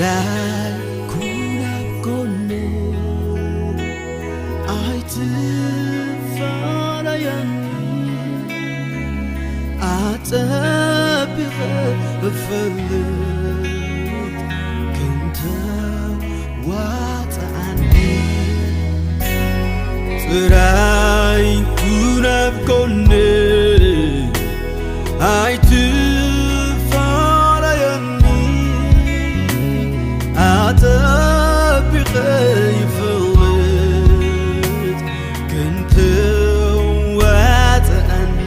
ራይ ኩን ኣብ ጎነይ ኣይትፋለየኒ፣ ኣጸቢቐ እፈልጥ ክንተ ዋጽኣኒ። ጥራይ ኩን ኣብ ጎነይ ኣይትፋለየኒ፣ ኣጸቢቐ ይፈልጥ ክንተ ዋጽኣኒ።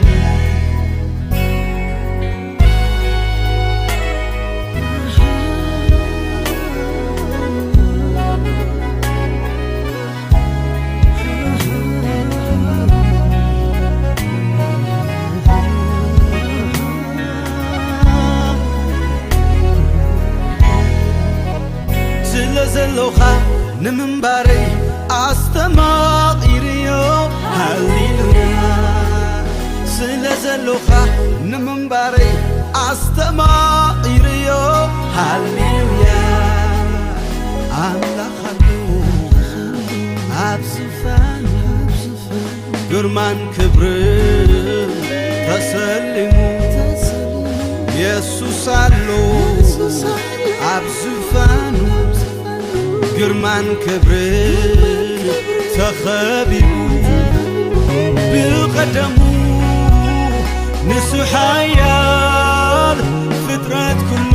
ስለ ዘሎኻ ንምንባረይ ኣስተማቒርዮ። ሃሌሉያ። ስለ ዘሎኻ ንምንባረይ ኣስተማቒርዮ። ሃሌሉያ። ኣምላኽ ኣሎ ኣብ ዝፋን፣ ግርማን ክብርን ተሰሊሙ። የሱስ ኣሎ ኣብ ዝፋኑ፣ ግርማን ክብርን ተኸቢቡ። ብቐደሙ ንሱ ሓያል፣ ፍጥረት ኩሉ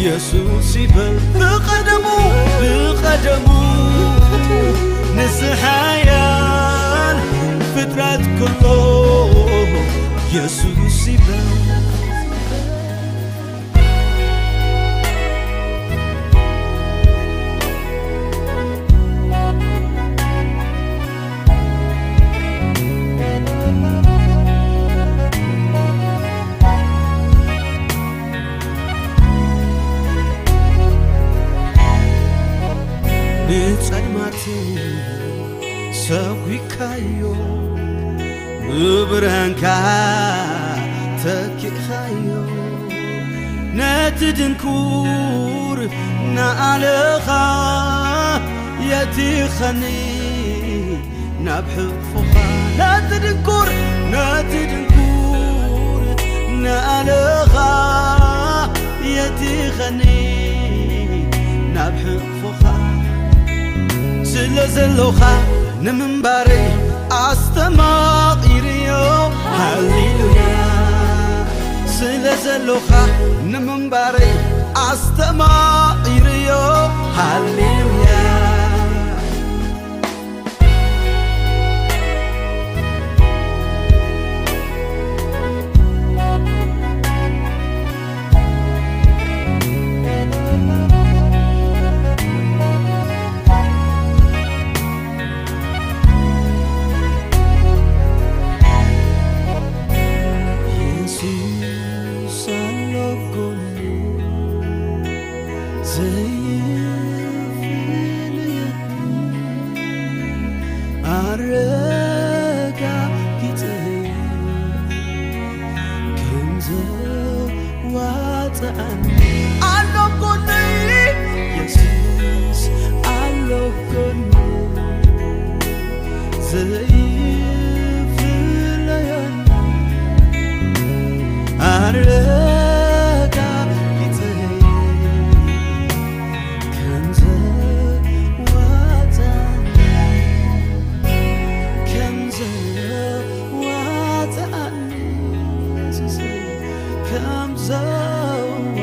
የሱስ ይበል። ብቐደሙ፣ ብቐደሙ ንሱ ሓያል፣ ፍጥረት ኩሉ የሱስ ይበል። ንጸልማት ሰጒግካዮ፣ ብብርሃንካ ተኪእኻዮ። ነቲ ድንኩር ንኣለኻ የቲኸኒ ናብ ሕቕፎኻ። ነቲ ድንኩር፣ ነቲ ድንኩር ንኣለኻ የቲኸኒ ናብ ሕቕፎኻ። ስለ ዘሎኻ ንምንባረይ ኣስተማቒርዮ። ሃሌሉያ። ስለ ዘሎኻ ንምንባረይ ኣስተማቒርዮ። ሃሌሉያ። የሱስ ኣሎ ጎነይ ዘይፍለየኒ፣ ኣረጋጊጸዮ ከም ዘዋጽኣኒ። ኣሎ ጎነይ የሱስ፣ ኣሎ ጎነይ ዘይፍለየኒ፣ ኣረጋጊጸዮ ከም ዘዋጽኣኒ፣ ከም ዘዋጽኣኒ፣ የሱሰይ፣ ከም ዘዋጽኣኒ፣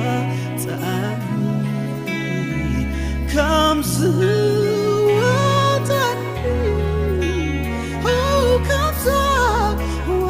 ከም ዝዋጽኣኒ፣ ኦ፣ ከም ዝዋጽኣኒ።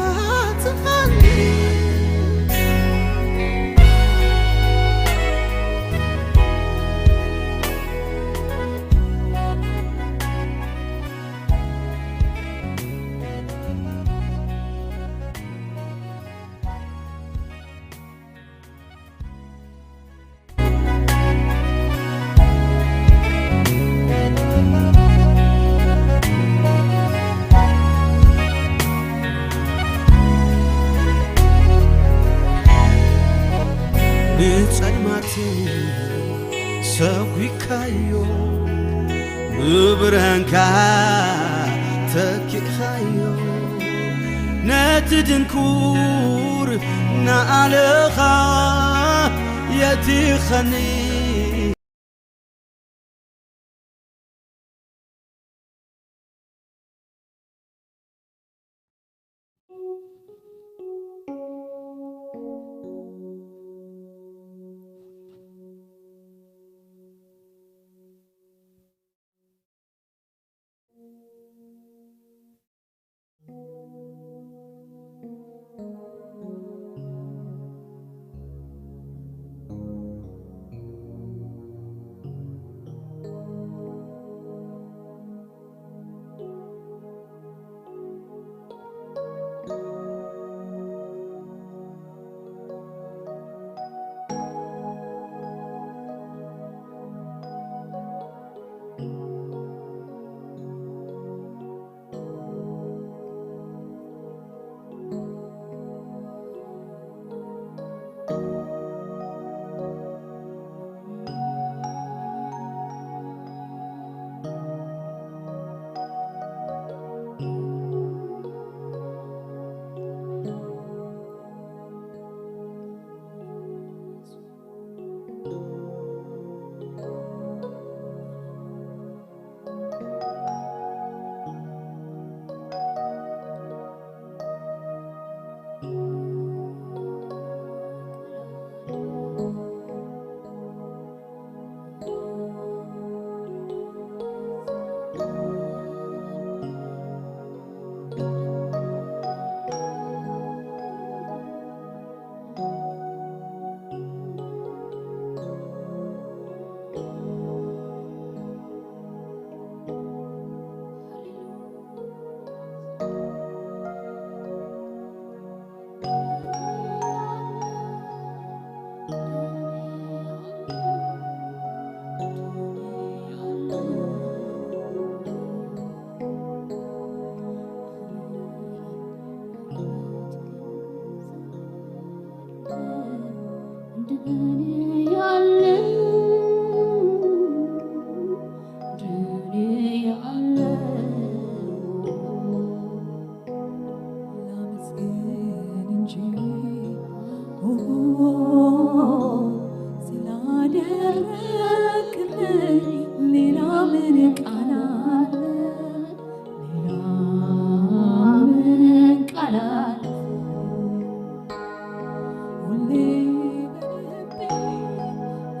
ንጸልማት ሰጒግካዮ፣ ብብርሃንካ ተኪእካዮ፣ ነቲ ድንኩር ንዓለኻ የቲኸኒ። ላመስግን እንጂ ስላደረክልኝ ሌላ ምን ቃል አለ? ሌላ ምን ቃል አለ? ሁሌ በልቤ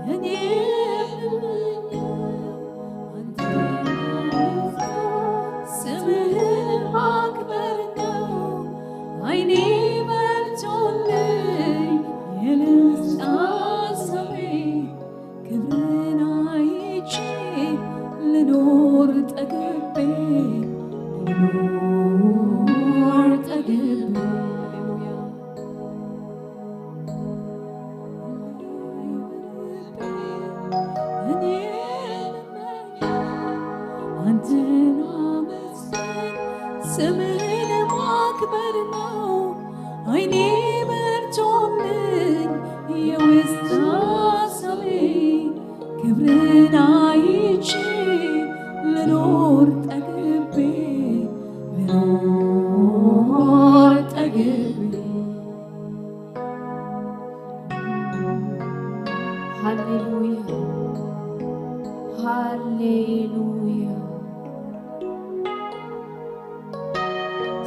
እኔ የምመኘው አንተን ማመስገን፣ ስምህን ማክበር ነው። አይኔ በርቶልኝ የልብ ሐሳቤ ክብርን አይቼ ልኖር ጠግቤ፣ ልኖር ጠግቤ። ሃሌሉያ። እኔ አንተን ማመስገን ስምህን ማክበር ነው። አይኔ በርቶልኝ የውስጥ ሐሳቤ ክብርን አይቼ ልኖር ጠግቤ፣ ልኖር ጠግቤ። ሃሌሉያ፣ ሃሌሉያ።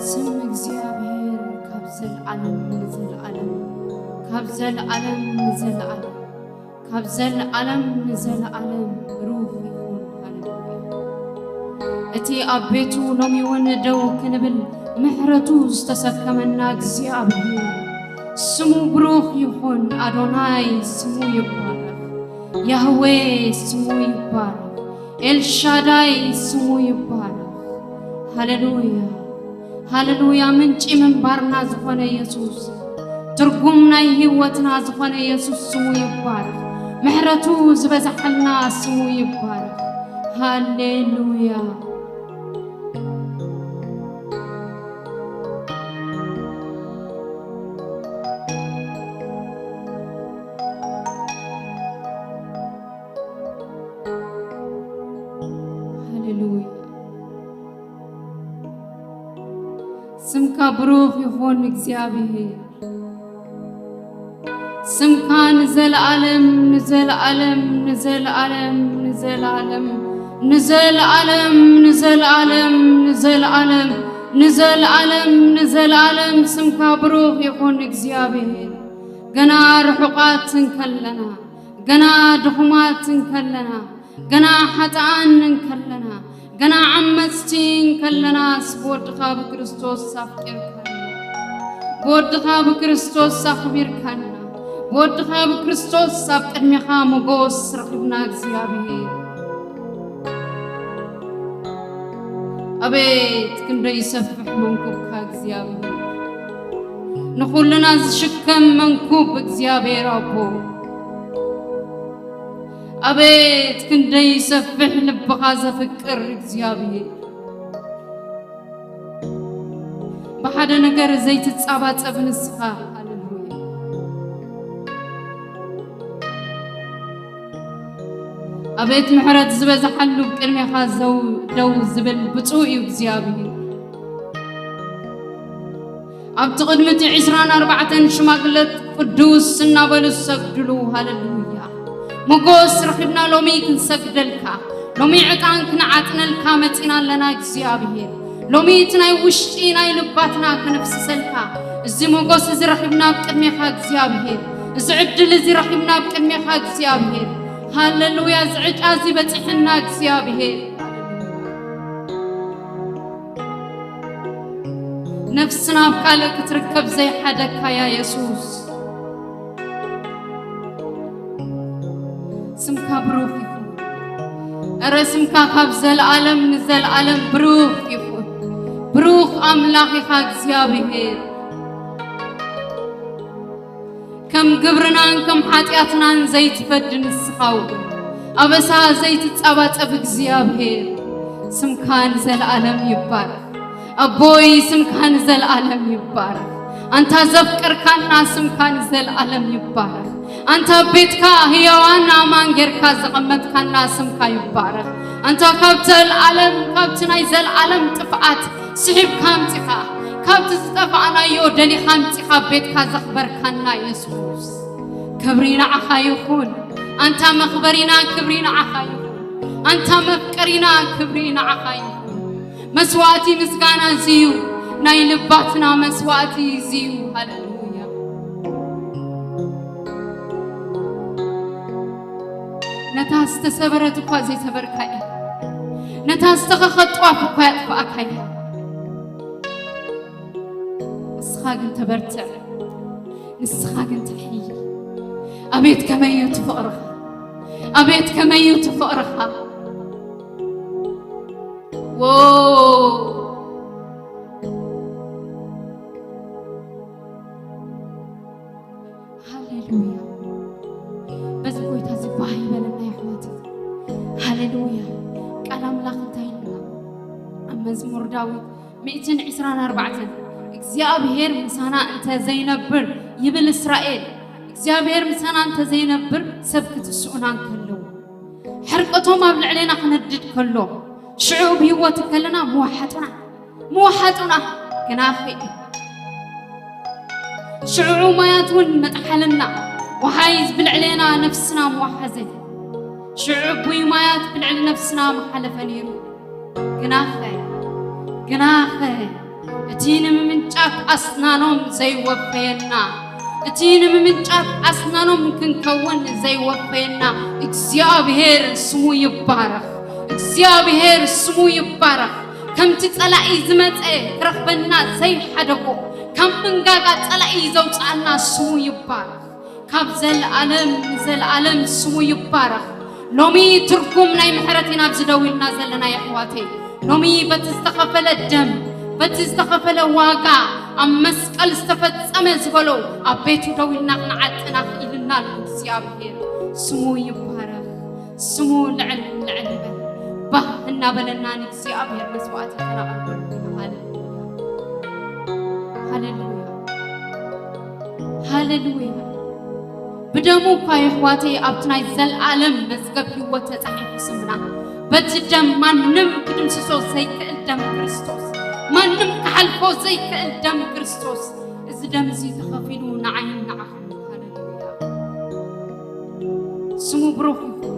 ስም እግዚኣብሔር ካብ ዘለዓለም ንዘለዓለም፣ ካብ ዘለዓለም ንዘለዓለም፣ ካብ ዘለዓለም ንዘለዓለም ብሩኽ ይኹን። ሃሌሉያ። እቲ ኣብ ቤቱ ሎሚ እውን ደው ክንብል ምሕረቱ ዝተሰከመና እግዚኣብሔር ስሙ ብሩኽ ይኹን። ኣዶናይ ስሙ ይባረኽ። ያህዌ ስሙ ይባረኽ። ኤልሻዳይ ስሙ ይባረኽ። ሃሌሉያ፣ ሃሌሉያ። ምንጪ ምንባርና ዝኾነ የሱስ፣ ትርጉም ናይ ህይወትና ዝኾነ የሱስ ስሙ ይባረኽ። ምሕረቱ ዝበዛሓልና ስሙ ይባረኽ። ሃሌሉያ። ብሩኽ ይኹን እግዚኣብሔር። ስምካ ንዘለዓለም፣ ንዘለዓለም፣ ንዘለዓለም፣ ንዘለዓለም፣ ንዘለዓለም፣ ንዘለዓለም፣ ንዘለዓለም፣ ንዘለዓለም፣ ንዘለዓለም ስምካ ብሩኽ ይኹን እግዚኣብሔር። ገና ርሑቓት እንከለና፣ ገና ድኹማት እንከለና፣ ገና ሓጥኣን እንከለና፣ ገና ዓመጽቲ እንከለናስ ብወድኻ ብክርስቶስ ኣፍቂርካና፣ ብወድኻ ብክርስቶስ ኣኽቢርካና፣ ብወድኻ ብክርስቶስ ኣብ ቅድሜኻ ሞጎስ ረኺብና እግዚኣብሔር። ኣቤት ክንደይ ይሰፍሕ መንኩብካ እግዚኣብሔር፣ ንኹልና ዝሽከም መንኩብ እግዚኣብሔር ኣቦ። ኣቤት ክንደይ ይሰፍሕ ልብኻ ዘፍቅር እግዚኣብሔር፣ ብሓደ ነገር ዘይትጻባጸብ ንስኻ። ሃሌሉያ። ኣቤት ምሕረት ዝበዝሓሉ ቅድሜኻ ዘው ደው ዝብል ብፁዕ እዩ እግዚኣብሔር። ኣብቲ ቅድሚ እቲ ዕስራን ኣርባዕተን ሽማግለት ቅዱስ እናበሉ ዝሰግድሉ። ሃሌሉያ። ሞጎስ ረኺብና ሎሚ ክንሰግደልካ፣ ሎሚ ዕጣን ክንዓጥነልካ መጺና ኣለና እግዚኣብሔር። ሎሚ እቲ ናይ ውሽጢ ናይ ልባትና ከነፍስሰልካ፣ እዚ ሞጎስ እዚ ረኺብና ኣብ ቅድሜኻ እግዚኣብሔር፣ እዚ ዕድል እዚ ረኺብና ኣብ ቅድሜኻ እግዚኣብሔር። ሃሌሉያ። እዚ ዕጫ እዚ በጺሕና እግዚኣብሔር። ነፍስና ኣብ ካልእ ክትርከብ ዘይሓደግካያ የሱስ። ስምካ ብሩኽ ይኹን። እረ ስምካ ካብ ዘለዓለም ንዘለዓለም ብሩኽ ይኹን። ብሩኽ ኣምላኽ ኢኻ እግዚኣብሔር። ከም ግብርናን ከም ሓጢኣትናን ዘይትፈዲ ንስኻ እውን፣ ኣበሳ ዘይትጻባጸብ እግዚኣብሔር፣ ስምካ ንዘለዓለም ይባረኽ። ኣቦይ፣ ስምካ ንዘለዓለም ይባረኽ። ኣንታ ዘፍቀርካና፣ ስምካ ንዘለዓለም ይባረኽ። ኣንታ ቤትካ ህያዋን ኣማን ጌርካ ዘቐመጥካና፣ ስምካ ይባረኽ። ኣንታ ካብ ዘልዓለም፣ ካብቲ ናይ ዘልዓለም ጥፍኣት ስሒብካ ኣምጺኻ፣ ካብቲ ዝጠፋእናዮ ደሊኻ ኣምጺኻ ቤትካ ዘኽበርካና የሱስ፣ ክብሪ ንዓኻ ይኹን። ኣንታ መኽበሪና፣ ክብሪ ንዓኻ ይኹን። ኣንታ መፍቀሪና፣ ክብሪ ንዓኻ ይኹን። መስዋእቲ ምስጋና እዚ እዩ፣ ናይ ልባትና መስዋእቲ እዚ እዩ። ሃሌሉያ። ነታ ዝተሰበረት እኳ ዘይሰበርካ እያ። ነታ ዝተኸኸት ጧፍ እኳ ያጥፋእካ እያ። ንስኻ ግን ተበርትዕ፣ ንስኻ ግን ትሕይ። ኣቤት ከመይ እዩ እቲ ፍቕርኻ! ኣቤት ከመይ እዩ እቲ ፍቕርኻ! ዎ! ሃሌሉያ! በዚ ጎይታ እዚ ባህ ይበለና የሕዋት። ሃሌሉያ! ቃል ኣምላኽ እንታይ ኢልና? ኣብ መዝሙር ዳዊት ሚእትን ዕስራን ኣርባዕተን እግዚኣብሔር ምሳና እንተ ዘይነብር ይብል እስራኤል፣ እግዚኣብሔር ምሳና እንተ ዘይነብር ሰብ ክትስኡና እንከለዉ፣ ሕርቀቶም ኣብ ልዕሌና ክነድድ ከሎ፣ ሽዑ ብህይወት እንከለና ምወሓጡና፣ ምወሓጡና ግናኺ እዩ። ሽዑ ማያት እውን መጥሓልና፣ ወሓይዝ ብልዕሌና ነፍስና ምወሓዘ። ሽዑ ዕቡይ ማያት ብልዕሊ ነፍስና ምሓለፈ ነይሩ። ግናኸ፣ ግናኸ፣ እቲ ንምምንጫት ኣስናኖም ዘይወፈየና፣ እቲ ንምምንጫት ኣስናኖም ክንከውን ዘይወፈየና እግዚኣብሔር ስሙ ይባረኽ። እግዚኣብሔር ስሙ ይባረኽ። ከምቲ ጸላኢ ዝመጸ ክረኽበና ዘይሓደጎ፣ ካብ መንጋጋ ጸላኢ ዘውጽኣና ስሙ ይባረኽ። ካብ ዘለኣለም ንዘለኣለም ስሙ ይባረኽ። ሎሚ ትርጉም ናይ ምሕረት ኢና ኣብዚ ደው ኢልና ዘለና የሕዋተይ። ሎሚ በቲ ዝተኸፈለ ደም፣ በቲ ዝተኸፈለ ዋጋ፣ ኣብ መስቀል ዝተፈጸመ ዝበሎ ኣብ ቤቱ ደው ኢልና ክንዓጥና ክኢልና ኣሎ እግዚኣብሔር። ስሙ ይባረኽ። ስሙ ልዕል ልዕል ይበል። ባህ እናበለና ንእግዚኣብሔር መስዋዕቲ ከነቕርበሉ ኢና። ሃሌሉያ። ሃሌሉያ። ሃሌሉያ። ብደሙ እኳ የሕዋተይ ኣብቲ ናይ ዘለኣለም መዝገብ ህይወት ተጻሒፉ ስምና። በቲ ደም ማንም ክድምስሶ ዘይክእል ደም ክርስቶስ። ማንም ክሓልፎ ዘይክእል ደም ክርስቶስ፣ እዚ ደም እዚ ተኸፊሉ ንዓይን ንዓኹም። ሃሌሉያ። ስሙ ብሩኽ ይኹን።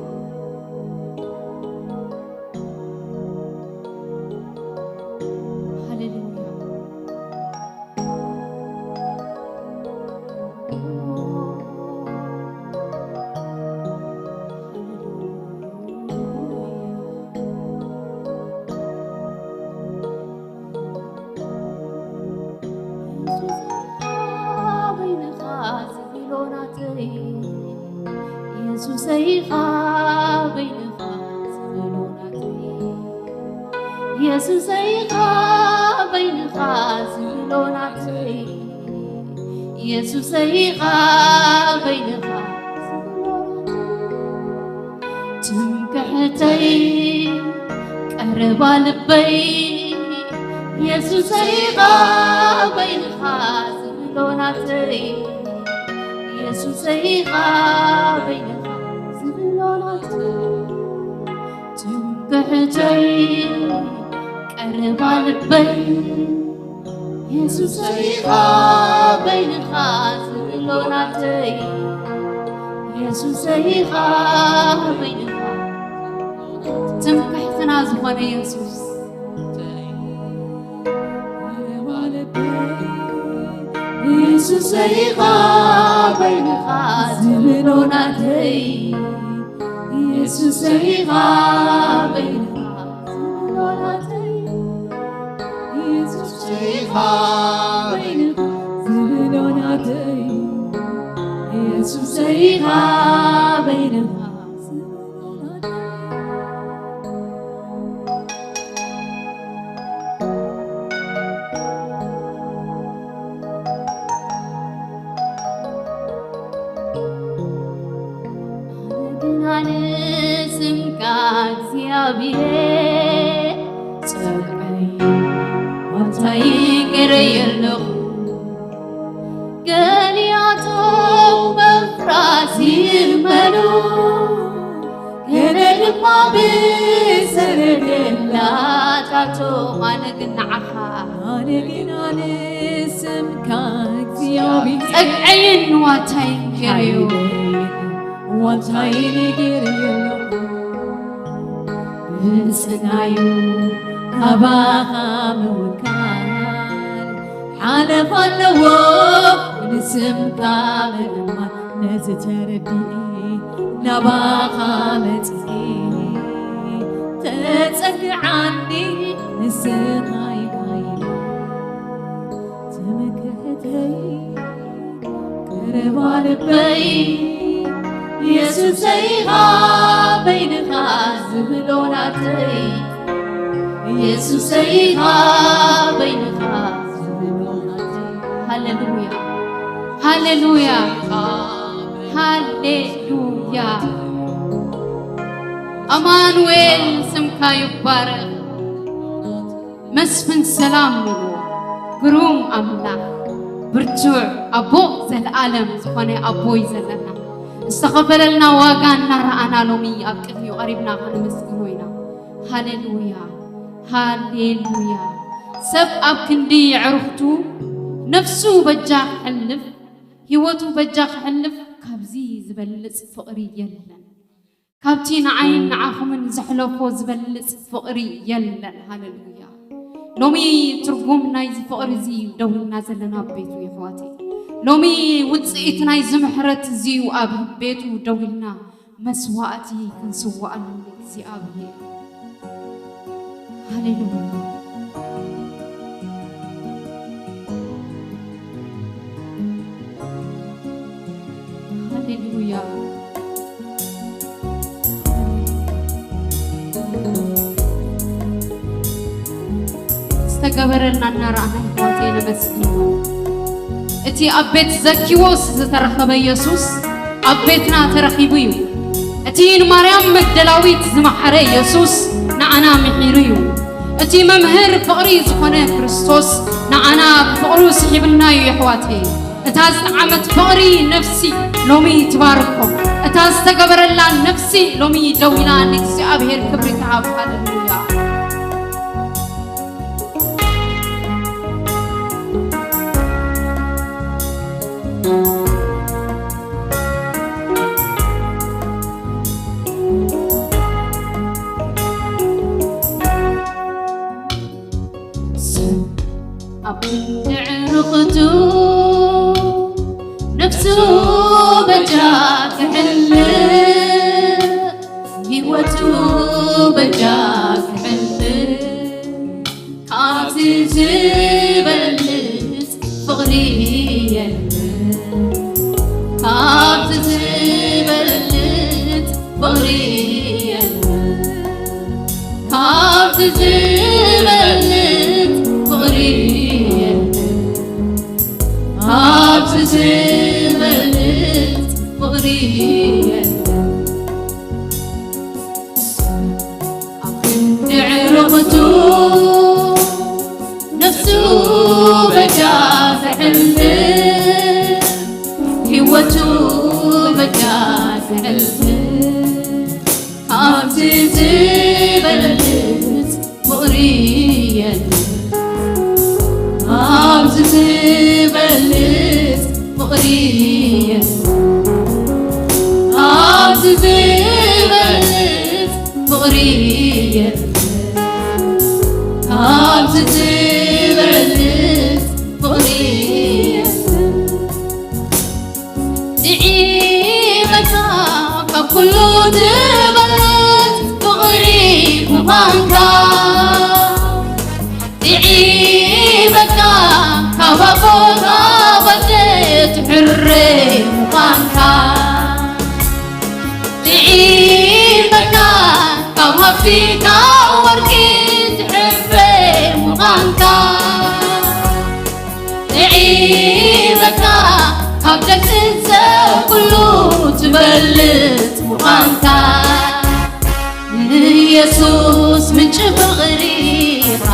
ሃሌሉያ። ኢየሱሰይ ኢኻ በይንኻ ዝብሎ ናተይ። ኢየሱሰይ ኢኻ በይንኻ ዝብሎ ናተይ። ኢየሱሰይ ኢኻ በይንኻ ዝብሎ ናተይ። ትምክሕተይ ቀረባ ልበይ። ኢየሱሰይ ኢኻ በይንኻ ዝብሎ ናተይ። ኢየሱሰይ ኢኻ በይንኻ ዝብሎ ናተይ። ትምክሕተይ ቀረባ ልበይ። ኢየሱሰይ ኢኻ በይንኻ ዝብሎ ናተይ። ኢየሱሰይ ኢኻ በይንኻ ትምክሕትና ዝኾነ ኢየሱስ። ኢየሱሰይ ኢኻ በይንኻ ዝብሎ ናተይ። ኢየሱሰይ ኢኻ በይንኻ ዝብሎ ናተይ። ኢየሱሰይ ኢኻ በይንኻ ዝብሎ ናተይ። ኢየሱሰይ ኢኻ በይንኻ ዝብሎ ናተይ። ኣነ ግና ንስምካ እግዚኣብሔር ጸግዐይ ዋልታይ ገረይ ኣለኹ። ገሊኣቶም በፍራስ ይእመኑ፣ ገለ ድማ ብሰረገላታቶም። ኣነ ግን ንዓኻ ኣነ ግና ንስምካ እግዚኣብሔር ጸግዐይን ዋልታይን ገይረዮ። ሓይለይን ዋልታይን ገይረዮ። ብጽናዩ ካባኻ ምውካል ሓለፋ ኣለዎ። ንስምካ ምእማን ነዚ ተረዲኤ ናባኻ መጺኤ። ተጸግዓኒ ንስኻ ኢኻ ትምክሕተይ ቀረባ ልበይ። ኢየሱሰይ ኢኻ በይንኻ ዝብሎ ናተይ። ኢየሱሰይ ኢኻ በይንኻ ዝብሎ ናተይ። ሃሌሉያ፣ ሃሌሉያ፣ ሃሌሉያ። ኣማኑኤል ስምካ ይባረኽ። መስፍን ሰላም ንብሎ። ግሩም ኣምላኽ፣ ብርቱዕ ኣቦ፣ ዘለኣለም ዝኾነ ኣቦ እዩ ዘለና። ዝተኸፈለልና ዋጋ እናረኣና ሎሚ ኣብ ቅድሚኡ ቀሪብና ከነመስግኖ ኢና። ሃሌሉያ፣ ሃሌሉያ። ሰብ ኣብ ክንዲ የዕሩኽቱ ነፍሱ በጃ ክሕልፍ፣ ህይወቱ በጃ ክሕልፍ ካብዚ ዝበልጽ ፍቕሪ የለን። ካብቲ ንዓይን ንዓኹምን ዘሕለፎ ዝበልጽ ፍቕሪ የለን። ሃሌሉያ። ሎሚ ትርጉም ናይዚ ፍቕሪ እዚ ደው ኢልና ዘለና ኣብ ቤቱ የሕዋተይ። ሎሚ ውጽኢት ናይዚ ምሕረት እዚ ኣብ ቤቱ ደው ኢልና መስዋእቲ ክንስዋኣሉ ንእግዚኣብሔር። ሃሌሉያ። ሃሌሉያ። ዝተገበረልና እናረኣና ኣሕዋተይ ነመስግኖ። እቲ ኣብ ቤት ዘኪዎስ ዝተረኸበ ኢየሱስ ኣብ ቤትና ተረኺቡ እዩ። እቲ ንማርያም መግደላዊት ዝመሓረ ኢየሱስ ንዓና ምሒሩ እዩ። እቲ መምህር ፍቕሪ ዝኾነ ክርስቶስ ንዓና ብፍቕሩ ስሒብና እዩ የሕዋተይ። እታ ዝጠዓመት ፍቕሪ ነፍሲ ሎሚ ትባርኮ። እታ ዝተገበረላ ነፍሲ ሎሚ ደው ኢላ ንእግዚኣብሔር ክብሪ ትሃብ። ሃሌሉያ። በጃ ክሕልፍ፣ ህይወቱ በጃ ክሕልፍ፣ ካብዚ ዝበልጽ ፍቕሪ የለን። ካብዚ ዝበልጽ ፍቕሪ የለን። ካብዚ ዝበልጽ ፍቕሪ የለን። ካብዚ ዝበልጽ ፍቕሪ የለን። ኣብ ክንዲ ዕርኽቱ ነፍሱ በጃ ዘሕልፍ፣ ህይወቱ በጃ ዘሕልፍ፣ ካብዚ ዝበልጽ ፍቕሪ የለን። ኣብዚ ዝበልጽ ፍቕሪ የለን። ኣብዚ ዝበልጽ ፍቕሪ የለን። ኣብዚ ዝበልጽ ፍቕሪ የለን። ጥዒመካ ካብ ኩሉ ትበልጽ ፍቕሪ ምዃንካ። ጥዒመካ ካብ ኣቦና ባጀት ሕረ ምዃንካ። ጥዒመካ ካብ ሃብቲ ካብ ወርቂ ትሕረ ምዃንካ። ጥዒመካ ካብ ደቂ ሰብ ኩሉ ትበልጽ ምዃንካ። ኢየሱስ ምንጪ ፍቕሪ ኢኻ።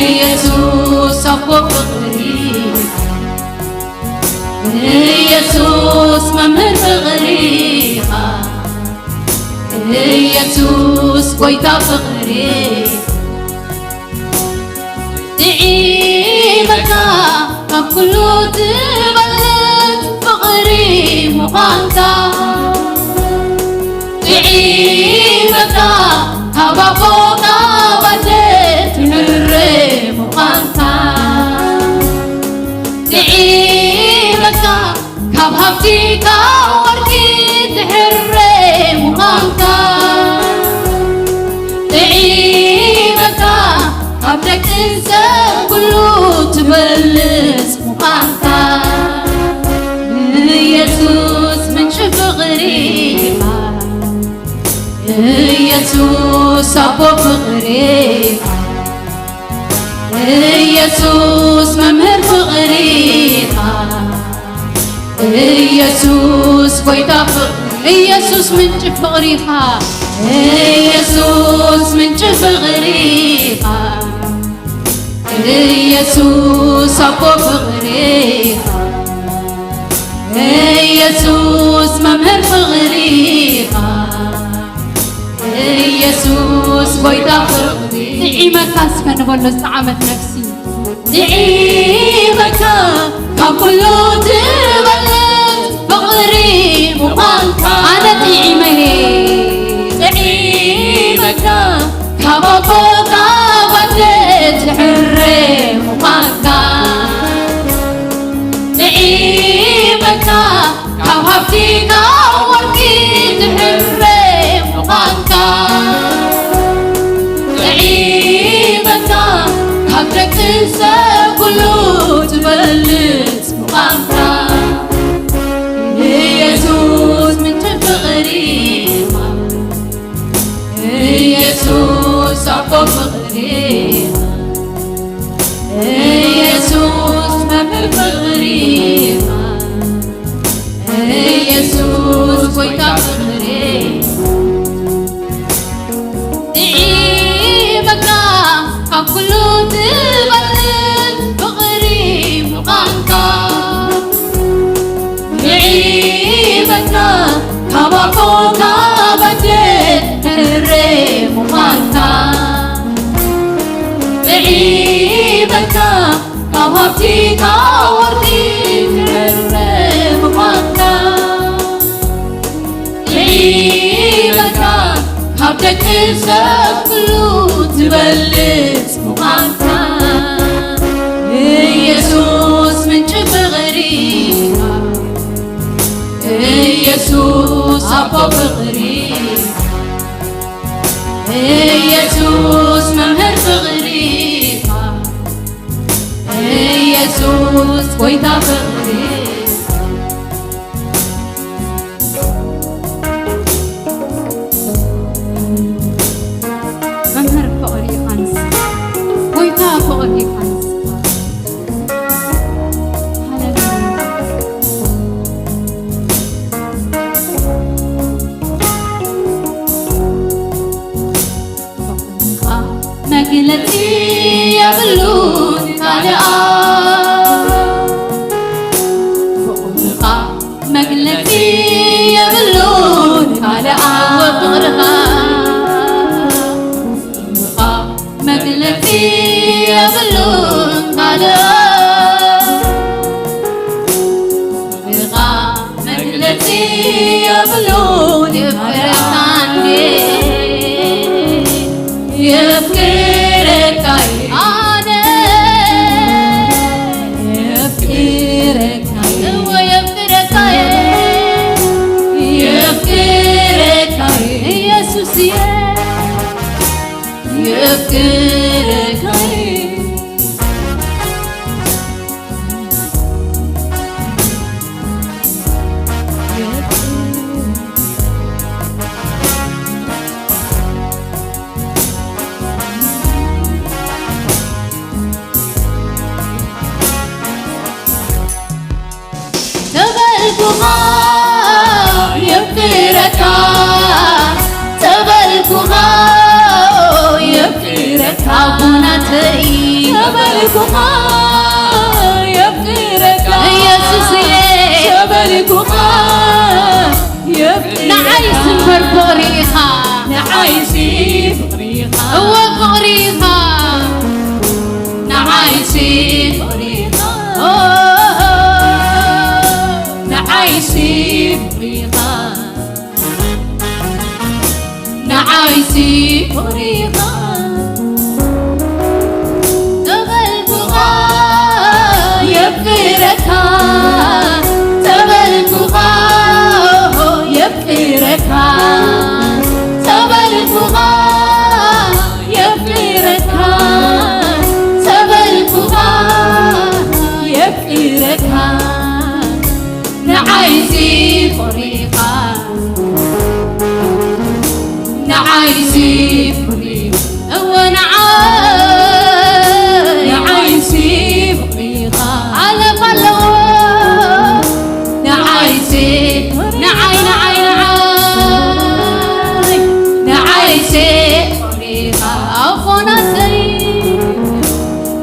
ኢየሱስ ኣቦ ፍቕሪ ኢኻ። ኢየሱስ መምህር ፍቕሪ ኢኻ። ኢየሱስ ጎይታ ፍቕሪ ኢኻ። ጥዒመካ ካብ ኩሉ ትበልጽ ፍቕሪ ምዃንካ። ጥዒመካ ካብ ኣቦና ባጀት ትሕረ ምዃንካ። ጥዒመካ ካብ ሃብቲ ካብ ወርቂ ትሕረ ምዃንካ። ጥዒመካ ካብ ደቂ ሰብ ኩሉ ትበልጽ ምዃንካ። ኢየሱስ ምንጪ ፍቕሪ ኢኻ። ኢየሱስ ኣቦ ፍቕሪ ኢኻ። ኢየሱስ መምህር ፍቕሪ ኢኻ። ኢየሱስ ጎይታ ፍቕሪ። ኢየሱስ ምንጪ ፍቕሪ ኢኻ። ኢየሱስ ምንጪ ፍቕሪ ኢኻ። ኢየሱስ ኣቦ ፍቕሪ ኢኻ። ኢየሱስ መምህር ፍቕሪ ኢኻ። ኢየሱስ ጎይታ ፍቕሪ። ጥዒመካ እስከ ንበሎ ዝጠዓመት ነፍሲ። ጥዒመካ ካብ ኩሉ ትበልጽ ፍቕሪ ምዃንካ። ኣነ ጥዒመ እየ። ጥዒመካ ካብ ኣቦካ ባጀት ትሕረ ምዃንካ። ጥዒመካ ካብ ሃብቲ ካብ ወርቂ ትሕረ ምዃንካ። ጥዒመካ ካብ ደቂ ሰብ ኩሉ ትበልጽ ምዃንካ። ኢየሱስ ምንጪ ፍቕሪ ኢኻ። ኢየሱስ ኣቦ ፍቕሪ ኢኻ። ኢየሱስ መምህር ፍቕሪ ኢኻ። ኢየሱስ ጎይታ ፍቕሪ። ጥዒመካ ካብ ኩሉ ትበልጽ ፍቕሪ ምዃንካ። ጥዒመካ ካብ ኣቦካ ባጀት ትሕረ ምዃንካ። ጥዒመካ ካብ ሃብቲ ካብ ወርቂ ትሕረ ምዃንካ። ጥዒመካ ካብ ደቂ ሰብ ኩሉ ትበልጽ ምዃንካ። ኢየሱስ ምንጪ ፍቕሪ ኢኻ። ኢየሱስ ኣቦ ፍቕሪ፣ ኢየሱስ መምህር ፍቕሪ፣ ኢየሱስ ጎይታ ፍቕሪ። መምህር ፍቕሪ ኢኻ ንስኻ፣ ጎይታ ፍቕሪ ኢኻ ንስኻ። ሃሌሉያ። ፍቕርኻ መግለጺ የብሉን ካልኣ፣ ፍቕርኻ መግለጺ የብሉን ካልኣ፣ ፍቕርኻ፣ ፍቕርኻ መግለጺ የብሉን ካልኣ፣ ፍቕርኻ መግለጺ የብሉን። የፍቅረካ እንዴ፣ የፍቅረካ ኣነ፣ የፍቅረካ እወ፣ የፍቅረካ፣ የፍቅረካ ኢየሱስየ፣ የፍቅረካ ተበልኩኻ የፍቅረካ፣ ተበልኩኻ የፍቅረካ፣ ኣቦናተይ ተበልኩኻ የፍቅረካ፣ ኢየሱስየ ተበልኩኻ የፍቅረካ፣ ንዓይስ እምበር ፍቕሪ ኢኻ፣ ንዓይሲ ፍቕሪ ኢኻ፣ እወ ፍቕሪ ኢኻ፣ ንዓይሲ ፍቕሪ ኢኻ፣ ኦ፣ ንዓይሲ ፍቕሪ ኢኻ፣ ንዓይሲ ፍቕሪ ኢኻ። ተበልኩኻ የፍቅረካ፣ ተበልኩኻ የፍቅረካ፣ ተበልኩኻ የፍቅረካ፣ ተበልኩኻ የፍቅረካ፣ ንዓይሲ ፍቕሪ ኢኻ። ንዓይሲ ፍቕሪ፣ እወ ንዓይ፣ ንዓይሲ ፍቕሪ ኢኻ። ሓለፍ ኣለዎ። ንዓይሲ፣ ንዓይ፣ ንዓይ፣ ንዓይ፣ ንዓይሲ ፍቕሪ ኢኻ። ኣቦናተይ፣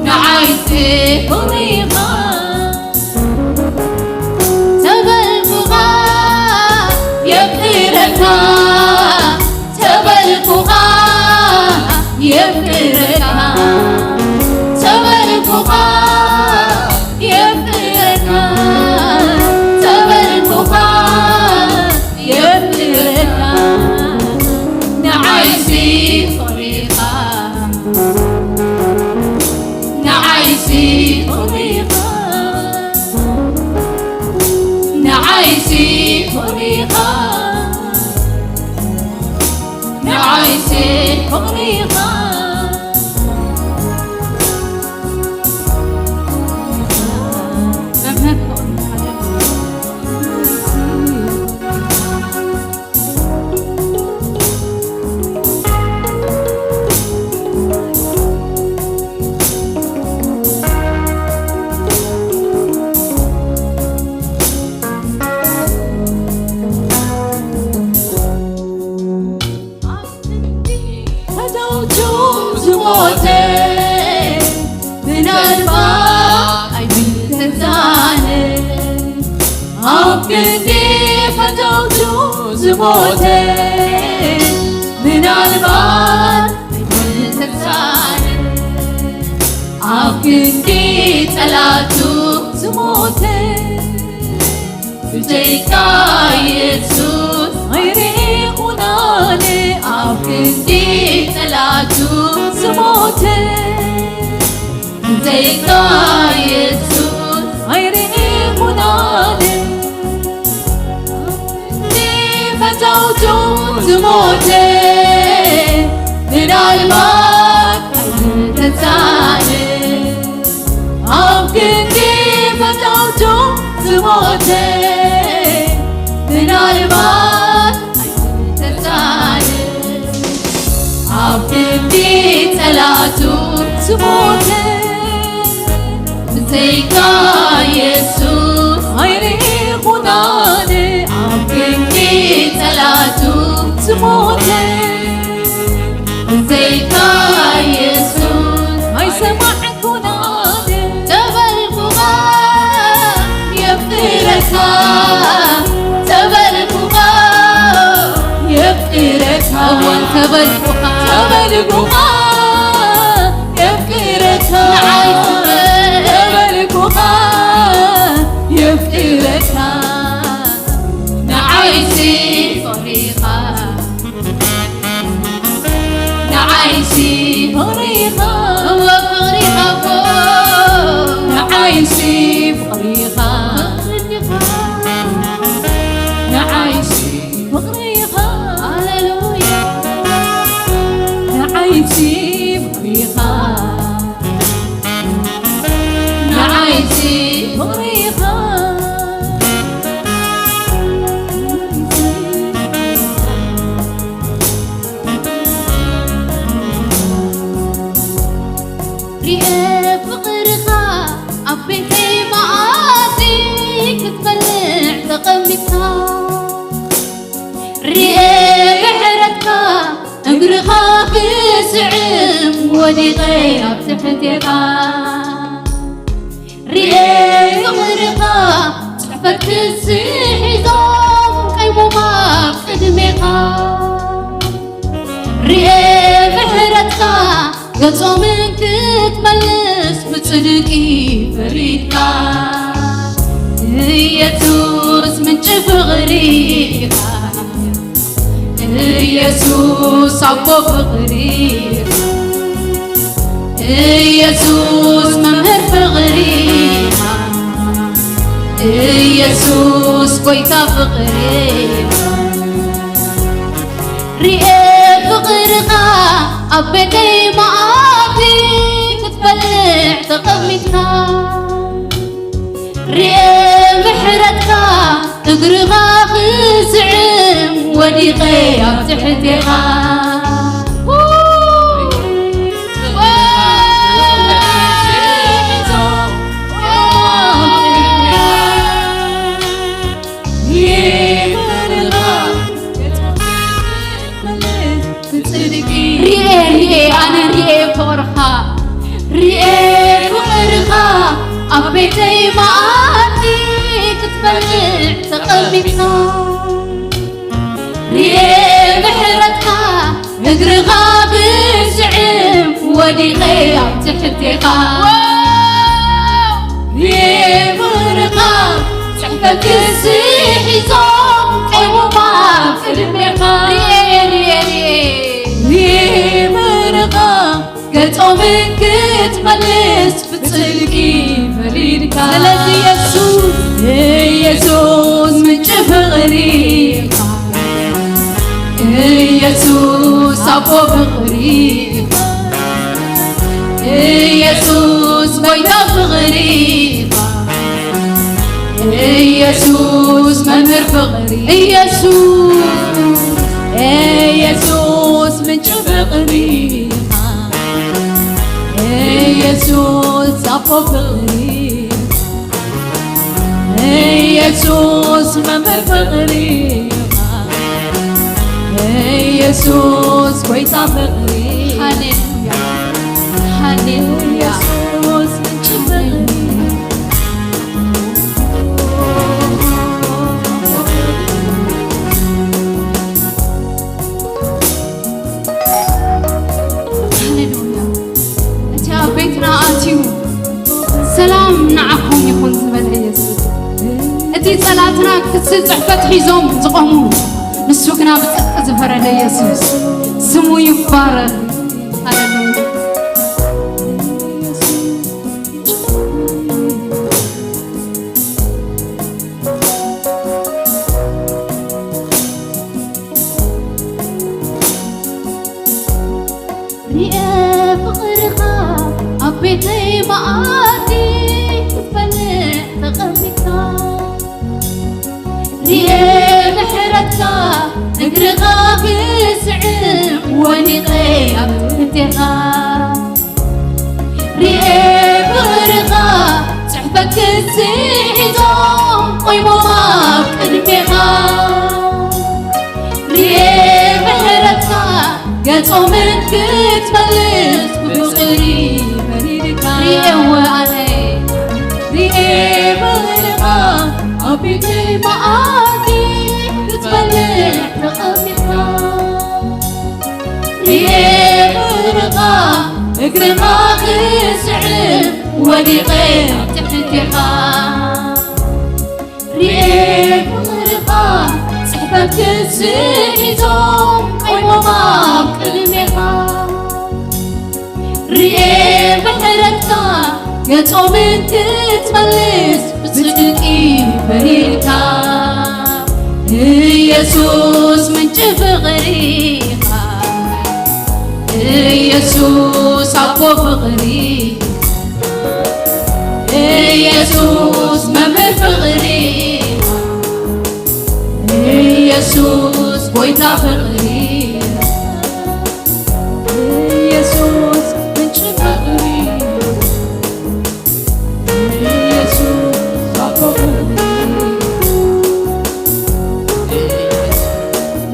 ንዓይሲ ፍቕሪ ኢኻ። ተበልኩኻ የፍቅረካ፣ ተበልኩኻ የፍቅረካ፣ ተበልኩኻ የፍቅረካ፣ ተበልኩኻ የፍቅረካ፣ ንዓይሲ ፍቕሪኻ፣ ንዓይሲ ፍቕሪኻ፣ ንዓይሲ ፍቕሪኻ፣ ንዓይሲ ፍቕሪኻ። መምህር ፍቕሪ። ፈተውቱ ዝሞተ ምናልባት ኣይምተዛነ፣ ኣብ ክንዲ ፈተውቱ ዝሞተ ምናልባት ኣይምተዛነ፣ ኣብ ክንዲ ጠላቱ ዝሞተ ብዘይካ የሱስ ኣይርኢኹን ኣነ፣ ኣብ ክንዲ ጠላቱ ዝሞተ። ብዘይካ የሱስ ኣይርኢኹን ኣነ፣ ኣብ ክንዲ እባት ኣይተጻለ ኣብ ክንዲ ጸላቱ ዝሞተ ብዘይካ የሱስ ኣይርኢኹን ኣነ ኣብ ክንዲ ጸላቱ ዝሞተ ብዘይካ የሱስ ኣይሰማዕኩን ኣነ ተበልኩኻ የፍቅረካ ተበልኩኻ የፍቅረካ እወን ተበልኩኻ ተበልኩኻ የፍቅረካ ንዓይ ተበልኩኻ የፍቅረካ ንዓይሲ ፍቕሪኻ ንዓይሲ ፍቕሪኻ እወ ፍቕሪኻ እኮ ንዓይሲ ፍቕሪኻ ፍቕሪኻ ንዓይሲ ፍቕሪኻ ሃሌሉያ ንዓይሲ ፍቕሪኻ ንዓይሲ ፍቕሪኻ ሪኤ ፍቕርኻ ኣብ ቤተይ መኣዲ ክትበልዕ ተቐሚጥካ ሪኤ ምሕረትካ እግርኻ ክስዕም ወዲቐ ኣብ ትሕቴኻ ሪኤ ፍቕርኻ ጽሕፈት ክሲ ሒዞም ቀይሞም ኣብ ቅድሜኻ ሪኤ ምሕረትካ ገጾምን ክትመልስ ብጽድቂ ፈሪድካ ኢየሱስ ምንጪ ፍቕሪ ኢኻ ኢየሱስ ኣቦ ፍቕሪ ኢኻ ኢየሱስ መምህር ፍቕሪ ኢኻ ኢየሱስ ጎይታ ፍቕሪ ኢኻ ሪኤ ፍቕርኻ ኣብ ቤተይ መኣዲ ክትበልዕ ተቐሚጥካ ሪኤ ምሕረትካ እግርኻ ክስዕም ወዲቐ ኣብ ትሕቴኻ ሪኤ ሪኤ ኣነ ሪኤ ፍቕርኻ ሪኤ ፍቕርኻ ኣብ ቤተይ መኣዲ ክትበልዕ ተቐሚጥካ ሪኤ ምሕረትካ እግርኻ ክስዕም ወዲቐ ኣብ ትሕቴኻ ሪኤ ፍቕርኻ ጽሕፈት ክሲ ሒዞም ቀይሞም ኣብ ቅድሜኻ ሪኤ ሪኤ ሪኤ ሪኤ ፍቕርኻ ገጾምን ክትመልስ ብጽድቂ ፈሪድካ ስለዚ የሱስ የሱስ ምንጪ ፍቕሪ ኢኻ ኢየሱስ ኣቦ ፍቕሪ ኢኻ ኢየሱስ ጎይታ ፍቕሪ ኢኻ ኢየሱስ መምህር ፍቕሪ ኢየሱስ ኢየሱስ ምንጪ ፍቕሪ ኢኻ ኢየሱስ ኣቦ ፍቕሪ ኢየሱስ መምህር ፍቕሪ ኢኻ ኢየሱስ ጎይታ ፍቕሪ ሃሌሉያ ሃሌሉያ ኢየሱስ ምንጪ ፍቕሪ ሃሌሉያ እቲ ኣብ ቤትና ኣትዩ ሰላም ንዓኹም ይኹን ዝበለ የሱስ እቲ ጸላትና ክሲ ጽሕፈት ሒዞም ዝቖሙ ንሱ ግና ብጽድቂ ዝፈረደ የሱስ ስሙ ይባረክ ሃሌሉያ ሪኤ ፍቕርኻ ኣብ ቤተይ መኣዲ ክትበልዕ ተቐሚጥካ ሪኤ ምሕረ እግርኻ ክስዕም ወዲቐ ኣብ ትሕቴኻ ርኤ ብቕርኻ ጽሕፈት ክሲ ሒዞም ቆይሞም ኣብ ቅድሜኻ ርኤ ምሕረትካ ገጾምን ክትመልስ ብፍቕሪ በሪድካ ርኤዎ ኣነ ርኤ ብቕርኻ ኣብ ቤት መኣዲ ክትበልዕ ተቐሚጥካ ርኤ ብቕርኻ እግርኻ ክስዕም ወዲቐ ኣብ ትሕቴኻ ርኤ ብቕርኻ ጽሕፈት ክሲ ሒዞም ቆይሞም ኣብ ቅድሜኻ ርኤ ምሕረትካ ገጾምን ክትመልስ ብጽድቂ በሪርካ ኢየሱስ ምንጪ ፍቕሪኻ ኢየሱስ ኣቦ ፍቕሪ ኢየሱስ መምህር ፍቕሪ ኢየሱስ ጎይታ ፍቕሪ ኢየሱስ ምንጪ ፍቕሪ ኢየሱስ ኣቦ ፍቕሪ ኢየሱስ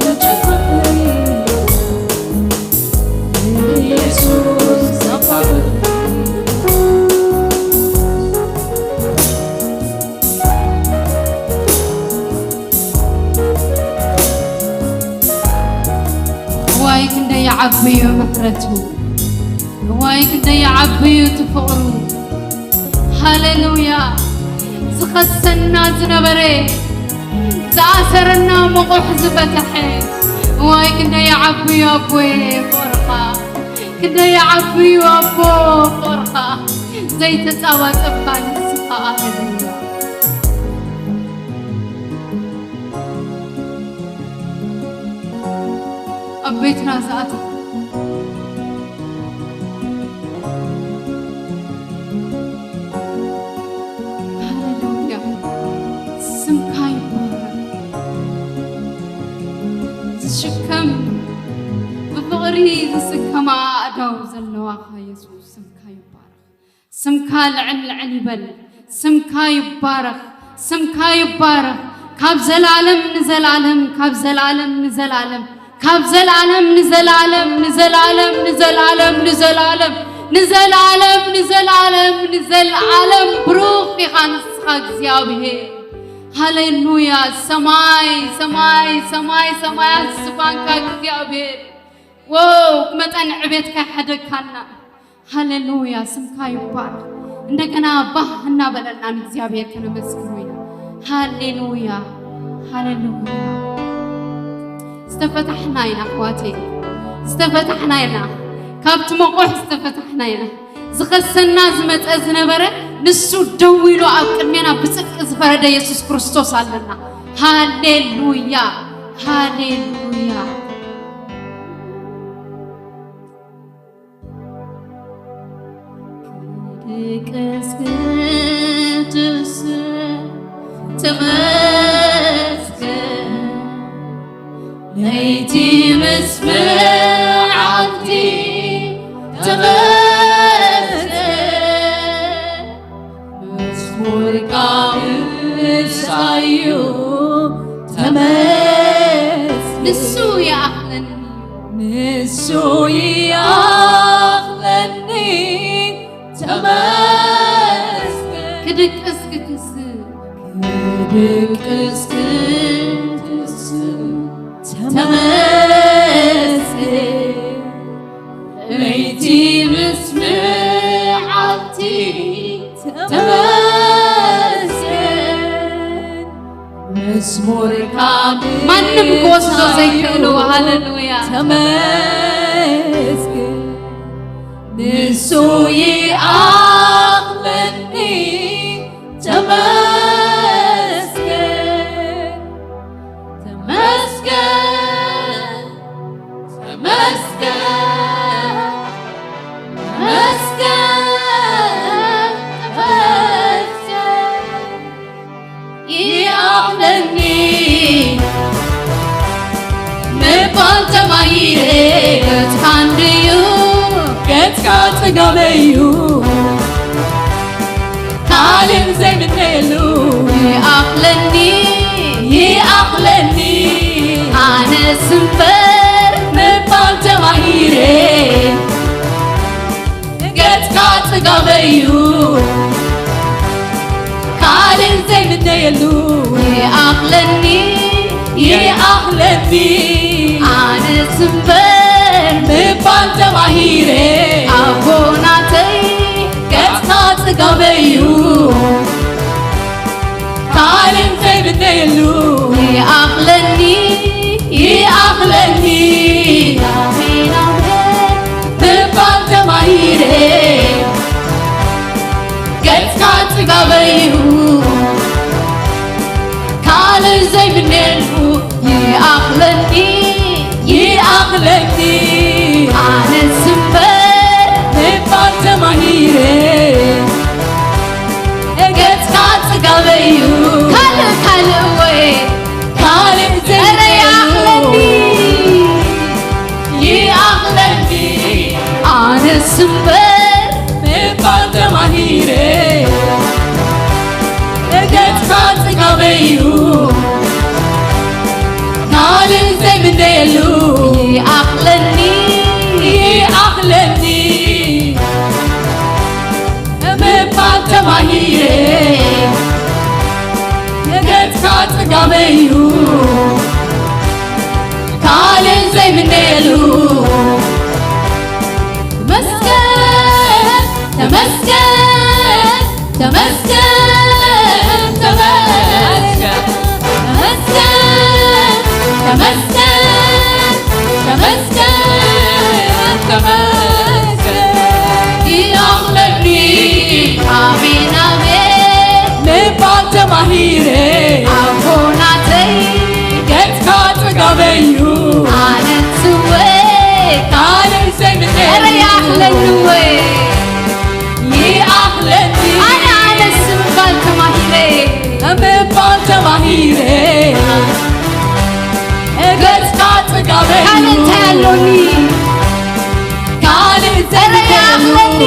ምንጪ ፍቕሪ ኢየሱስ ኣቦ ፍቕሪ ዋይ ክንደይ ይዓቢ እዩ ምሕረቱ፣ ዋይ ክንደይ ይዓቢ እዩ እቲ ፍቕሩ። ሃሌሉያ! ዝኸሰና ዝነበረ፣ ዝኣሰረና መቑሕ ዝፈትሐ፣ ዋይ ክንደይ ይዓቢ እዩ ኣቦየ ፍቕርኻ፣ ክንደይ ይዓቢ እዩ ኣቦ ፍቕርኻ፣ ዘይተጻባጸብካ ንስኻ። ሃሌሉያ! ኣብ ቤትና ዝኣተኻ ሃሌሉያ። ስምካ ይባረክ። ዝሽከም ብፍቕሪ ዝስከማ ኣእዳው ዘለዋኻ የሱስ ስምካ ይባረክ። ስምካ ልዕል ልዕል ይበል። ስምካ ይባረኽ። ስምካ ይባረኽ። ካብ ዘላለም ንዘላለም፣ ካብ ዘላለም ንዘላለም፣ ካብ ዘላለም ንዘላለም፣ ንዘላለም ንዘላለም፣ ንዘላለም ንዘላለም፣ ንዘላለም ንዘላለም ብሩኽ ኢኻ ንስኻ እግዚኣብሔር። ሃሌሉያ። ሰማይ፣ ሰማይ፣ ሰማይ፣ ሰማያት ዝፋንካ እግዚኣብሔር። ዎው፣ ክመጠን ዕቤትካ ይሓደግካና። ሃሌሉያ፣ ስምካ ይባረኽ። እንደገና ባህ እናበለና ንእግዚኣብሔር ከነመስግኖ ኢና። ሃሌሉያ፣ ሃሌሉያ። ዝተፈታሕና ኢና ኣሕዋተይ፣ ዝተፈታሕና ኢና። ካብቲ መቑሕ ዝተፈታሕና ኢና። ዝኸሰና ዝመጸ ዝነበረ ንሱ ደው ኢሉ ኣብ ቅድሜና ብጽድቂ ዝፈረደ የሱስ ክርስቶስ ኣለና። ሃሌሉያ፣ ሃሌሉያ። ክድቅስ ክትስእ ተመስገን። ለይቲ ምስ መዓልቲ ተመስገን። መዝሙርካ ምሳዩ ተመስገን። ንሱ ይኣኽለኒ። ንሱ ይኣኽለኒ። ተመስገን። ክድቅስ ክትስእ። ክድቅስ ክትስእ። ተመስገን። ለይቲ ምስ መዓልቲ ተመስገን። መዝሙርካ ማንም ክወስዶ ዘይክእሉ። ሃሌሉያ። ተመስገን። ንሱ ይኣኽለኒ። ተመስገን። ተመስገን። ተመስገን። ተመስገን። ተመስገን። ይኣኽለኒ። እዩ ካልእ ዘይምነየሉ። ይኣኽለኒ፣ ይኣኽለኒ፣ ኣነስ እምበር ምባል ተማሂረ። ገጽካ ጽጋበይ እዩ ካልእ ዘይምነየሉ። ይኣኽለኒ፣ ይኣኽለኒ፣ ኣነስ እምበር ምባል ተማሂረ። ኣቦ ናተይ ገጽካ ጽጋበይ እዩ ካልእ ዘይምነየሉ። ይኣኽለኒ፣ ይኣኽለኒ፣ ኣሜን ኣሜን ምባል ተማሂረ። ገጽካ ጽጋበይ እዩ ካልእ ዘይምነየሉ። ይኣኽለኒ፣ ይኣኽለኒ፣ ኣነስ እምበር ምባል ተማሂረ። ገጽካ ጽጋበይ እዩ ካልእ ካልእ ወይ ካልእ ኧረ ዘይምነየሉ። ይኣኽለኒ፣ ይኣኽለኒ፣ ኣነስ እምበር ምባል ተማሂረ። ገጽካ ጽጋበይ እዩ ካልእ ዘይምነየሉ። ይኣኽለኒ፣ ይኣኽለኒ፣ ምባል ተማሂረ። ገጽካ ጽጋበይ እዩ ካልእ ዘይምነየሉ። ተመስገን፣ ተመስገን፣ ተመስገን፣ ተመስገን፣ ተመስገን፣ ተመስገን፣ ተመስገን፣ ተመስገን። ይኣኽለኒ፣ ኣሜን፣ ኣሜን ምባል ተማሂረ። ኣቦ ናተይ ገጽካ ጽጋበይ እዩ ኣነስ እወ ካልእ ዘይምነየሉ። ኧረ ይኣኽለኒ እወ። ይኣኽለኒ። ኣነ ኣነስ ምባል ተማሂረ። ምባል ተማሂረ። ገጽካ ጽጋበይ እዩ ካልእ እንታይ ኣሎኒ? ካልእ ኧረ ዘይምነየሉ። ይኣኽለኒ።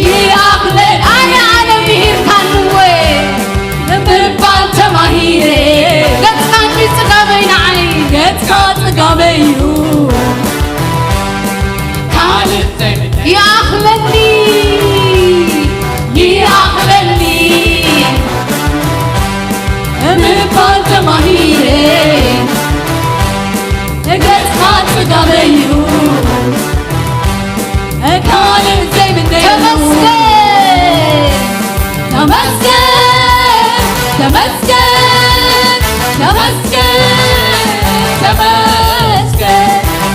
ይኣኽለኒ። ኣነ ኣነ ምሂርካኒ እወ። ምባል ተማሂረ። ገጽካ እንዲ ጽጋበይ ንዓይ። ገጽካ ጽጋበይ እዩ። ካልእ ዘይምነየሉ። ይኣኽለኒ፣ ይኣኽለኒ ምባል ተማሂረ። ገጽካ ጽጋበይ እዩ ካልእ ዘይምነየሉ። ተመስገን፣ ተመስገን፣ ተመስገን፣ ተመስገን፣ ተመስገን፣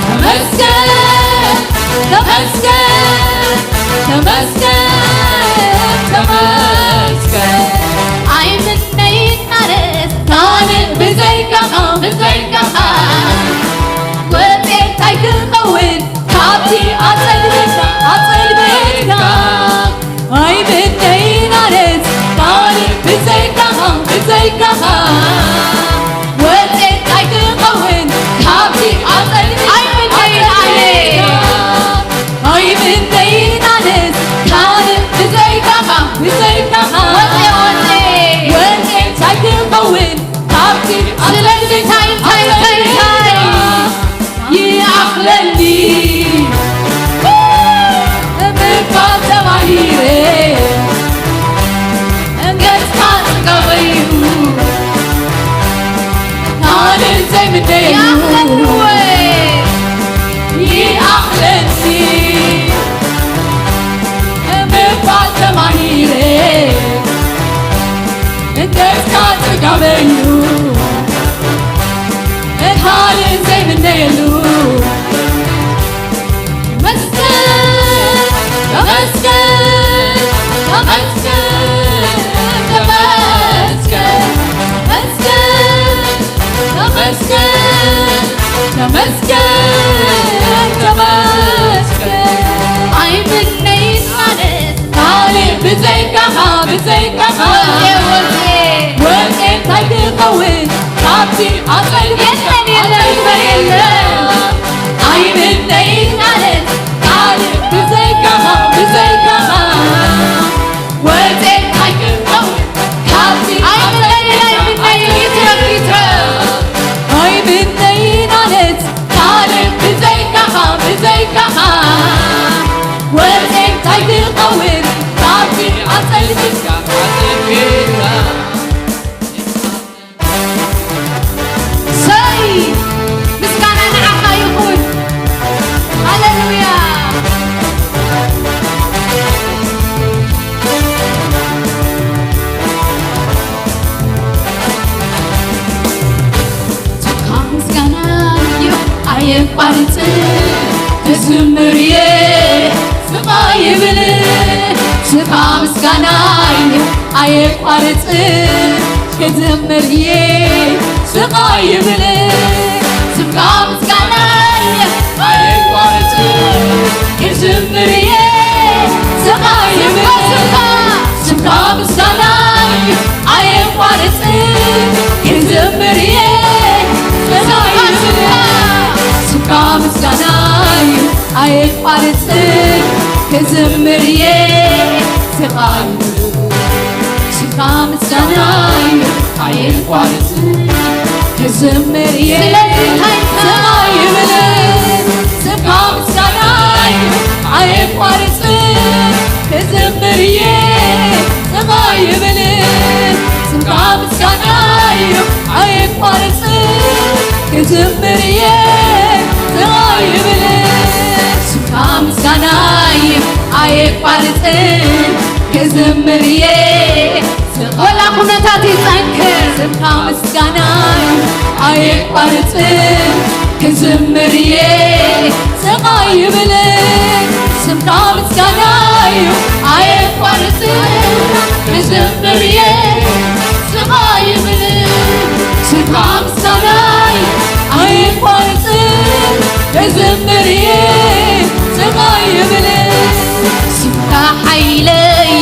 ተመስገን፣ ተመስገን፣ ተመስገን፣ ተመስገን። ኣይምነይን ኣነስ ካልእ ብዘይካኻ፣ ብዘይካኻ ወፂኤ እንታይ ክኸውን ካብቲ ኣፀልቤትካ፣ ኣፀልቤትካ። ኣይምነይን ኣነስ ካልእ ብዘይካኻ፣ ብዘይካኻ ወፂኤ እንታይ ክኸውን ካብቲ ኣፀልቤትካ። ኣይምነይን ኣነ። ኣይምነይን ኣነስ ካልእ ብዘይካኻ፣ ብዘይካኻ ወፂኤ፣ ወፂኤ። ወፂኤ እንታይ ክኸውን ካብቲ ስለዚ እንታይ፣ እንታይ፣ እንታይ፣ እንታይ? ይኣኽለኒ ምባል ተማሂረ። ገጽካ ጽጋበይ እዩ ካልእ ዘይምነየሉ። ይኣኽለኒ ወይ? ይኣኽለኒ ምባል ተማሂረ። ገጽካ ጽጋበይ እዩ ካልእ ዘይምነየሉ። ተመስገን፣ ተመስገን፣ ተመስገን፣ ተመስገን፣ ተመስገን፣ ተመስገን፣ ተመስገን። ኣይምነይን ማለት ካልእ ብዘይካኻ፣ ብዘይካኻ ወርቄ፣ ወርቄ። ወርቄ እንታይ ክኸውን ካብቲ ኣጸልቤትካ፣ የለን፣ የለን፣ ኣጸልቤትካ። የለን። ኣይምነይን ማለት ካልእ የቋርጽ ክዝምር እየ ስቓይ ይብል ስኻ ምስጋናይ ኣየቋርጽ ክዝምር እየ ስቓይ ይብል ስኻ ምስጋናይ ኣየቋርጽ ክዝምር እየ ስቓይ ይብል ስኻ ምስጋናይ ኣየቋርጽ ክዝምር እየ ስኻ ስኻ ምስጋናይ ኣየቋርጽ ክዝምር እየ ስቓይ ስኻ ምስጋናይ ኣየቋርጽ ክዝምር እየ ስለዚ እንታይ ስኻ ይብል ስኻ ምስጋናይ ኣየቋርጽ ክዝምር እየ ስኻ ይብል ስኻ ምስጋናይ ኣየቋርጽ ክዝምር እየ ስኻ ይብል ስኻ ምስጋናይ ኣየቋርጽ ክዝምር እየ ወላ ኩነታት ይጸንክር ስምካ ምስጋናይ ኣየቋርጽ ክዝምር እየ ስቓይ ይብል ስምካ ምስጋናይ ኣየቋርጽ ክዝምር እየ ስቓይ ይብል ስምካ ምስጋናይ ኣየቋርጽ ክዝምር እየ ስቓይ ይብል ስምካ ሓይለይ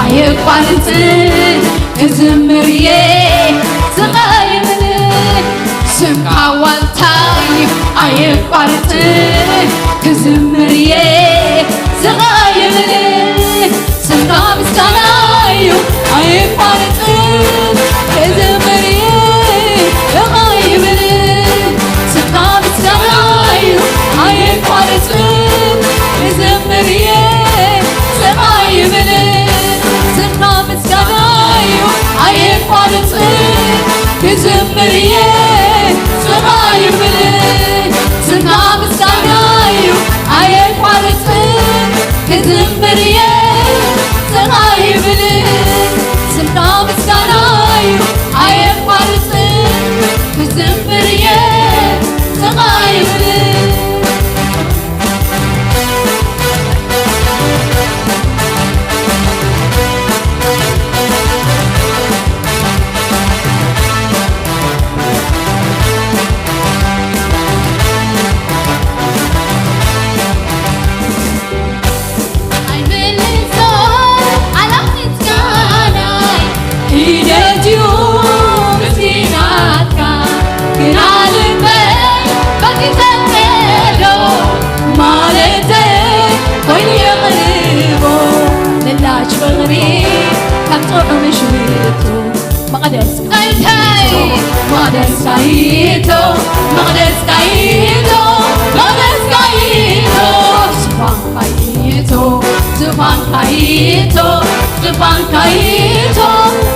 ኣየቋርጽ ክዝምር እየ ስቓይ ይብል ስምካ ዋልታይ ኣየቋርጽ ክዝምር እየ ስቓይ ይብል ስምካ ምስጋና እዩ ኣየቋርጽ ክዝምር እየ ስቓይ ይብል ስምካ ምስጋና እዩ ኣየቋርጽ ክዝምር እየ ስቓይ ይብል ስምካ ምስጋና እዩ ኣየቋርጽ ክዝምር እየ ስቓይ ይብል ስምካ ምስጋና እዩ ኣየቋርጽ ክዝምር እየ ስቓይ ይብል ስምካ ምስጋና እዩ ኣየቋርጽ ክዝምር እየ ስቓይ ይብል ኣይምልሶን ኣላኽ ምስጋናይ ሒደት እዩ ምስኪናትካ ግና ልበይ ፈቲተንዶ ማለተይ ኮይኑ የቕርቦ ምላሽ ፍቕሪ ካብ ጥዑም ሽቱ መቕደስ እንታይ እንታይ መቕደስ ካይቶ መቕደስ ካይቶ መቕደስ ካይቶ ስፋ ካይቶ ዝፋን ካይቶ ዝፋን ካይቶ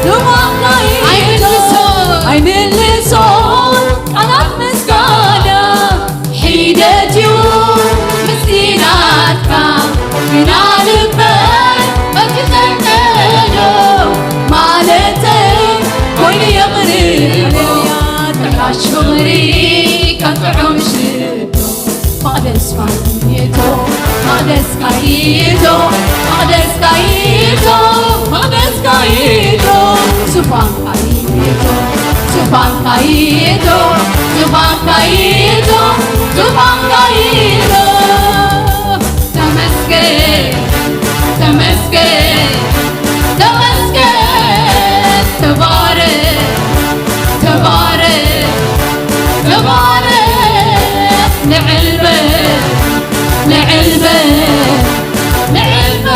ዝፋን ካይቶ ኣይምልሶ ኣይምልሶ ቃላት ምስጋና ሒደት እዩ ምስኪናትካ ግና ልበይ መኪተንዶ ማለተይ ኮይኑ የቕርብ ጥራሽ ፍቕሪ ከም ጥዑም ሽቶ መቕደስ ካይቶ መቕደስ ካይቶ መቕደስ ካይቶ መቕደስ ካይቶ ዙፋን ካይቶ ዙፋን ካይቶ ዙፋን ካይቶ ዙፋን ካይቶ ተመስገን ተመስገን ተመስገን ተባረክ ተባረክ ተባረክ ንዕልበ ንዕልበ ንዕልበ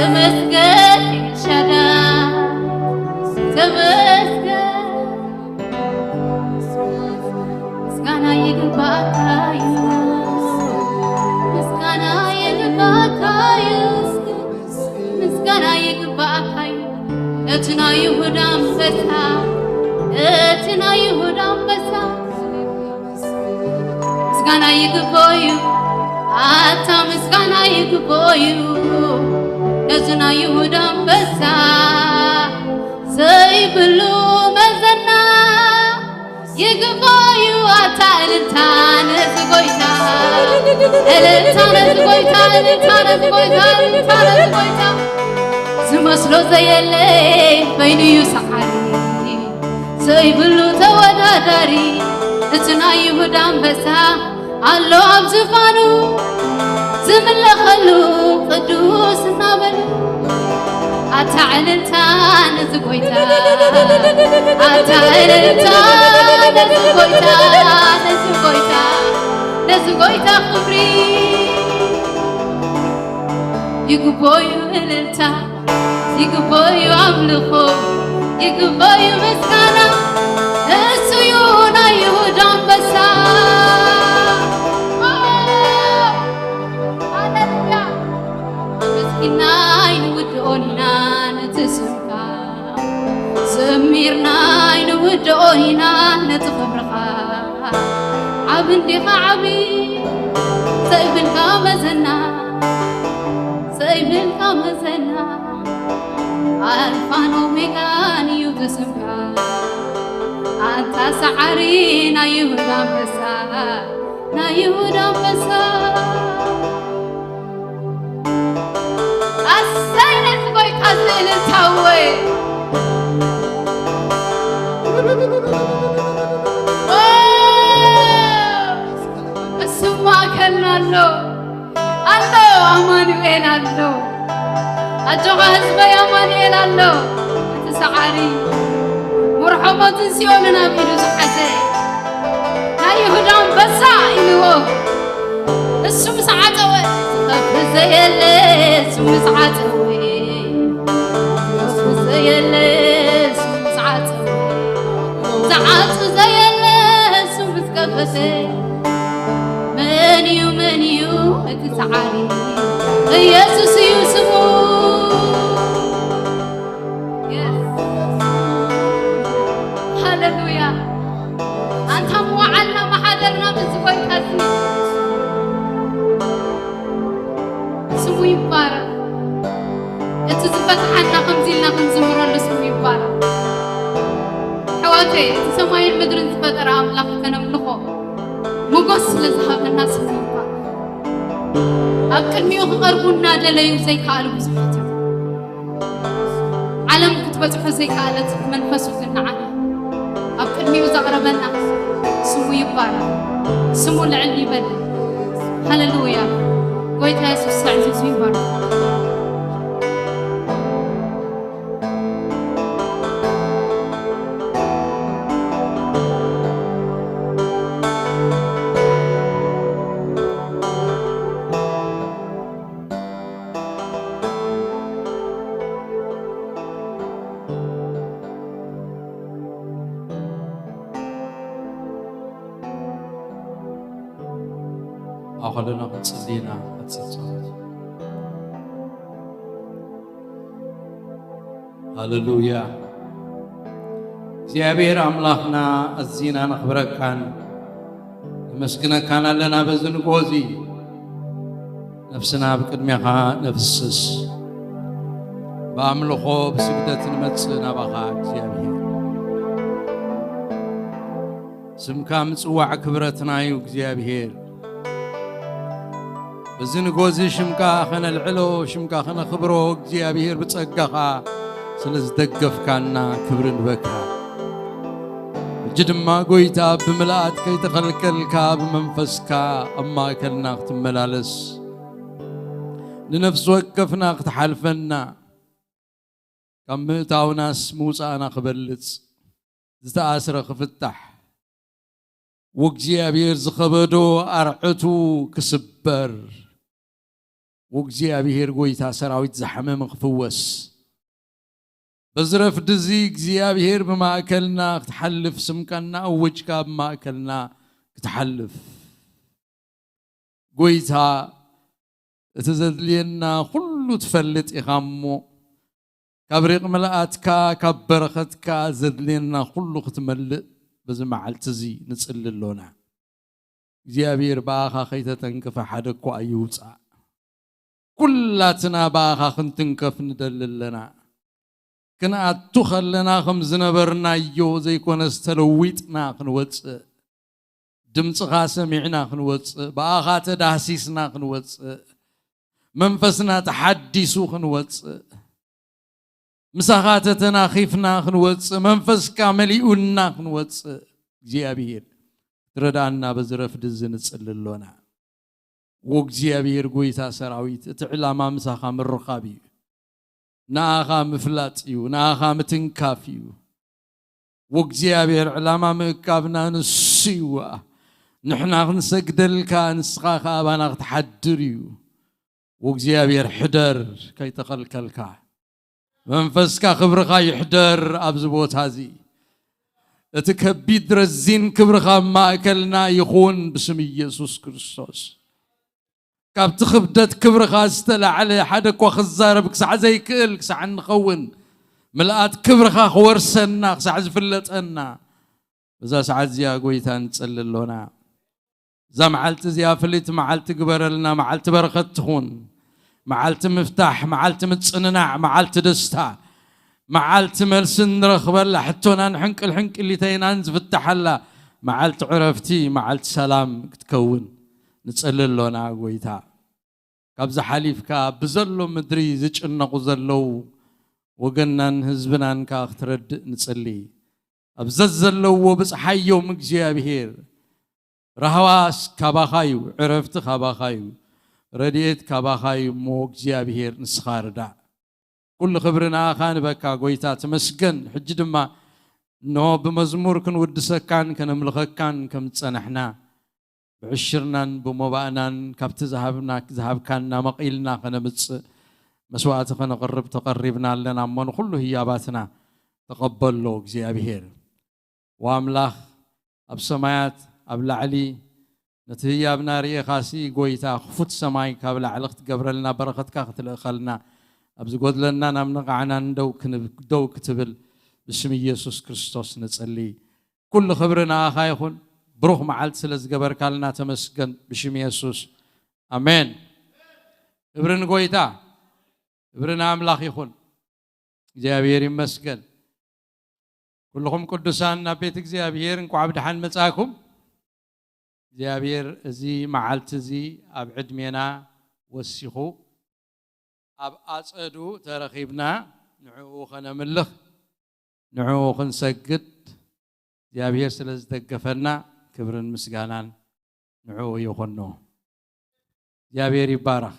ተመስገን ኤልሻዳይ፣ ተመስገን። ምስጋና ይግባእካ እዩ፣ ምስጋና ይግባእካ እዩ፣ ምስጋና ይግባእካ እዩ። እቲ ናይ ይሁዳ ኣንበሳ፣ እቲ ናይ ይሁዳ ኣንበሳ፣ ምስጋና ይግባእ እዩ፣ ኣታ ምስጋና ይግባእ እዩ። ነዚ ናይ ይሁዳ ኣንበሳ ዘይብሉ መዘና ይግባእ እዩ፣ ኣታ እልልታ ነዚ ጎይታ፣ እልልታ ነዚ ጎይታ፣ እልልታ ነዚ ጎይታ፣ እልልታ ነዚ ጎይታ። ዝመስሎ ዘየለ በይኑ እዩ ሰዓሪ፣ ዘይብሉ ተወዳዳሪ። እቲ ናይ ይሁዳ ኣንበሳ ኣሎ ኣብ ዝፋኑ፣ ዝምለኸሉ ቅዱስ እናበሉ። ኣታ ዕልልታ ነዚ ጎይታ፣ ኣታ ዕልልታ ነዚ ጎይታ፣ ነዚ ጎይታ፣ ነዚ ጎይታ ክብሪ ይግባእ እዩ እልልታ። ይግባእ እዩ ኣምልኾ፣ ይግባእ እዩ ምስጋና። እሱ እዩ ናይ ይሁዳ ኣንበሳ። ሃሌሉያ። ኣመስጊና ኣይንውድኦን ኢና ነቲ ስምካ፣ ዘሚርና ኣይንውድኦን ኢና ነቲ ክብርኻ። ዓቢ እንዲኻ ዓቢ፣ ዘይብልካ መዘና፣ ዘይብልካ መዘና። ኣልፋን ኦሜጋን እዩ እቲ ስምካ። ኣንታ ሰዓሪ ናይ ይሁዳ ኣንበሳ፣ ናይ ይሁዳ ኣንበሳ። ኣሰይ ነቲ ጎይታ እዚ እልልታ እወ። ኦ፣ እሱ ማእከልና ኣሎ። ኣሎ፣ ኣማኑኤል ኣሎ። ኣጆኻ ህዝበይ፣ ኣማኑኤል ኣሎ። እቲ ሰዓሪ ወርሖ ሞትን ሲኦልን ኣብ ኢዱ ዝሓዘ ናይ ይሁዳ ኣንበሳ ኢልዎ። እሱ ምስ ዓጸወ ዝኸፍት ዘየለ፣ እሱ ምስ ዓጸወ ዝኸፍት ዘየለ፣ እሱ ምስ ዓጸወ ዝዓጹ ዘየለ፣ እሱ ምስ ከፈተ መን እዩ፣ መን እዩ እቲ ሰዓሪ? ኢየሱስ እዩ ስሙ። የስ። ሃሌሉያ። ኣንታ መዋዓልና መሓደርና ምስዚ ጎይታ እዚ ስሙ ይባረክ። እቲ ዝፈትሓና ከምዚ ኢልና ክንዝምረሉ ስሙ ይባረክ። ኣሕዋተይ፣ እቲ ሰማይን ምድርን ዝፈጠረ ኣምላኽ ከነምልኾ ሞጎስ ስለ ዝሃበና ስሙ ይባረክ። ኣብ ቅድሚኡ ክቐርቡ እናደለዩ ዘይከኣሉ ብዙሓት እዮም። ዓለም ክትበጽሖ ዘይከኣለት መንፈሱ ግን ንዓና ኣብ ቅድሚኡ ዘቕረበና ስሙ ይባረክ። ስሙ ልዕል ይበል። ሃሌሉያ። ጎይታ የሱስ ኣዕዚዙ ይባረክ። ኣኸለና ክንጽሊ ኢና። ኣጽጽ ሃሌሉያ። እግዚኣብሔር ኣምላኽና፣ ኣዚና ነኽብረካን ነመስግነካን ኣለና። በዚ ንግሆ እዚ ነፍስና ኣብ ቅድሜኻ ነፍስስ። ብኣምልኾ ብስግደት ንመጽእ ናባኻ እግዚኣብሔር። ስምካ ምጽዋዕ ክብረትና እዩ እግዚኣብሔር። በዚ ንግሆ እዚ ሽምካ ከነልዕሎ፣ ሽምካ ከነኽብሮ እግዚኣብሔር ብጸጋኻ ስለ ዝደገፍካና ክብሪ ንበካ። ሕጂ ድማ ጎይታ ብምልኣት ከይተኸልከልካ ብመንፈስካ ኣብ ማእከልና ክትመላለስ፣ ንነፍሲ ወከፍና ክትሓልፈና፣ ካብ ምእታውናስ ምውጻእና ክበልጽ፣ ዝተኣስረ ክፍታሕ፣ ወእግዚኣብሔር ዝኸበዶ ኣርዕቱ ክስበር፣ ወእግዚኣብሔር ጎይታ ሰራዊት ዝሓመመ ክፍወስ። በዚ ረፍዲ እዚ እግዚኣብሔር ብማእከልና ክትሓልፍ ስምካ እናኣወጅካ ኣብ ማእከልና ክትሓልፍ። ጎይታ እቲ ዘድልየና ኩሉ ትፈልጥ ኢኻ እሞ ካብ ሪቕ ምልኣትካ ካብ በረኸትካ ዘድልየና ኩሉ ክትመልእ በዚ መዓልቲ እዚ ንጽሊ ኣሎና። እግዚኣብሔር ብኣኻ ከይተተንክፈ ሓደ እኳ ኣይውጻእ። ኩላትና ብኣኻ ክንትንከፍ ንደሊ ኣለና። ክንኣቱ ከለና ከም ዝነበርናዮ ዘይኮነስ ተለዊጥና ክንወጽእ፣ ድምጽኻ ሰሚዕና ክንወጽእ፣ ብኣኻ ተዳህሲስና ክንወጽእ፣ መንፈስና ተሓዲሱ ክንወጽእ፣ ምሳኻ ተተናኺፍና ክንወጽእ፣ መንፈስካ መሊኡና ክንወጽእ እግዚኣብሔር ክትረዳና በዚ ረፍዲ እዚ ንጽሊ ኣሎና። ወእግዚኣብሔር ጎይታ ሰራዊት እቲ ዕላማ ምሳኻ ምርኻብ እዩ። ንኣኻ ምፍላጥ እዩ፣ ንኣኻ ምትንካፍ እዩ። ወእግዚኣብሔር ዕላማ ምእካብና ንሱ እዩ። ንሕና ክንሰግደልካ፣ ንስኻ ከኣ ኣባና ክትሓድር እዩ። ወእግዚኣብሔር ሕደር፣ ከይተኸልከልካ። መንፈስካ ክብርኻ ይሕደር ኣብዚ ቦታ እዚ። እቲ ከቢድ ረዚን ክብርኻ ኣብ ማእከልና ይኹን ብስም ኢየሱስ ክርስቶስ። ካብቲ ክብደት ክብርኻ ዝተላዕለ ሓደ እኳ ክዛረብ ክሳዕ ዘይክእል ክሳዕ እንኸውን ምልኣት ክብርኻ ክወርሰና ክሳዕ ዝፍለጠና በዛ ሰዓት እዚኣ ጎይታ ንጸሊ ኣሎና። እዛ መዓልቲ እዚኣ ፍልይቲ መዓልቲ ግበረልና፣ መዓልቲ በረኸት ትኹን፣ መዓልቲ ምፍታሕ፣ መዓልቲ ምጽንናዕ፣ መዓልቲ ደስታ፣ መዓልቲ መልሲ እንረኽበላ፣ ሕቶናን ሕንቅል ሕንቅሊተይናን ዝፍታሓላ፣ መዓልቲ ዕረፍቲ፣ መዓልቲ ሰላም ክትከውን ንጸሊ ኣሎና። ጎይታ ካብዚ ሓሊፍካ ብዘሎ ምድሪ ዝጭነቑ ዘለዉ ወገንናን ህዝብናን ከኣ ክትረድእ ንጽሊ። ኣብ ዘዘለዎ ብጽሓዮም እግዚኣብሔር። ራህዋስ ካባኻ እዩ፣ ዕረፍቲ ካባኻ እዩ፣ ረድኤት ካባኻ እዩ እሞ እግዚኣብሔር ንስኻ ርዳእ። ኩሉ ክብሪ ንኣኻ ንበካ ጎይታ ተመስገን። ሕጂ ድማ እንሆ ብመዝሙር ክንውድሰካን ከነምልኸካን ከም ዝጸናሕና ብዕሽርናን ብሞባእናን ካብቲ ዝሃብና ዝሃብካና መቒልና ከነምጽእ መስዋእቲ ከነቕርብ ተቐሪብና ኣለና እሞ ንኹሉ ህያባትና ተቐበሎ እግዚኣብሔር። ወኣምላኽ ኣብ ሰማያት ኣብ ላዕሊ ነቲ ህያብና ርኢኻሲ ጎይታ ክፉት ሰማይ ካብ ላዕሊ ክትገብረልና በረኸትካ ክትልእኸልና ኣብ ዝጎድለና ናብ ነቓዕናን ደው ክንብ- ደው ክትብል ብስም ኢየሱስ ክርስቶስ ንጽሊ። ኩሉ ክብሪ ንኣኻ ይኹን። ብሩኽ መዓልቲ ስለ ዝገበርካልና ተመስገን ብሽም የሱስ ኣሜን። ክብሪ ንጎይታ ክብሪ ንኣምላኽ ይኹን። እግዚኣብሔር ይመስገን። ኩልኹም ቅዱሳን ናብ ቤት እግዚኣብሔር እንኳዕ ብደሓን መጻእኩም። እግዚኣብሔር እዚ መዓልቲ እዚ ኣብ ዕድሜና ወሲኹ ኣብ ኣጸዱ ተረኺብና ንዕኡ ኸነምልኽ ንዕኡ ክንሰግድ እግዚኣብሔር ስለ ዝደገፈና ክብርን ምስጋናን ንዕኡ ይኹኖ። እግዚኣብሔር ይባረኽ።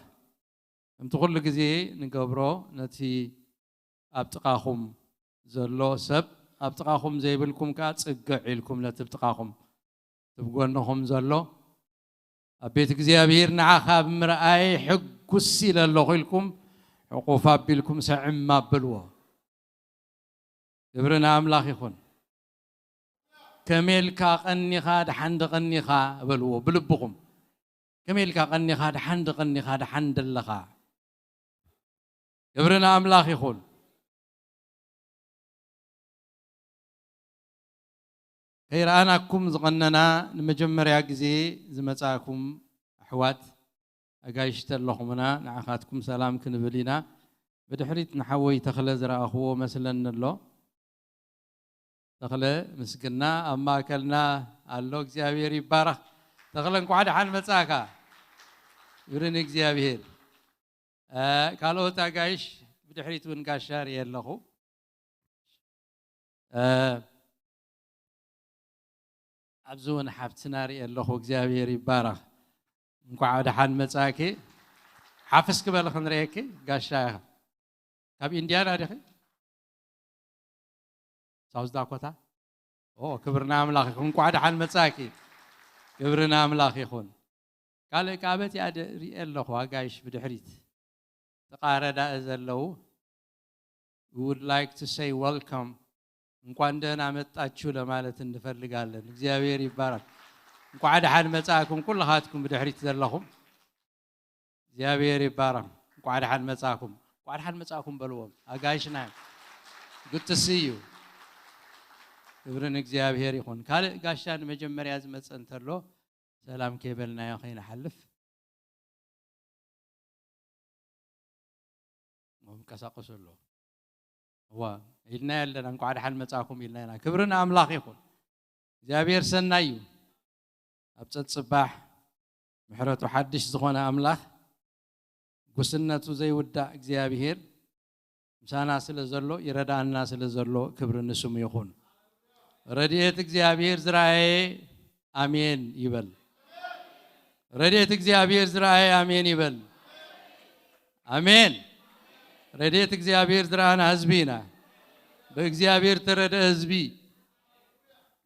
ከምቲ ኩሉ ግዜ ንገብሮ ነቲ ኣብ ጥቓኹም ዘሎ ሰብ ኣብ ጥቓኹም ዘይብልኩም ከኣ ጽግዕ ኢልኩም ነቲ ኣብ ጥቓኹም እቲ ብጎንኹም ዘሎ ኣብ ቤት እግዚኣብሔር ንዓኻ ብምርኣይ ሕጉስ ኢለ ኣለኹ ኢልኩም ሕቁፍ ኣቢልኩም ሰዕም ኣብልዎ። ክብሪ ንኣምላኽ ይኹን። ከመይ ኢልካ ቀኒኻ ደሓን ደቐኒኻ በልዎ ብልብኹም። ከመይ ኢልካ ቀኒኻ ደሓን ደቐኒኻ ደሓን ደለኻ። ክብሪ ንኣምላኽ ይኹን። ከይረኣናኩም ዝቐነና ንመጀመርያ ግዜ ዝመጻእኩም ኣሕዋት ኣጋይሽቲ ኣለኹምና ንዓኻትኩም ሰላም ክንብል ኢና። ብድሕሪት ንሓወይ ተኽለ ዝረኣኽዎ መስለኒ ኣሎ። ተኽለ ምስግና ኣብ ማእከልና ኣሎ። እግዚኣብሔር ይባረኽ። ተኽለ እንኳዕ ደሓን መጻእካ። ክብሪ ንእግዚኣብሔር። ካልኦት ኣጋይሽ ብድሕሪት እውን ጋሻ ርየ ኣለኹ። ኣብዚ እውን ሓፍትና ርየ ኣለኹ። እግዚኣብሔር ይባረኽ። እንኳዕ ደሓን መጻእኪ። ሓፍስ ክበል ክንርእየኪ ጋሻ ኢኻ። ካብ ኢንዲያና ዲኺ? ሳውዝ ዳኮታ። ኦ ክብርና ኣምላኽ ይኹን። እንኳዕ ደሓን መጻእኪ። ክብርና ኣምላኽ ይኹን። ካልእ ከኣ በቲኣ ደ-፣ ሪኤ ኣለኹ ኣጋይሽ ብድሕሪት ተቓረዳ ዘለዉ። We would like to say welcome፣ እንኳን ደህና መጣችሁ ለማለት እንፈልጋለን። እግዚኣብሔር ይባረክ። እንኳዕ ደሓን መጻእኩም ኩልኻትኩም ብድሕሪት ዘለኹም። እግዚኣብሔር ይባረክ። እንኳዕ ደሓን መጻእኩም። እንኳዕ ደሓን መጻእኩም በልዎም ኣጋይሽና እዮም። Good to see you። ክብሪ ንእግዚኣብሔር ይኹን። ካልእ ጋሻ ንመጀመርያ ዝመጸ እንተሎ ሰላም ከይበልናዮ ከይንሓልፍ። ምንቀሳቀሱ ኣለዉ። እዋ፣ ኢልና ኣለና፣ እንኳዕ ደሓን መጻእኩም ኢልና ኢና። ክብሪ ንኣምላኽ ይኹን። እግዚኣብሔር ሰናይ እዩ። ኣብ ጸጽባሕ ምሕረቱ ሓድሽ ዝኾነ ኣምላኽ፣ ጉስነቱ ዘይውዳእ እግዚኣብሔር ምሳና ስለ ዘሎ፣ ይረዳእና ስለ ዘሎ፣ ክብሪ ንስሙ ይኹን። ረድኤት እግዚኣብሔር ዝረኣየ ኣሜን ይበል። ረድኤት እግዚኣብሔር ዝረኣየ ኣሜን ይበል። ኣሜን። ረድኤት እግዚኣብሔር ዝረኣና ህዝቢ ኢና። ብእግዚኣብሔር ተረድአ ህዝቢ፣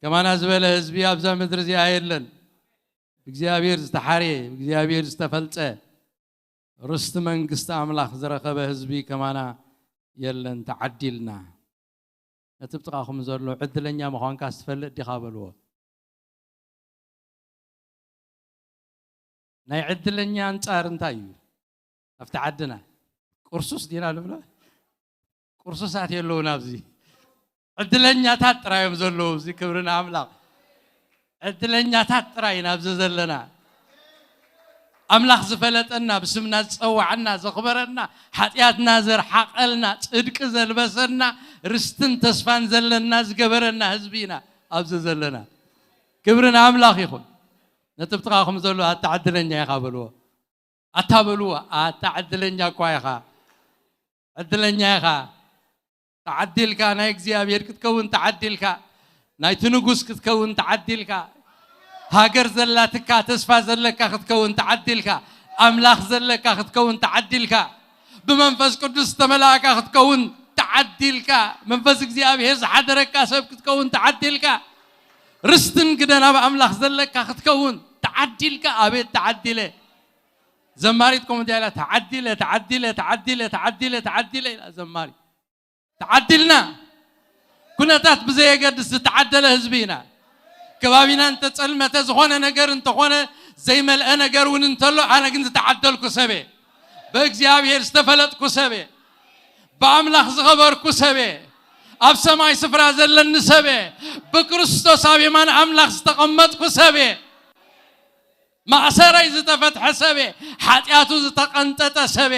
ከማና ዝበለ ህዝቢ ኣብዛ ምድሪ እዚኣ የለን። ብእግዚኣብሔር ዝተሓርየ፣ ብእግዚኣብሔር ዝተፈልጸ፣ ርስቲ መንግስቲ ኣምላኽ ዝረኸበ ህዝቢ ከማና የለን። ተዓዲልና። ነቲ ብጥቓኹም ዘሎ ዕድለኛ ምዃንካ ትፈልጥ ዲኻ በልዎ። ናይ ዕድለኛ ኣንጻር እንታይ እዩ? ኣብቲ ዓድና ቁርሱስ ዲና ንብሎ? ቁርሱሳት የለውን ኣብዚ። ዕድለኛታት ጥራይ እዮም ዘለዉ። እዚ ክብሪ ንኣምላኽ። ዕድለኛታት ጥራይ ኢና ኣብዚ ዘለና። ኣምላኽ ዝፈለጠና፣ ብስምና ዝጸዋዓና፣ ዘኽበረና፣ ሓጢኣትና ዘርሓቐልና፣ ጽድቂ ዘልበሰና፣ ርስትን ተስፋን ዘለና ዝገበረና ህዝቢ ኢና ኣብዚ ዘለና። ክብሪ ንኣምላኽ ይኹን። ነቲ ብጥቓኹም ዘሎ ኣታ ዕድለኛ ኢኻ በልዎ። ኣታ በልዎ፣ ኣታ ዕድለኛ እኳ ኢኻ። ዕድለኛ ኢኻ። ተዓዲልካ፣ ናይ እግዚኣብሔር ክትከውን ተዓዲልካ። ናይቲ ንጉስ ክትከውን ተዓዲልካ። ሃገር ዘላትካ ተስፋ ዘለካ ክትከውን ተዓዲልካ። ኣምላኽ ዘለካ ክትከውን ተዓዲልካ። ብመንፈስ ቅዱስ ዝተመላእካ ክትከውን ተዓዲልካ። መንፈስ እግዚኣብሔር ዝሓደረካ ሰብ ክትከውን ተዓዲልካ። ርስትን ግደን ኣብ ኣምላኽ ዘለካ ክትከውን ተዓዲልካ። ኣቤት ተዓዲለ። ዘማሪት ከምኡ እንታይ ኢላ? ተዓዲለ፣ ተዓዲለ፣ ተዓዲለ፣ ተዓዲለ፣ ተዓዲለ ኢላ ዘማሪት። ተዓዲልና። ኩነታት ብዘየገድስ ዝተዓደለ ህዝቢ ኢና። ከባቢና እንተጸልመተ፣ ዝኾነ ነገር እንተኾነ፣ ዘይመልአ ነገር እውን እንተሎ፣ ኣነ ግን ዝተዓደልኩ ሰበ፣ ብእግዚኣብሔር ዝተፈለጥኩ ሰበ፣ ብኣምላኽ ዝኸበርኩ ሰበ፣ ኣብ ሰማይ ስፍራ ዘለኒ ሰበ፣ ብክርስቶስ ኣብ የማን ኣምላኽ ዝተቐመጥኩ ሰበ፣ ማእሰረይ ዝተፈትሐ ሰበ፣ ሓጢኣቱ ዝተቐንጠጠ ሰበ፣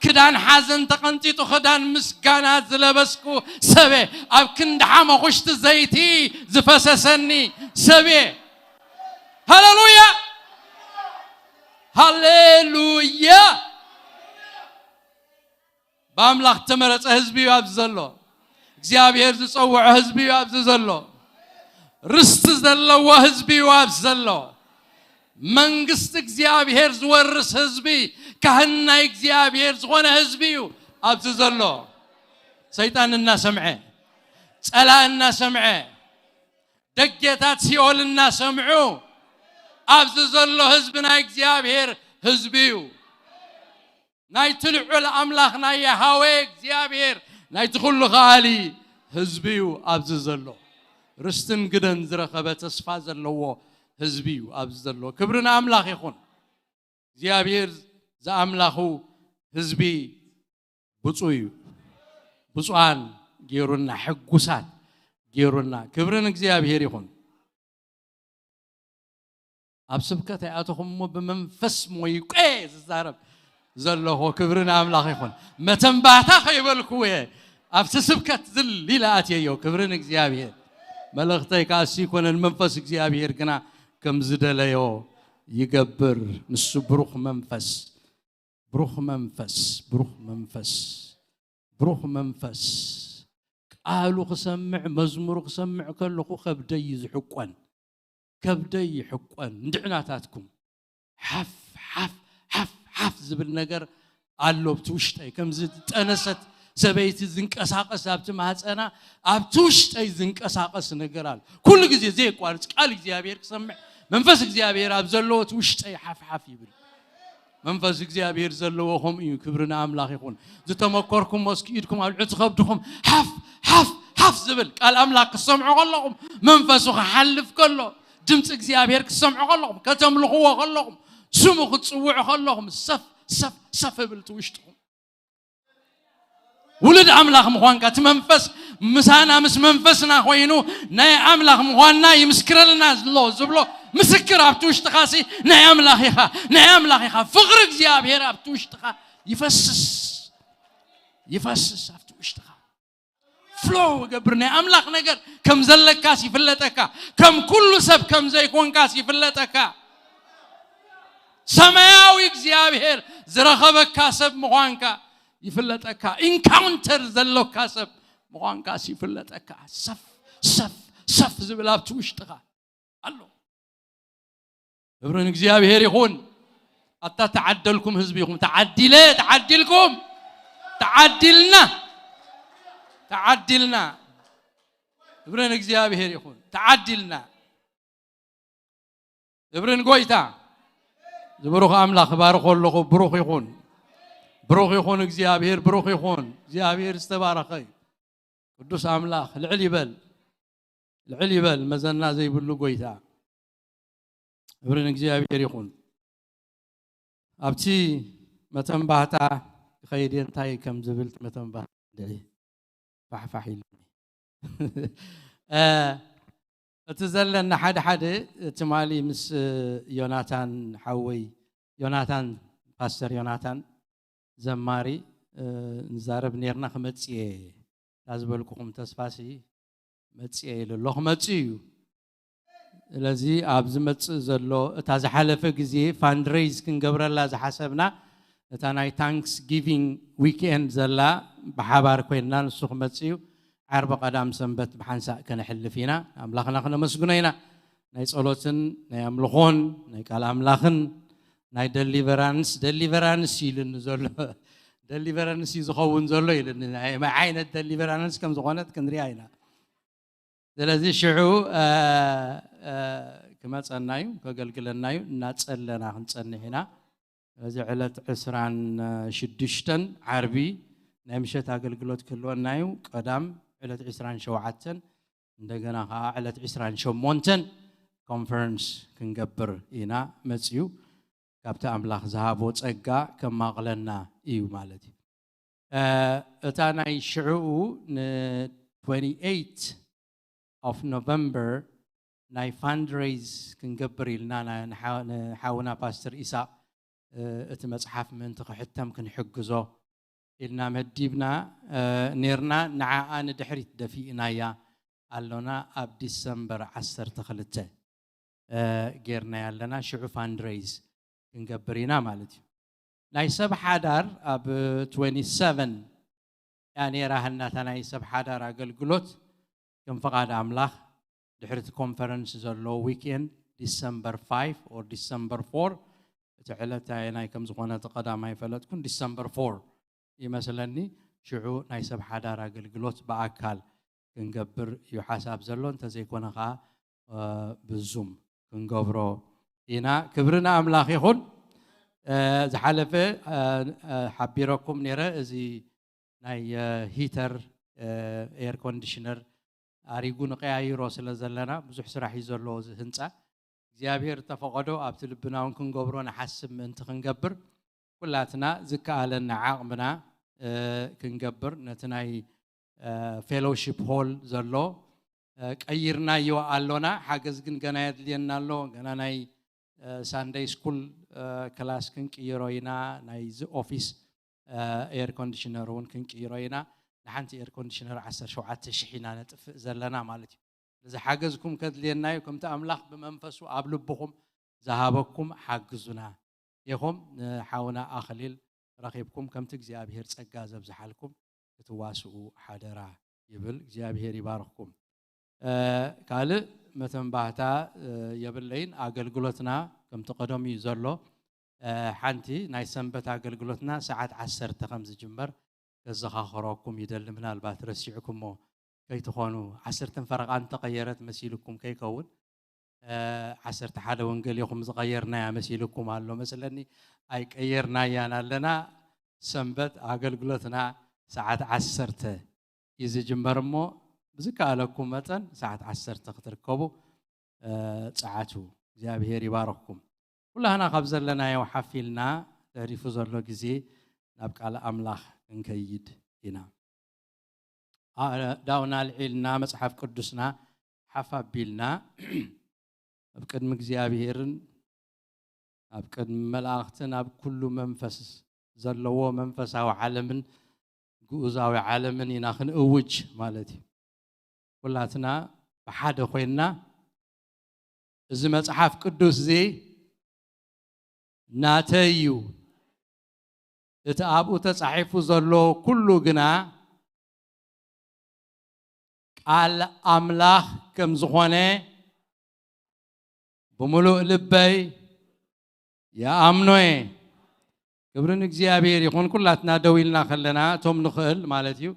ክዳን ሓዘን ተቐንጢጡ ክዳን ምስጋና ዝለበስኩ ሰበ፣ ኣብ ክንዲ ሓመኹሽቲ ዘይቲ ዝፈሰሰኒ ሰበ። ሃሌሉያ! ሃሌሉያ! ብኣምላኽ እተመረጸ ህዝቢ እዩ ኣብዚ ዘሎ። እግዚኣብሔር ዝጸውዖ ህዝቢ እዩ ኣብዚ ዘሎ። ርስቲ ዘለዎ ህዝቢ እዩ ኣብዚ ዘሎ። መንግስቲ እግዚኣብሔር ዝወርስ ህዝቢ፣ ካህን ናይ እግዚኣብሔር ዝኾነ ህዝቢ እዩ ኣብዚ ዘሎ። ሰይጣን እናሰምዐ፣ ጸላእ እናሰምዐ፣ ደጌታት ሲኦል እናሰምዑ ኣብዚ ዘሎ ህዝቢ ናይ እግዚኣብሔር ህዝቢ እዩ። ናይቲ ልዑል ኣምላኽ ናይ የሃዌ እግዚኣብሔር ናይቲ ኩሉ ከኣሊ ህዝቢ እዩ ኣብዚ ዘሎ። ርስትን ግደን ዝረኸበ ተስፋ ዘለዎ ህዝቢ እዩ ኣብዚ ዘሎ። ክብሪ ንኣምላኽ ይኹን። እግዚኣብሔር ዝኣምላኹ ህዝቢ ብፁዕ እዩ። ብፁዓን ገይሩና፣ ሕጉሳት ገይሩና። ክብሪ ንእግዚኣብሔር ይኹን። ኣብ ስብከት ኣይኣተኹም እሞ ብመንፈስ ሞይቄ ዝዛረብ ዘለኹ። ክብሪ ንኣምላኽ ይኹን። መተንባታ ከይበልኩ እየ ኣብቲ ስብከት ዝል ኢለ ኣትየዮ። ክብሪ ንእግዚኣብሔር። መልእኽተይ ከኣ እሱ ይኮነን፣ መንፈስ እግዚኣብሔር ግና ከም ዝደለዮ ይገብር። ንሱ ብሩኽ መንፈስ፣ ብሩኽ መንፈስ፣ ብሩኽ መንፈስ፣ ብሩኽ መንፈስ። ቃሉ ክሰምዕ፣ መዝሙሩ ክሰምዕ ከለኹ ከብደይ እዩ ዝሕቆን። ከብደይ ይሕቆን። እንድዕናታትኩም ሓፍ፣ ሓፍ፣ ሓፍ፣ ሓፍ ዝብል ነገር ኣሎ ኣብቲ ውሽጠይ። ከምዚ ዝጠነሰት ሰበይቲ ዝንቀሳቐስ ኣብቲ ማህፀና፣ ኣብቲ ውሽጠይ ዝንቀሳቐስ ነገር ኣሎ። ኩሉ ግዜ ዘየቋርጽ ቃል እግዚኣብሔር ክሰምዕ፣ መንፈስ እግዚኣብሔር ኣብ ዘለዎ እቲ ውሽጠይ ሓፍ ሓፍ ይብል። መንፈስ እግዚኣብሔር ዘለዎ ከምኡ እዩ። ክብሪ ንኣምላኽ ይኹን። ዝተመኮርኩም እስኪ ኢድኩም ኣብ ልዕሊ ከብድኹም ሓፍ ሓፍ ሓፍ ዝብል ቃል ኣምላኽ ክትሰምዑ ከለኹም፣ መንፈሱ ክሓልፍ ከሎ፣ ድምፂ እግዚኣብሔር ክትሰምዑ ከለኹም፣ ከተምልኽዎ ከለኹም፣ ስሙ ክትፅውዑ ከለኹም፣ ሰፍ ሰፍ ሰፍ እብል እቲ ውሽጥኹም። ውሉድ ኣምላኽ ምዃንካ፣ እቲ መንፈስ ምሳና፣ ምስ መንፈስና ኮይኑ ናይ ኣምላኽ ምዃንና ይምስክረልና ኣሎ ዝብሎ ምስክር ኣብቲ ውሽጥኻ ሲ ናይ ኣምላኽ ኢኻ፣ ናይ ኣምላኽ ኢኻ። ፍቕሪ እግዚኣብሔር ኣብቲ ውሽጥኻ ይፈስስ፣ ይፈስስ ኣብቲ ውሽጥኻ። ፍሎው ይገብር። ናይ ኣምላኽ ነገር ከም ዘለካስ ይፍለጠካ፣ ከም ኩሉ ሰብ ከም ዘይኮንካስ ይፍለጠካ። ሰማያዊ እግዚኣብሔር ዝረኸበካ ሰብ ምዃንካ ይፍለጠካ። ኢንካውንተር ዘሎካ ሰብ ምዃንካስ ይፍለጠካ። ሰፍ ሰፍ ሰፍ ዝብል ኣብቲ ውሽጥኻ ኣሎ። ክብሪ ንእግዚኣብሔር ይኹን። ኣታ ተዓደልኩም ህዝቢ ኢኹም። ተዓዲለ፣ ተዓዲልኩም፣ ተዓዲልና፣ ተዓዲልና። ክብሪ ንእግዚኣብሔር ይኹን። ተዓዲልና። ክብሪ ንጎይታ። ዝብሩኽ ኣምላኽ ባርኾ ኣለኹ። ብሩኽ ይኹን፣ ብሩኽ ይኹን እግዚኣብሔር፣ ብሩኽ ይኹን እግዚኣብሔር። ዝተባረኸ እዩ። ቅዱስ ኣምላኽ ልዕል ይበል፣ ልዕል ይበል መዘና ዘይብሉ ጎይታ። ክብሪ ንእግዚኣብሔር ይኹን። ኣብቲ መተንባህታ ክኸይድ እየ፣ እንታይ ከም ዝብል መተንባህታ ድዒ ፋሕፋሕ ኢሉኒ። እ፣ እቲ ዘለና ሓደ ሓደ ትማሊ ምስ ዮናታን ሓወይ፣ ዮናታን፣ ፓስተር ዮናታን ዘማሪ፣ እ፣ ንዛረብ ኔርና። ክመጽእ እየ እታ ዝበልኩኹም ተስፋሲ መጽእ ኢሉ ኣሎ። ክመጽእ እዩ። ስለዚ ኣብ ዝመጽእ ዘሎ እታ ዝሓለፈ ግዜ ፋንድሬይዝ ክንገብረላ ዝሓሰብና እታ ናይ ታንክስ ጊቪንግ ዊክኤንድ ዘላ ብሓባር ኮይንና ንሱ ክመጽእ እዩ። ዓርቢ ቀዳም ሰንበት ብሓንሳእ ከነሕልፍ ኢና። ኣምላኽና ክነመስግኖ ኢና። ናይ ጸሎትን ናይ ኣምልኾን ናይ ቃል ኣምላኽን ናይ ደሊቨራንስ፣ ደሊቨራንስ ኢሉኒ ዘሎ፣ ደሊቨራንስ እዩ ዝኸውን ዘሎ ኢሉኒ። ናይ መን ዓይነት ደሊቨራንስ ከም ዝኾነት ክንሪኣ ኢና። ስለዚ ሽዑ፣ እ፣ እ፣ ክመጸና እዩ፣ ከገልግለና እዩ። እናጸለና ክንጸንሕ ኢና። ስለዚ ዕለት ዕስራን ሽዱሽተን ዓርቢ ናይ ምሸት ኣገልግሎት ክህልወና እዩ። ቀዳም ዕለት ዕስራን ሸውዓተን፣ እንደገና ከዓ ዕለት ዕስራን ሸሞንተን ኮንፈረንስ ክንገብር ኢና። መጽዩ ካብቲ ኣምላኽ ዝሃቦ ጸጋ ከማቕለና እዩ ማለት እዩ። እ፣ እታ ናይ ሽዕኡ ን twenty-eight of November ናይ ፋንድሬይዝ ክንገብር ኢልና ና-፣ ንሓ-፣ ንሓውና ፓስተር ኢሳቕ፣ እ፣ እቲ መጽሓፍ ምእንቲ ክሕተም ክንሕግዞ ኢልና መዲብና፣ እ፣ ኔርና። ንዓኣ ንድሕሪት ደፊእናያ ኣሎና። ኣብ ዲሰምበር ዓሰርተ ክልተ፣ እ፣ ጌርናያ ኣለና። ሽዑ ፋንድሬይዝ ክንገብር ኢና ማለት እዩ። ናይ ሰብ ሓዳር ኣብ twenty-seven እያ ነይራ፣ ሃናታ ናይ ሰብ ሓዳር ኣገልግሎት። ከም ፍቓድ ኣምላኽ ድሕሪ እቲ ኮንፈረንስ ዘሎ ዊክኤንድ ዲሰምበር ፋይቭ ኦር ዲሰምበር ፎር፣ እቲ ዕለት ኣየናይ ከም ዝኾነ እቲ ቀዳም ኣይፈለጥኩን፣ ዲሰምበር ፎር ይመስለኒ። ሽዑ ናይ ሰብ ሓዳር ኣገልግሎት ብኣካል ክንገብር እዩ ሓሳብ ዘሎ፣ እንተዘይኮነ ከዓ፣ እ፣ ብዙም ክንገብሮ ኢና። ክብሪ ንኣምላኽ ይኹን። እ፣ ዝሓለፈ፣ እ፣ እ፣ ሓቢረኩም ነይረ፣ እዚ ናይ፣ እ፣ ሂተር፣ እ፣ ኤር ኮንዲሽነር ኣሪጉ ንቀያይሮ ስለ ዘለና ብዙሕ ስራሕ እዩ ዘለዎ እዚ ህንፃ። እግዚኣብሔር ተፈቐዶ ኣብቲ ልብና እውን ክንገብሮ ንሓስብ ምእንቲ ክንገብር፣ ኩላትና ዝከኣለና ዓቕምና፣ እ፣ ክንገብር፣ ነቲ ናይ፣ እ፣ ፌሎሺፕ ሆል ዘሎ፣ እ፣ ቀይርናዮ ኣሎና። ሓገዝ ግን ገና የድልየና ኣሎ። ገና ናይ፣ እ፣ ሳንደይ ስኩል፣ እ፣ ክላስ ክንቅይሮ ኢና። ናይዚ ኦፊስ፣ እ፣ ኤር ኮንዲሽነር እውን ክንቅይሮ ኢና። ንሓንቲ ኤር ኮንዲሽነር ዓሰርተ ሸውዓተ ሽሕ ኢና ነጥፍእ ዘለና ማለት እዩ። እዚ ሓገዝኩም ከድልየና እዩ። ከምቲ ኣምላኽ ብመንፈሱ ኣብ ልብኹም ዝሃበኩም ሓግዙና ኢኹም። ንሓውና ኣኽሊል ረኺብኩም ከምቲ እግዚኣብሔር ጸጋ ዘብዝሓልኩም ክትዋስኡ ሓደራ ይብል። እግዚኣብሔር ይባርኽኩም። እ፣ ካልእ መተንባህታ፣ እ፣ የብለይን። ኣገልግሎትና ከምቲ ቀደሙ እዩ ዘሎ። እ፣ ሓንቲ ናይ ሰንበት ኣገልግሎትና ሰዓት ዓሰርተ ከም ዝጅመር ከዘኻኽረኩም ይደሊ። ምናልባት ረሲዕኩሞ ከይትኾኑ፣ ዓሰርተን ፈረቓን ተቐየረት መሲልኩም ከይከውን፣ ዓሰርተ ሓደ ወንጌል ኢኹም ዝቐየርናያ መሲልኩም ኣሎ መስለኒ። ኣይቀየርናያን ኣለና። ሰንበት ኣገልግሎትና ሰዓት ዓሰርተ እዩ ዝጅመር እሞ ብዝከኣለኩም መጠን ሰዓት ዓሰርተ ክትርከቡ ጸዓቱ። እግዚኣብሔር ይባረኽኩም። ኩላህና ካብ ዘለናዮ ሓፊልና ተሪፉ ዘሎ ግዜ ናብ ቃል ኣምላኽ ክንከይድ ኢና። ኣእዳውና ኣልዒልና መጽሓፍ ቅዱስና ሓፍ ኣቢልና ኣብ ቅድሚ እግዚኣብሔርን ኣብ ቅድሚ መላእኽትን ኣብ ኩሉ መንፈስ ዘለዎ መንፈሳዊ ዓለምን ግኡዛዊ ዓለምን ኢና ክንእውጅ ማለት እዩ። ኩላትና ብሓደ ኮይንና እዚ መጽሓፍ ቅዱስ እዚ ናተይ እዩ፣ እቲ ኣብኡ ተጻሒፉ ዘሎ ኩሉ ግና ቃል ኣምላኽ ከም ዝኾነ ብምሉእ ልበይ ይኣምኖ እየ። ክብሪ ንእግዚኣብሔር ይኹን። ኩላትና ደው ኢልና ከለና እቶም ንኽእል ማለት እዩ፣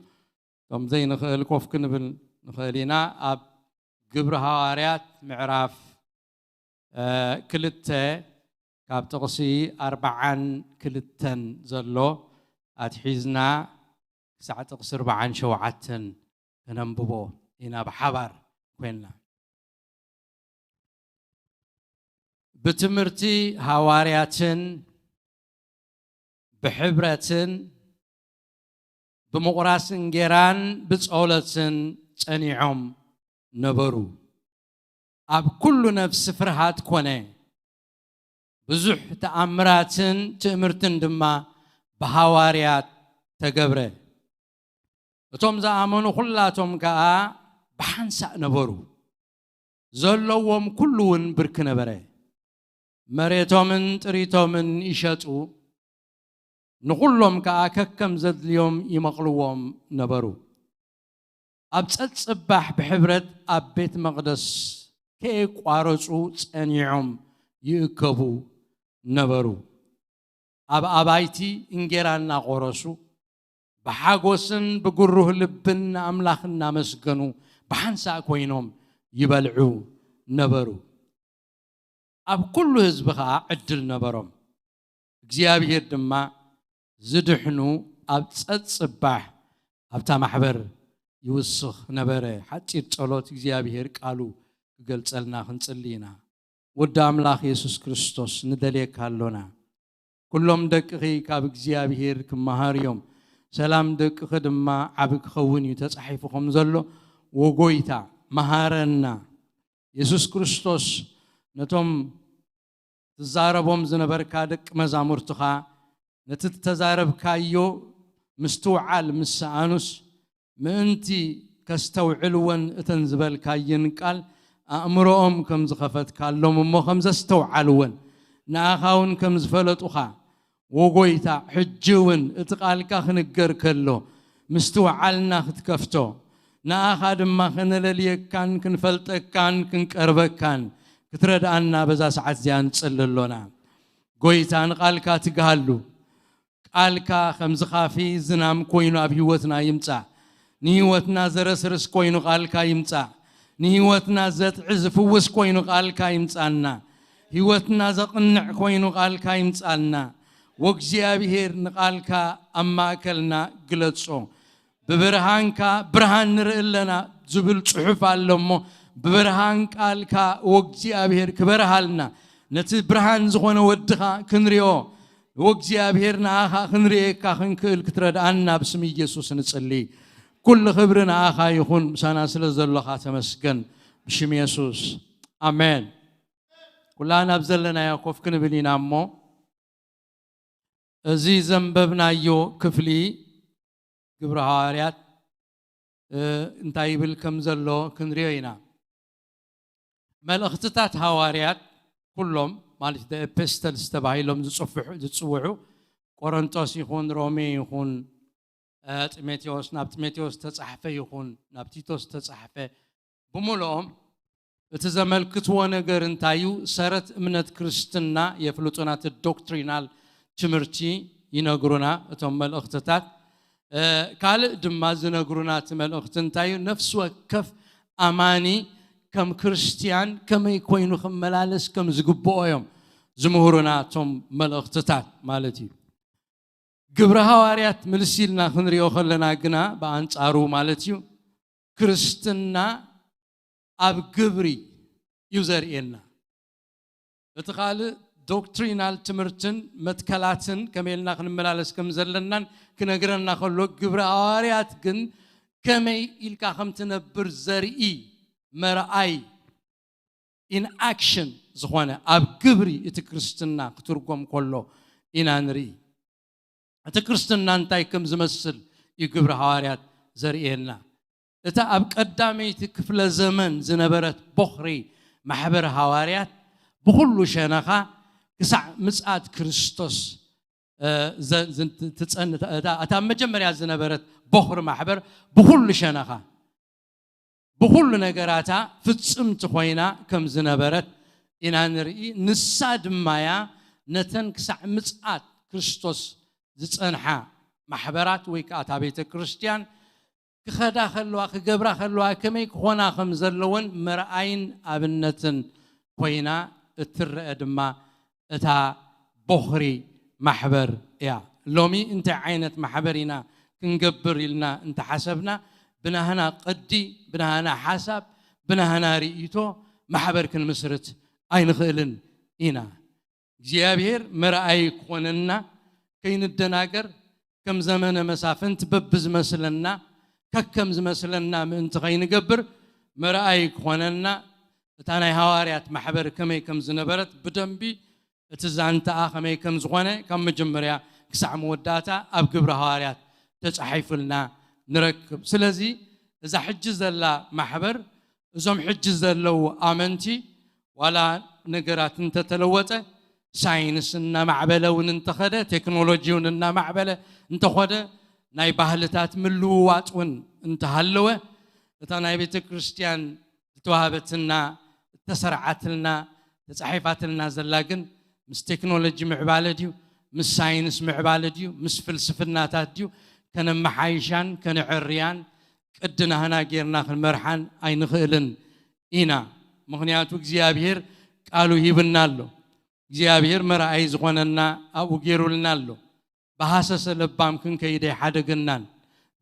እቶም ዘይንኽእል ኮፍ ክንብል ንኽእል ኢና። ኣብ ግብሪ ሃዋርያት ምዕራፍ ክልተ ካብ ጥቕሲ ኣርባዓን ክልተን ዘሎ ኣትሒዝና ክሳዕ ጥቕሲ ኣርባዓን ሸውዓተን ክነንብቦ ኢና ብሓባር ኮይንና። ብትምህርቲ ሃዋርያትን ብሕብረትን ብምቑራስ እንጌራን ብጸሎትን ጸኒዖም ነበሩ። ኣብ ኩሉ ነፍሲ ፍርሃት ኮነ። ብዙሕ ተኣምራትን ትእምርትን ድማ ብሃዋርያት ተገብረ። እቶም ዝኣመኑ ኩላቶም ከኣ ብሓንሳእ ነበሩ። ዘለዎም ኩሉ እውን ብርኪ ነበረ። መሬቶምን ጥሪቶምን ይሸጡ፣ ንኹሎም ከኣ ከከም ዘድልዮም ይመቕልዎም ነበሩ። ኣብ ጸጽባሕ ብሕብረት ኣብ ቤት መቕደስ ከየቋረጹ ጸኒዖም ይእከቡ ነበሩ። ኣብ ኣባይቲ እንጌራ እናቖረሱ ብሓጎስን ብግሩህ ልብን ንኣምላኽ እናመስገኑ ብሓንሳእ ኮይኖም ይበልዑ ነበሩ። ኣብ ኩሉ ህዝቢ ኸዓ ዕድል ነበሮም። እግዚኣብሔር ድማ ዝድሕኑ ኣብ ጸጽባሕ ኣብታ ማሕበር ይውስኽ ነበረ። ሓጺር ጸሎት እግዚኣብሔር ቃሉ ክገልጸልና ክንጽሊ ኢና። ወዲ ኣምላኽ የሱስ ክርስቶስ ንደልየካ ኣሎና። ኩሎም ደቅኺ ካብ እግዚኣብሔር ክመሃር እዮም፣ ሰላም ደቅኺ ድማ ዓቢ ክኸውን እዩ ተጻሒፉ ከም ዘሎ፣ ወጎይታ መሃረና። የሱስ ክርስቶስ ነቶም ትዛረቦም ዝነበርካ ደቂ መዛሙርትኻ ነቲ እተዛረብካዮ ምስትውዓል ምስ ሰኣኑስ፣ ምእንቲ ከስተውዕልወን እተን ዝበልካየን ቃል ኣእምሮኦም ከም ዝኸፈትካሎም እሞ ከም ዘስተውዓልወን ንኣኻ እውን ከም ዝፈለጡኻ ወጎይታ፣ ሕጂ እውን እቲ ቃልካ ክንገር ከሎ ምስትውዓልና ክትከፍቶ፣ ንኣኻ ድማ ከነለልየካን ክንፈልጠካን ክንቀርበካን ክትረድኣና በዛ ሰዓት እዚኣ ንጽሊ ኣሎና። ጎይታ ንቃልካ ትግሃሉ። ቃልካ ከም ዝኻፊ ዝናም ኮይኑ ኣብ ህይወትና ይምጻእ። ንህይወትና ዘረስርስ ኮይኑ ቃልካ ይምጻእ። ንህይወትና ዘጥዒ ዝፍውስ ኮይኑ ቃልካ ይምጻና። ህይወትና ዘቕንዕ ኮይኑ ቃልካ ይምጻልና። ወእግዚኣብሔር ንቃልካ ኣብ ማእከልና ግለጾ። ብብርሃንካ ብርሃን ንርኢ ኣለና ዝብል ጽሑፍ ኣሎ እሞ፣ ብብርሃን ቃልካ ወእግዚኣብሔር ክበርሃልና፣ ነቲ ብርሃን ዝኾነ ወድኻ ክንሪኦ፣ ወእግዚኣብሔር ንኣኻ ክንርእየካ ክንክእል ክትረድኣና ብስም ኢየሱስ ንጽሊ። ኩሉ ክብሪ ንኣኻ ይኹን፣ ምሳና ስለ ዘሎኻ ተመስገን፣ ብሽም የሱስ። ኣሜን። ኩላና ኣብ ዘለናዮ ኮፍ ክንብል ኢና እሞ፣ እዚ ዘንበብናዮ ክፍሊ ግብሪ ሃዋርያት፣ እ፣ እንታይ ይብል ከም ዘሎ ክንሪኦ ኢና። መልእኽትታት ሃዋርያት ኩሎም፣ ማለት the epistles ተባሂሎም ዝጽፍሑ-፣ ዝጽውዑ፣ ቆሮንቶስ ይኹን፣ ሮሜ ይኹን፣ እ፣ ጢሞቴዎስ፣ ናብ ጢሞቴዎስ ተጻሕፈ ይኹን፣ ናብ ቲቶስ ተጻሕፈ፣ ብምልኦም እቲ ዘመልክትዎ ነገር እንታይ እዩ? ሰረት እምነት ክርስትና የፍልጡና፣ እቲ ዶክትሪናል ትምህርቲ ይነግሩና እቶም መልእኽትታት። እ፣ ካልእ ድማ ዝነግሩና እቲ መልእኽቲ እንታይ እዩ? ነፍሲ ወከፍ ኣማኒ ከም ክርስትያን ከመይ ኮይኑ ክመላለስ ከም ዝግብኦ እዮም ዝምህሩና እቶም መልእኽትታት ማለት እዩ። ግብረ ሃዋርያት ምልስ ኢልና ክንሪኦ ከለና ግና ብኣንጻሩ ማለት እዩ ክርስትና ኣብ ግብሪ እዩ ዘርእየና። እቲ ካልእ ዶክትሪናል ትምህርትን መትከላትን ከመይ ኢልና ክንመላለስ ከም ዘለናን ክነግረና ከሎ ግብረ ሃዋርያት ግን ከመይ ኢልካ ከም ትነብር ዘርኢ መርኣይ ኢን ኣክሽን ዝኾነ ኣብ ግብሪ እቲ ክርስትና ክትርጎም ከሎ ኢና ንርኢ። እቲ ክርስትና እንታይ ከም ዝመስል እዩ ግብሪ ሃዋርያት ዘርእየና። እታ ኣብ ቀዳመይቲ ክፍለ ዘመን ዝነበረት ቦኽሪ ማሕበር ሃዋርያት ብኹሉ ሸነኻ ክሳዕ ምጽኣት ክርስቶስ ትጸንት እታ ኣብ መጀመርያ ዝነበረት ቦኽሪ ማሕበር ብኹሉ ሸነኻ ብኹሉ ነገራታ ፍጽምቲ ኮይና ከም ዝነበረት ኢና ንርኢ። ንሳ ድማ እያ ነተን ክሳዕ ምጽኣት ክርስቶስ ዝጸንሓ ማሕበራት ወይ ከኣ እታ ቤተ ክርስቲያን ክኸዳ ከለዋ ክገብራ ከለዋ ከመይ ክኾና ከም ዘለወን መርኣይን ኣብነትን ኮይና እትረአ ድማ እታ ቦኽሪ ማሕበር እያ። ሎሚ እንታይ ዓይነት ማሕበር ኢና ክንገብር ኢልና እንተሓሰብና ብናህና ቅዲ፣ ብናህና ሓሳብ፣ ብናህና ርእይቶ ማሕበር ክንምስርት ኣይንኽእልን ኢና። እግዚኣብሔር መርኣይ ክኾነና ከይንደናገር ከም ዘመነ መሳፍንት በብዝመስለና ከከም ዝመስለና ምእንቲ ከይንገብር መርኣይ ክኾነና እታ ናይ ሃዋርያት ማሕበር ከመይ ከም ዝነበረት ብደንቢ እቲ ዛንታኣ ከመይ ከም ዝኾነ ካብ መጀመርያ ክሳዕ መወዳእታ ኣብ ግብሪ ሃዋርያት ተጻሒፉልና ንረክብ። ስለዚ እዛ ሕጂ ዘላ ማሕበር እዞም ሕጂ ዘለዉ ኣመንቲ ዋላ ነገራት እንተተለወጠ ሳይንስ እናማዕበለ እውን እንተኸደ ቴክኖሎጂ እውን እናማዕበለ እንተኾደ ናይ ባህልታት ምልውዋጥ እውን እንተሃለወ እታ ናይ ቤተ ክርስቲያን ዝተዋህበትና እተሰርዓትልና ተጻሒፋትልና ዘላ ግን ምስ ቴክኖሎጂ ምዕባለ ድዩ ምስ ሳይንስ ምዕባለ ድዩ ምስ ፍልስፍናታት ድዩ ከነመሓይሻን ከነዕርያን ቅዲ ናህና ጌርና ክንመርሓን ኣይንኽእልን ኢና። ምኽንያቱ እግዚኣብሔር ቃሉ ሂብና ኣሎ። እግዚኣብሔር መርኣይ ዝኾነና ኣብኡ ገይሩልና ኣሎ። ብሃሰሰ ለባም ክንከይድ ኣይሓደገናን።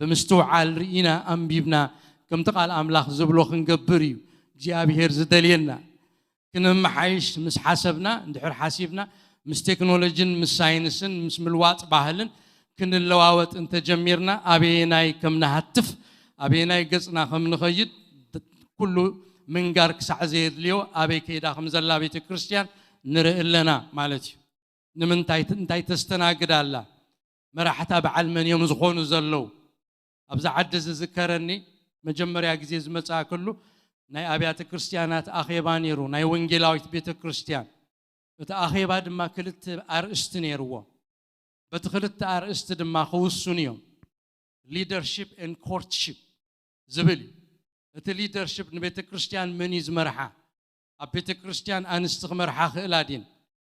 ብምስትውዓል ርኢና ኣንቢብና ከምቲ ቃል ኣምላኽ ዝብሎ ክንገብር እዩ እግዚኣብሔር ዝደልየና። ክንመሓይሽ ምስ ሓሰብና እንድሕር ሓሲብና ምስ ቴክኖሎጂን ምስ ሳይንስን ምስ ምልዋጥ ባህልን ክንለዋወጥ እንተጀሚርና ኣበየናይ ከም ንሃትፍ ኣበየናይ ገጽና ከም ንኸይድ ኩሉ ምንጋር ክሳዕ ዘየድልዮ ኣበይ ከይዳ ከም ዘላ ቤተ ክርስቲያን ንርኢ ኣለና ማለት እዩ። ንምንታይ እንታይ ተስተናግድ ኣላ? መራሕታ በዓል መን እዮም ዝኾኑ ዘለዉ? ኣብዚ ዓዲ ዝዝከረኒ መጀመርያ ግዜ ዝመፅኣ ከሉ ናይ ኣብያተ ክርስቲያናት ኣኼባ ነይሩ፣ ናይ ወንጌላዊት ቤተ ክርስቲያን። እቲ ኣኼባ ድማ ክልተ ኣርእስቲ ነይርዎ። በቲ ክልተ ኣርእስቲ ድማ ክውስኑ እዮም። ሊደርሺፕ ኤንድ ኮርትሺፕ ዝብል እዩ። እቲ ሊደርሺፕ ንቤተ ክርስቲያን መን እዩ ዝመርሓ? ኣብ ቤተ ክርስቲያን ኣንስቲ ክመርሓ ክእላ ድን?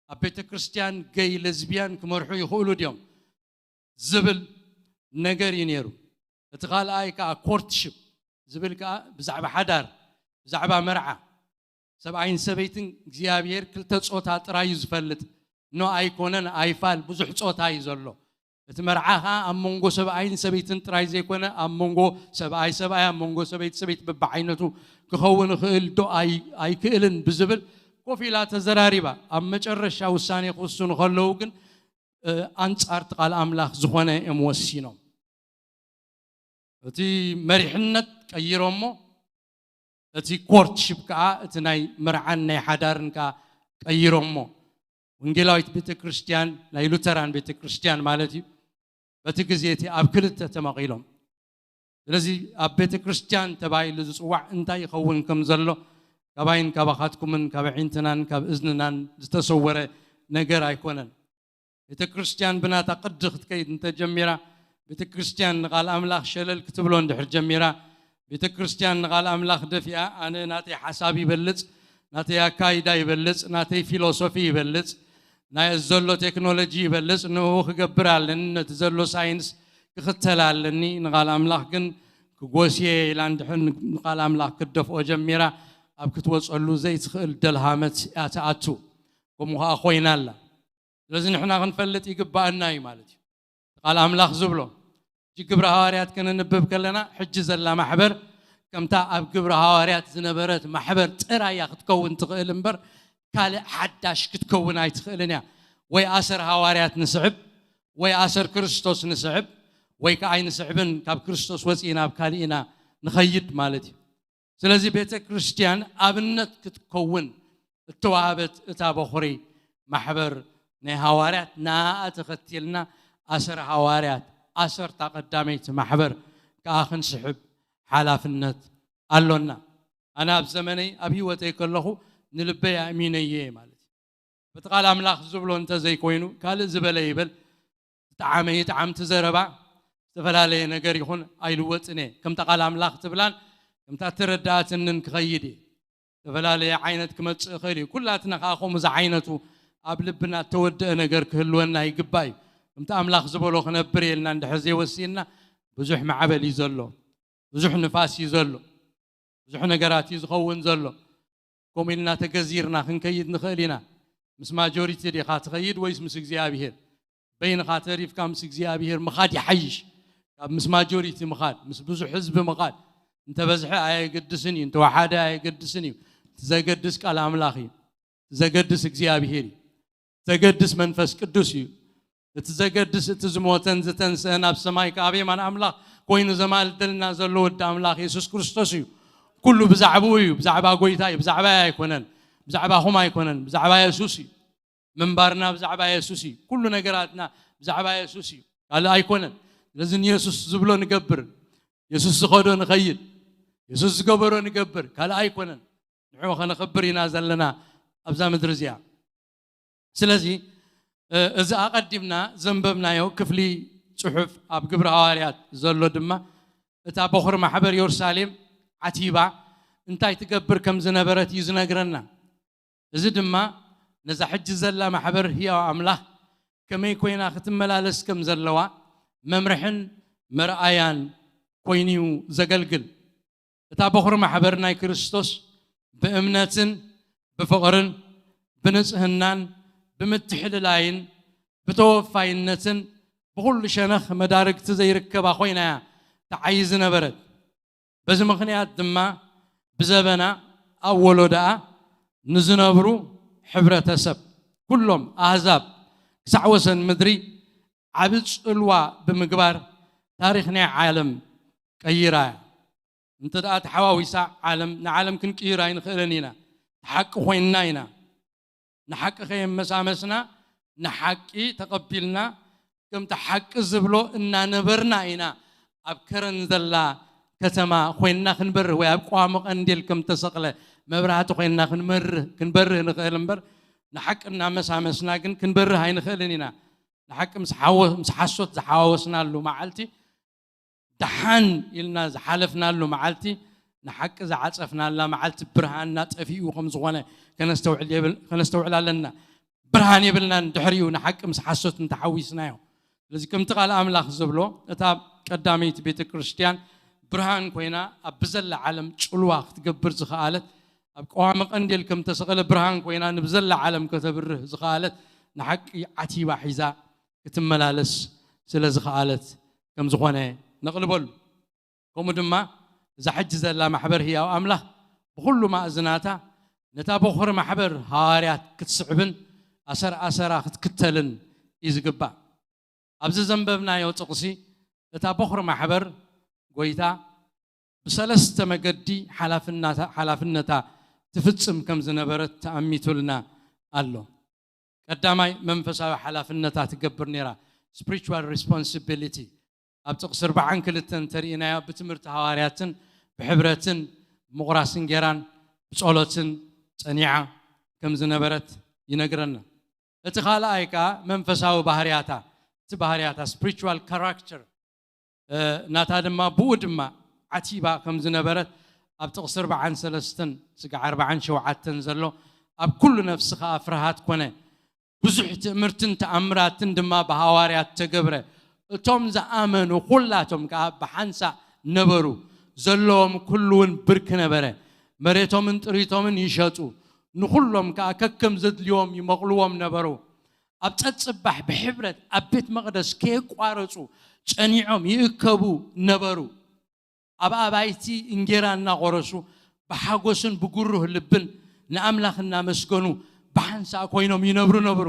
ኣብ ቤተ ክርስቲያን ገይ ለዝቢያን ክመርሑ ይኽእሉ ድዮም? ዝብል ነገር እዩ ነይሩ። እቲ ካልኣይ ከዓ ኮርትሽፕ ዝብል ከዓ ብዛዕባ ሓዳር፣ ብዛዕባ መርዓ። ሰብኣይን ሰበይትን እግዚኣብሔር ክልተ ጾታ ጥራይ እዩ ዝፈልጥ። ኖ ኣይኮነን፣ ኣይፋል ብዙሕ ጾታ እዩ ዘሎ። እቲ መርዓ ከዓ ኣብ መንጎ ሰብኣይን ሰበይትን ጥራይ ዘይኮነ ኣብ መንጎ ሰብኣይ ሰብኣይ ኣብ መንጎ ሰበይቲ ሰበይቲ በብዓይነቱ ክኸውን ይኽእል ዶ ኣይ- ኣይክእልን ብዝብል ኮፍ ኢላ ተዘራሪባ ኣብ መጨረሻ ውሳኔ ክውስኑ ከለዉ ግን ኣንጻር እቲ ቃል ኣምላኽ ዝኾነ እዮም ወሲኖም። እቲ መሪሕነት ቀይሮሞ እቲ ኮርትሽፕ ከዓ እቲ ናይ መርዓን ናይ ሓዳርን ከዓ ቀይሮሞ። ወንጌላዊት ቤተ ክርስቲያን ናይ ሉተራን ቤተ ክርስቲያን ማለት እዩ። በቲ ግዜ እቲ ኣብ ክልተ ተመቒሎም። ስለዚ ኣብ ቤተ ክርስቲያን ተባሂሉ ዝፅዋዕ እንታይ ይኸውን ከም ዘሎ ካባይን ካባኻትኩምን ካብ ዒንትናን ካብ እዝንናን ዝተሰወረ ነገር ኣይኮነን። ቤተ ክርስቲያን ብናታ ቅዲ ክትከይድ እንተጀሚራ፣ ቤተ ክርስቲያን ንቓል ኣምላኽ ሸለል ክትብሎ እንድሕር ጀሚራ፣ ቤተ ክርስቲያን ንቓል ኣምላኽ ደፊኣ፣ ኣነ ናተይ ሓሳብ ይበልጽ፣ ናተይ ኣካይዳ ይበልጽ፣ ናተይ ፊሎሶፊ ይበልጽ፣ ናይ ዘሎ ቴክኖሎጂ ይበልጽ፣ ንኡ ክገብር ኣለኒ፣ ነቲ ዘሎ ሳይንስ ክኽተል ኣለኒ፣ ንቓል ኣምላኽ ግን ክጎስየ ኢላ እንድሕር ንቓል ኣምላኽ ክትደፍኦ ጀሚራ፣ ኣብ ክትወፀሉ ዘይትኽእል ደልሃመት እያ ትኣቱ። ከምኡ ከዓ ኮይና ኣላ። ስለዚ ንሕና ክንፈልጥ ይግባኣና እዩ ማለት እዩ። ቃል ኣምላኽ ዝብሎ፣ ሕጂ ግብረ ሃዋርያት ክንንብብ ከለና፣ ሕጂ ዘላ ማሕበር ከምታ ኣብ ግብረ ሃዋርያት ዝነበረት ማሕበር ጥራይ እያ ክትከውን ትኽእል እምበር፣ ካልእ ሓዳሽ ክትከውን ኣይትኽእልን እያ። ወይ ኣሰር ሃዋርያት ንስዕብ፣ ወይ ኣሰር ክርስቶስ ንስዕብ፣ ወይ ከዓ ኣይንስዕብን፣ ካብ ክርስቶስ ወፂእና ኣብ ካልእ ኢና ንኸይድ ማለት እዩ። ስለዚ ቤተ ክርስቲያን ኣብነት ክትከውን እተዋህበት እታ በኹሪ ማሕበር ናይ ሃዋርያት፣ ንኣኣ ተኸቲልና ኣሰር ሃዋርያት፣ ኣሰርታ ቀዳመይቲ ማሕበር ከዓ ክንስሕብ ሓላፍነት ኣሎና። ኣነ ኣብ ዘመነይ፣ ኣብ ህይወተይ ከለኹ ንልበይ ኣእሚነየ ማለት እዩ። በቲ ቃል ኣምላኽ ዝብሎ እንተዘይኮይኑ፣ ካልእ ዝበለ ይበል፣ ዝጠዓመ ይጥዓም፣ እቲ ዘረባ ዝተፈላለየ ነገር ይኹን ኣይልወጥን እየ። ከምታ ቃል ኣምላኽ ትብላን ከምታ እተረድኣትንን ክኸይድ እየ። ዝተፈላለየ ዓይነት ክመጽእ ይኽእል እዩ። ኩላትና ከኣ ከምኡ ዝዓይነቱ ኣብ ልብና እተወደአ ነገር ክህልወና ይግባእ እዩ። ከምቲ ኣምላኽ ዝበሎ ክነብር እየ ኢልና እንድሕር ዘይወሲንና፣ ብዙሕ ማዕበል እዩ ዘሎ፣ ብዙሕ ንፋስ እዩ ዘሎ፣ ብዙሕ ነገራት እዩ ዝኸውን ዘሎ። ከምኡ ኢልና ተገዚርና ክንከይድ ንኽእል ኢና። ምስ ማጆሪቲ ዲኻ ትኸይድ ወይስ ምስ እግዚኣብሄር? በይንኻ ተሪፍካ ምስ እግዚኣብሄር ምኻድ ይሓይሽ ካብ ምስ ማጆሪቲ ምኻድ፣ ምስ ብዙሕ ህዝቢ ምኻድ። እንተበዝሐ ኣየገድስን እዩ፣ እንተወሓደ ኣየገድስን እዩ። እቲ ዘገድስ ቃል ኣምላኽ እዩ። እቲ ዘገድስ እግዚኣብሄር እዩ። እቲ ዘገድስ መንፈስ ቅዱስ እዩ። እቲ ዘገድስ እቲ ዝሞተን ዝተንስአን ኣብ ሰማይ ከኣ ኣብ የማን ኣምላኽ ኮይኑ ዘማልደልና ዘሎ ወዲ ኣምላኽ የሱስ ክርስቶስ እዩ። ኩሉ ብዛዕባኡ እዩ። ብዛዕባ ጎይታ እዩ። ብዛዕባይ ኣይኮነን። ብዛዕባኹም ኣይኮነን። ብዛዕባ የሱስ እዩ። ምንባርና ብዛዕባ የሱስ እዩ። ኩሉ ነገራትና ብዛዕባ የሱስ እዩ። ካልእ ኣይኮነን። ስለዚ ንየሱስ ዝብሎ ንገብር። የሱስ ዝኸዶ ንኸይድ። የሱስ ዝገበሮ ንገብር። ካልእ ኣይኮነን። ንዕኡ ከነኽብር ኢና ዘለና ኣብዛ ምድሪ እዚኣ። ስለዚ፣ እ፣ እዚ ኣቐዲምና ዘንበብናዮ ክፍሊ ጽሑፍ ኣብ ግብረ ሃዋርያት ዘሎ ድማ፣ እታ በኹሪ ማሕበር የሩሳሌም ዓቲባ እንታይ ትገብር ከም ዝነበረት እዩ ዝነግረና። እዚ ድማ ነዛ ሕጂ ዘላ ማሕበር ህያው ኣምላኽ ከመይ ኮይና ክትመላለስ ከም ዘለዋ መምርሕን መርኣያን ኮይኑ እዩ ዘገልግል። እታ በኹሪ ማሕበር ናይ ክርስቶስ ብእምነትን ብፍቕርን ብንጽህናን ብምትሕልላይን ብተወፋይነትን ብኹሉ ሸነኽ መዳርግቲ ዘይርከባ ኮይና እያ ትዓዪ ዝነበረት። በዚ ምኽንያት ድማ ብዘበና ኣብ ወለዶኣ ንዝነብሩ ሕብረተሰብ፣ ኩሎም ኣህዛብ ክሳዕ ወሰን ምድሪ ዓቢ ጽልዋ ብምግባር ታሪኽ ናይ ዓለም ቀይራ እያ። እንተ ደኣ ተሓዋዊሳ ዓለም፣ ንዓለም ክንቅይር ኣይንኽእልን ኢና። ሓቂ ኮይንና ኢና። ንሓቂ ከየመሳመስና፣ ንሓቂ ተቐቢልና፣ ከምቲ ሓቂ ዝብሎ እናነበርና ኢና ኣብ ከረን ዘላ ከተማ ኮይንና ክንበርህ፣ ወይ ኣብ ቀዋሚ ቀንዴል ከም ተሰቕለ መብራህቲ ኮይንና ክንመርህ፣ ክንበርህ ንኽእል እምበር፣ ንሓቂ እናመሳመስና ግን ክንበርህ ኣይንኽእልን ኢና። ንሓቂ ምስ ሓወ-፣ ምስ ሓሶት ዝሓዋወስናሉ መዓልቲ፣ ደሓን ኢልና ዝሓለፍናሉ መዓልቲ፣ ንሓቂ ዝዓጸፍናላ መዓልቲ፣ ብርሃንና ጠፊኡ ከም ዝኾነ ከነስተውዕል የብል-፣ ከነስተውዕል ኣለና። ብርሃን የብልናን ድሕሪኡ ንሓቂ ምስ ሓሶት እንተሓዊስናዮ። ስለዚ ከምቲ ቃል ኣምላኽ ዝብሎ፣ እታ ቀዳመይቲ ቤተ ክርስቲያን ብርሃን ኮይና ኣብ ብዘላ ዓለም ጽልዋ ክትገብር ዝኸኣለት፣ ኣብ ቀዋሚ ቀንዴል ከም ተሰቕለ ብርሃን ኮይና ንብዘላ ዓለም ከተብርህ ዝኸኣለት፣ ንሓቂ ዓቲባ ሒዛ ክትመላለስ ስለ ዝኸኣለት ከም ዝኾነ ነቕልበሉ። ከምኡ ድማ እዛ ሕጂ ዘላ ማሕበር ህያው ኣምላኽ ብኹሉ ማእዝናታ ነታ በኹሪ ማሕበር ሃዋርያት ክትስዕብን ኣሰር ኣሰራ ክትክተልን እዩ ዝግባእ። ኣብዚ ዘንበብናዮ ጥቕሲ እታ በኹሪ ማሕበር ጎይታ ብሰለስተ መገዲ ሓላፍናታ-፣ ሓላፍነታ ትፍጽም ከም ዝነበረት ተኣሚቱልና ኣሎ። ቀዳማይ መንፈሳዊ ሓላፍነታ ትገብር ነይራ፣ spiritual responsibility። ኣብ ጥቕሲ ኣርባዓን ክልተን እንተሪእናዮ ብትምህርቲ ሃዋርያትን ብሕብረትን ብምቑራስ እንጌራን ብጸሎትን ጸኒዓ ከም ዝነበረት ይነግረና። እቲ ካልኣይ ከኣ መንፈሳዊ ባህርያታ፣ እቲ ባህርያታ፣ spiritual character፣ እ፣ ናታ ድማ ብኡ ድማ ዓቲባ ከም ዝነበረት ኣብ ጥቕሲ ኣርባዓን ሰለስተን ስጋዕ ኣርባዓን ሸውዓተን ዘሎ፣ ኣብ ኩሉ ነፍሲ ከኣ ፍርሃት ኮነ። ብዙሕ ትእምርትን ተኣምራትን ድማ ብሃዋርያት ተገብረ። እቶም ዝኣመኑ ኩላቶም ከኣ ብሓንሳእ ነበሩ። ዘለዎም ኩሉ እውን ብርክ ነበረ። መሬቶምን ጥሪቶምን ይሸጡ፣ ንኹሎም ከኣ ከከም ዘድልዮም ይመቕልዎም ነበሩ። ኣብ ጸጽባሕ ብሕብረት ኣብ ቤት መቕደስ ከየቋረጹ ጸኒዖም ይእከቡ ነበሩ። ኣብ ኣባይቲ እንጌራ እናቖረሱ ብሓጎስን ብጉሩህ ልብን ንኣምላኽ እናመስገኑ ብሓንሳእ ኮይኖም ይነብሩ ነበሩ።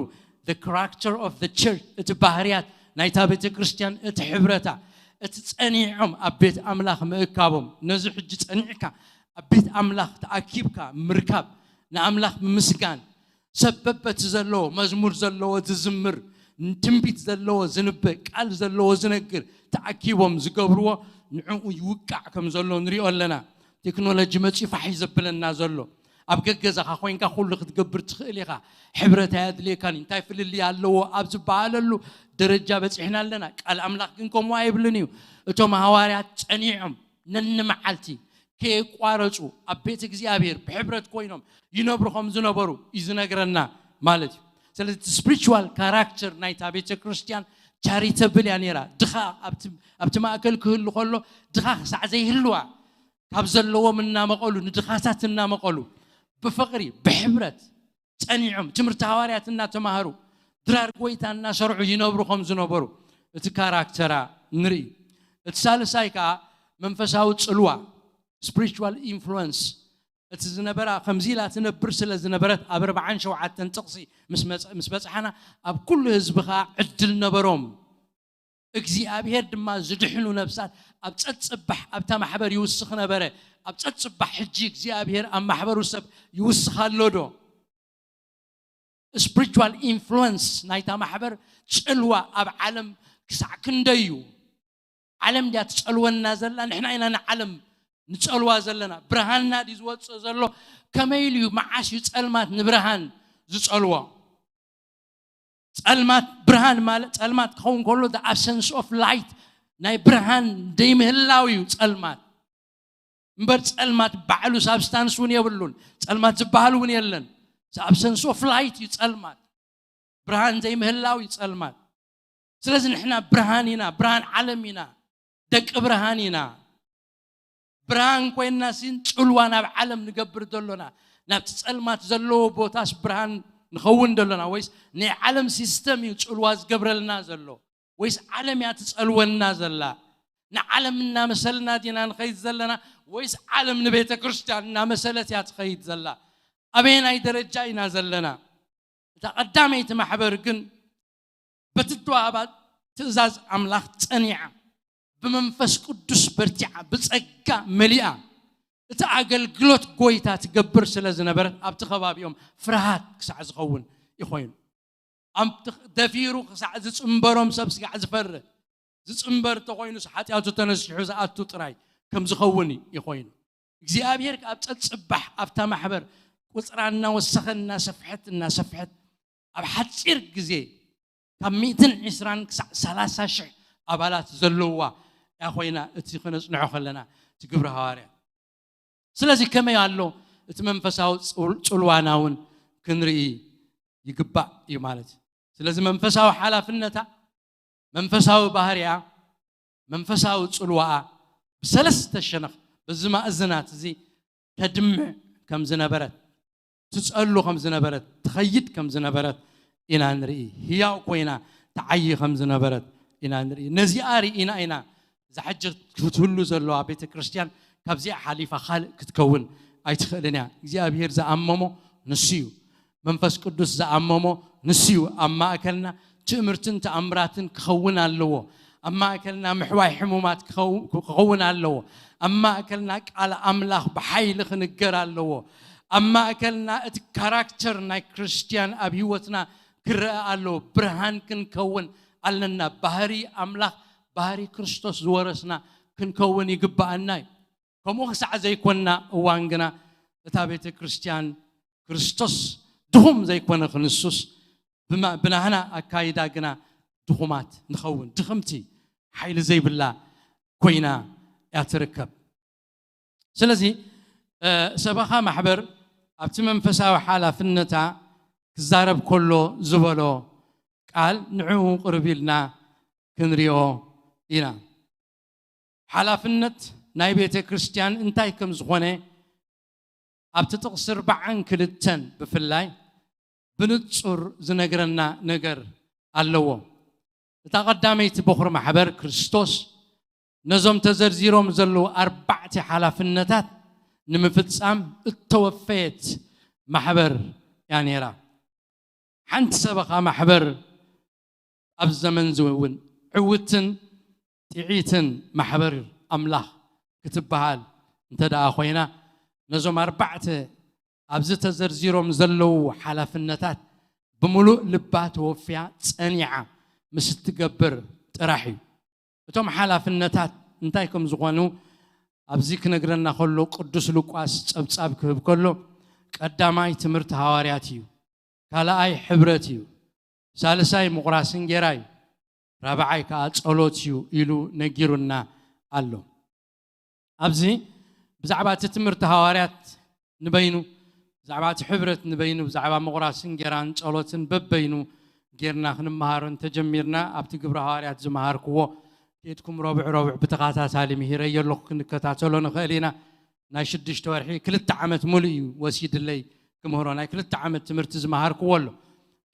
The character of the church፣ እቲ ባህርያት ናይታ ቤተ ክርስቲያን፣ እቲ ሕብረታ፣ እቲ ጸኒዖም ኣብ ቤት ኣምላኽ ምእካቦም። ነዚ ሕጂ ጸኒዕካ ኣብ ቤት ኣምላኽ ተኣኪብካ ምርካብ፣ ንኣምላኽ ምምስጋን፣ ሰብ በበቲ ዘለዎ መዝሙር ዘለዎ ዝዝምር፣ ትንቢት ዘለዎ ዝንበ፣ ቃል ዘለዎ ዝነግር ተኣኪቦም ዝገብርዎ፣ ንዕኡ ይውቃዕ ከም ዘሎ ንሪኦ ኣለና። ቴክኖሎጂ መፂኡ ፋሕ እዩ ዘብለና ዘሎ። ኣብ ገገዛኻ ኮይንካ ኩሉ ክትገብር ትኽእል ኢኻ። ሕብረት ኣየድልየካን እዩ። እንታይ ፍልልይ ኣለዎ ኣብ ዝበሃለሉ ደረጃ በፂሕና ኣለና። ቃል ኣምላኽ ግን ከምኡ ኣይብልን እዩ። እቶም ሃዋርያት ጸኒዖም ነንመዓልቲ ከየቋረጹ ኣብ ቤት እግዚኣብሔር ብሕብረት ኮይኖም ይነብሩ ከም ዝነበሩ እዩ ዝነግረና ማለት እዩ። ስለዚ እቲ ስፕሪቹዋል ካራክተር ናይታ ቤተ ክርስቲያን ቻሪተብል እያ ነይራ። ድኻ ኣብቲ ኣብቲ ማእከል ክህሉ ከሎ፣ ድኻ ክሳዕ ዘይህልዋ፣ ካብ ዘለዎም እናመቐሉ፣ ንድኻታት እናመቐሉ፣ ብፍቕሪ ብሕብረት ጸኒዖም፣ ትምህርቲ ሃዋርያት እናተማሃሩ፣ ድራር ጎይታ እናሰርዑ ይነብሩ ከም ዝነበሩ እቲ ካራክተራ ንርኢ። እቲ ሳልሳይ ከኣ መንፈሳዊ ጽልዋ፣ ስፕሪቹዋል ኢንፍሉወንስ፣ እቲ ዝነበራ ከምዚ ኢላ ትነብር ስለ ዝነበረት፣ ኣብ ኣርባዓን ሸውዓተን ጥቕሲ ምስ መጸ-፣ ምስ በጽሓና፣ ኣብ ኩሉ ህዝቢ ከኣ ዕድል ነበሮም። እግዚኣብሔር ድማ ዝድሕኑ ነፍሳት ኣብ ጸጽባሕ ኣብታ ማሕበር ይውስኽ ነበረ። ኣብ ጸጽባሕ ሕጂ እግዚኣብሔር ኣብ ማሕበሩ ሰብ ይውስኽ ኣሎ ዶ? ስፕሪቹዋል ኢንፍሉወንስ ናይታ ማሕበር ጽልዋ ኣብ ዓለም ክሳዕ ክንደይ እዩ? ዓለም ድያ ትጸልወና ዘላ? ንሕና ኢና ንዓለም ንጸልዋ ዘለና። ብርሃንና ድዩ ዝወጽእ ዘሎ? ከመይ ኢሉ እዩ፣ መዓስ እዩ ጸልማት ንብርሃን ዝጸልዎ? ጸልማት፣ ብርሃን ማለት፣ ጸልማት ክኸውን ከሎ፣ the absence of light፣ ናይ ብርሃን ዘይምህላው እዩ ጸልማት። እምበር ጸልማት ባዕሉ ሳብስታንስ እውን የብሉን። ጸልማት ዝበሃል እውን የለን። The absence of light እዩ ጸልማት። ብርሃን ዘይምህላው እዩ ጸልማት። ስለዚ ንሕና ብርሃን ኢና፣ ብርሃን ዓለም ኢና፣ ደቂ ብርሃን ኢና። ብርሃን ኮይንና ሲን ጽልዋ ናብ ዓለም ንገብር ዘሎና፣ ናብቲ ጸልማት ዘለዎ ቦታስ ብርሃን ንኸውን ዘሎና? ወይስ ናይ ዓለም ሲስተም እዩ ጽልዋ ዝገብረልና ዘሎ? ወይስ ዓለም እያ ትጸልወና ዘላ? ንዓለም እናመሰልና ዲና ንኸይድ ዘለና? ወይስ ዓለም ንቤተ ክርስቲያን እናመሰለት እያ ትኸይድ ዘላ? ኣበየናይ ደረጃ ኢና ዘለና? እታ ቀዳመይቲ ማሕበር ግን በቲ ተዋህባ ትእዛዝ ኣምላኽ ጸኒዓ፣ ብመንፈስ ቅዱስ በርቲዓ፣ ብጸጋ መሊኣ፣ እቲ ኣገልግሎት ጎይታ ትገብር ስለ ዝነበረት፣ ኣብቲ ከባቢኦም ፍርሃት ክሳዕ ዝኸውን ይኾይኑ። ኣብቲ ደፊሩ ክሳዕ ዝጽንበሮም ሰብ ስጋዕ ዝፈርህ፣ ዝጽንበር ተኾይኑስ ሓጢኣቱ ተነሲሑ ዝኣቱ ጥራይ ከም ዝኸውን ይኾይኑ። እግዚኣብሔር ኣብ ጸጽባሕ ኣብታ ማሕበር ቁጽራ እናወሰኸ እናሰፍሐት እናሰፍሐት ኣብ ሓጺር ግዜ ካብ ሚእትን ዕስራን ክሳዕ ሰላሳ ሽሕ ኣባላት ዘለውዋ እያ ኮይና፣ እቲ ከነጽንዖ ከለና እቲ ግብረ ሃዋርያ። ስለዚ ከመይ ኣሎ እቲ መንፈሳዊ ጽል-፣ ጽልዋና እውን ክንርኢ ይግባእ እዩ ማለት እዩ። ስለዚ መንፈሳዊ ሓላፍነታ፣ መንፈሳዊ ባህርያ፣ መንፈሳዊ ጽልዋኣ ብሰለስተ ሸነኽ በዚ ማእዝናት እዚ ተድምዕ ከም ዝነበረት፣ ትጸሉ ከም ዝነበረት፣ ትኸይድ ከም ዝነበረት ኢና ንርኢ። ህያው ኮይና ትዓዪ ከም ዝነበረት ኢና ንርኢ። ነዚኣ ርኢና ኢና እዛ ሕጂ ክትህሉ ዘለዋ ቤተ ክርስቲያን ካብዚኣ ሓሊፋ ካልእ ክትከውን ኣይትኽእልን እያ። እግዚኣብሔር ዝኣመሞ ንሱ እዩ። መንፈስ ቅዱስ ዝኣመሞ ንሱ እዩ። ኣብ ማእከልና ትእምርትን ተኣምራትን ክኸውን ኣለዎ። ኣብ ማእከልና ምሕዋይ ሕሙማት ክኸው-፣ ክኸውን ኣለዎ። ኣብ ማእከልና ቃል ኣምላኽ ብሓይሊ ክንገር ኣለዎ። ኣብ ማእከልና እቲ ካራክተር ናይ ክርስትያን ኣብ ህይወትና ክረአ ኣለዎ። ብርሃን ክንከውን ኣለና። ባህሪ ኣምላኽ፣ ባህሪ ክርስቶስ ዝወረስና ክንከውን ይግብኣና እዩ። ከምኡ ክሳዕ ዘይኮንና እዋን ግና፣ እታ ቤተ ክርስቲያን ክርስቶስ ድኹም ዘይኮነ ክንሱስ፣ ብማ-፣ ብናህና ኣካይዳ ግና ድኹማት ንኸውን። ድኽምቲ፣ ሓይሊ ዘይብላ ኮይና እያ ትርከብ። ስለዚ፣ እ፣ ሰበኻ ማሕበር ኣብቲ መንፈሳዊ ሓላፍነታ ክዛረብ ከሎ ዝበሎ ቃል ንዕኡ ቅርብ ኢልና ክንሪኦ ኢና። ሓላፍነት ናይ ቤተ ክርስቲያን እንታይ ከም ዝኾነ ኣብቲ ጥቕሲ ኣርባዓን ክልተን ብፍላይ ብንጹር ዝነግረና ነገር ኣለዎ። እታ ቀዳመይቲ በኹሪ ማሕበር ክርስቶስ ነዞም ተዘርዚሮም ዘለዉ ኣርባዕተ ሓላፍነታት ንምፍጻም እተወፈየት ማሕበር እያ ነይራ። ሓንቲ ሰበኻ ማሕበር ኣብ ዘመን እዚ እውን ዕውትን ጥዒትን ማሕበር ኣምላኽ ክትበሃል እንተ ደኣ ኮይና፣ ነዞም ኣርባዕተ ኣብዚ ተዘርዚሮም ዘለዉ ሓላፍነታት ብምሉእ ልባ ተወፍያ ጸኒዓ ምስ እትገብር ጥራሕ እዩ። እቶም ሓላፍነታት እንታይ ከም ዝኾኑ ኣብዚ ክነግረና ከሎ፣ ቅዱስ ሉቃስ ጸብጻብ ክህብ ከሎ፣ ቀዳማይ ትምህርቲ ሃዋርያት እዩ፣ ካልኣይ ሕብረት እዩ፣ ሳልሳይ ምቑራስ እንጌራ እዩ፣ ራብዓይ ከኣ ጸሎት እዩ ኢሉ ነጊሩና ኣሎ። ኣብዚ ብዛዕባ እቲ ትምህርቲ ሃዋርያት ንበይኑ፣ ብዛዕባ እቲ ሕብረት ንበይኑ፣ ብዛዕባ ምቑራስ እንጌራን ጸሎትን በበይኑ ጌርና ክንመሃሮ እንተጀሚርና፣ ኣብቲ ግብሪ ሃዋርያት ዝመሃርክዎ፣ ኬድኩም ረቡዕ ረቡዕ ብተኸታታሊ ምሂረዮ ኣለኹ፣ ክንከታተሎ ንኽእል ኢና። ናይ ሽዱሽተ ወርሒ፣ ክልተ ዓመት ሙሉእ እዩ ወሲድለይ ክምህሮ። ናይ ክልተ ዓመት ትምህርቲ ዝመሃርክዎ ኣሎ።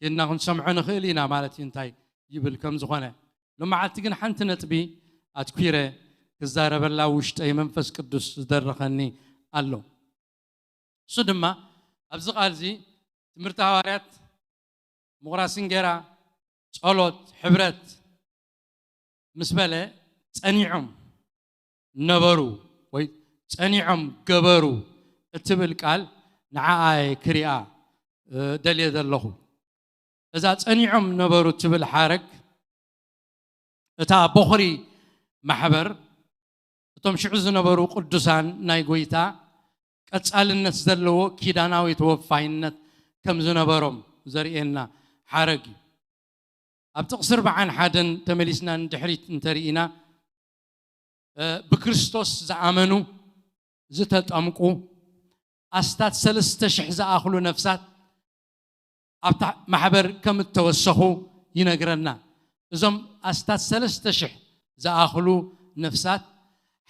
ኬድና ክንሰምዖ ንኽእል ኢና ማለት እዩ፣ እንታይ ይብል ከም ዝኾነ። ሎመዓልቲ ግን ሓንቲ ነጥቢ ኣትኲረ ክዛረበላ ውሽጠይ መንፈስ ቅዱስ ዝደረኸኒ ኣሎ። እሱ ድማ ኣብዚ ቃል እዚ ትምህርቲ ሃዋርያት፣ ምቑራስ እንጌራ፣ ጸሎት፣ ሕብረት ምስ በለ ጸኒዖም ነበሩ ወይ ጸኒዖም ገበሩ እትብል ቃል ንዓኣ እየ ክሪኣ፣ እ፣ ደልየ ዘለኹ። እዛ ጸኒዖም ነበሩ እትብል ሓረግ እታ ቦኽሪ ማሕበር እቶም ሽዑ ዝነበሩ ቅዱሳን ናይ ጎይታ ቀጻልነት ዘለዎ ኪዳናዊ ተወፋይነት ከም ዝነበሮም ዘርእየና ሓረግ እዩ። ኣብ ጥቕሲ ኣርባዓን ሓደን ተመሊስና ንድሕሪት እንተርኢና፣ እ፣ ብክርስቶስ ዝኣመኑ፣ ዝተጠምቁ ኣስታት ሰለስተ ሽሕ ዝኣኽሉ ነፍሳት ኣብታ ማሕበር ከም እተወሰኹ ይነግረና። እዞም ኣስታት ሰለስተ ሽሕ ዝኣኽሉ ነፍሳት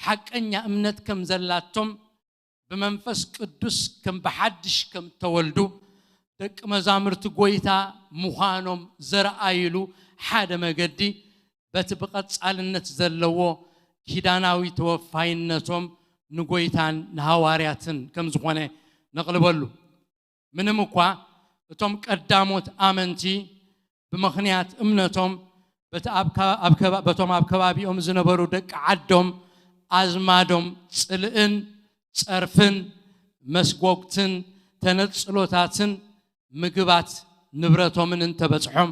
ሓቀኛ እምነት ከም ዘላቶም ብመንፈስ ቅዱስ ከም ብሓድሽ ከም እተወልዱ ደቂ መዛሙርቲ ጎይታ ምዃኖም ዘርኣይሉ ሓደ መገዲ በቲ ብቐጻልነት ዘለዎ ኪዳናዊ ተወፋይነቶም ንጎይታን ንሃዋርያትን ከም ዝኾነ ነቕልበሉ። ምንም እኳ እቶም ቀዳሞት ኣመንቲ ብምኽንያት እምነቶም በቲ ኣብ ከ-፣ ኣብ ከባ-፣ በቶም ኣብ ከባቢኦም ዝነበሩ ደቂ ዓዶም፣ ኣዝማዶም፣ ጽልእን ጸርፍን፣ መስጎግትን ተነጽሎታትን ምግባት ንብረቶምን እንተበጽሖም፣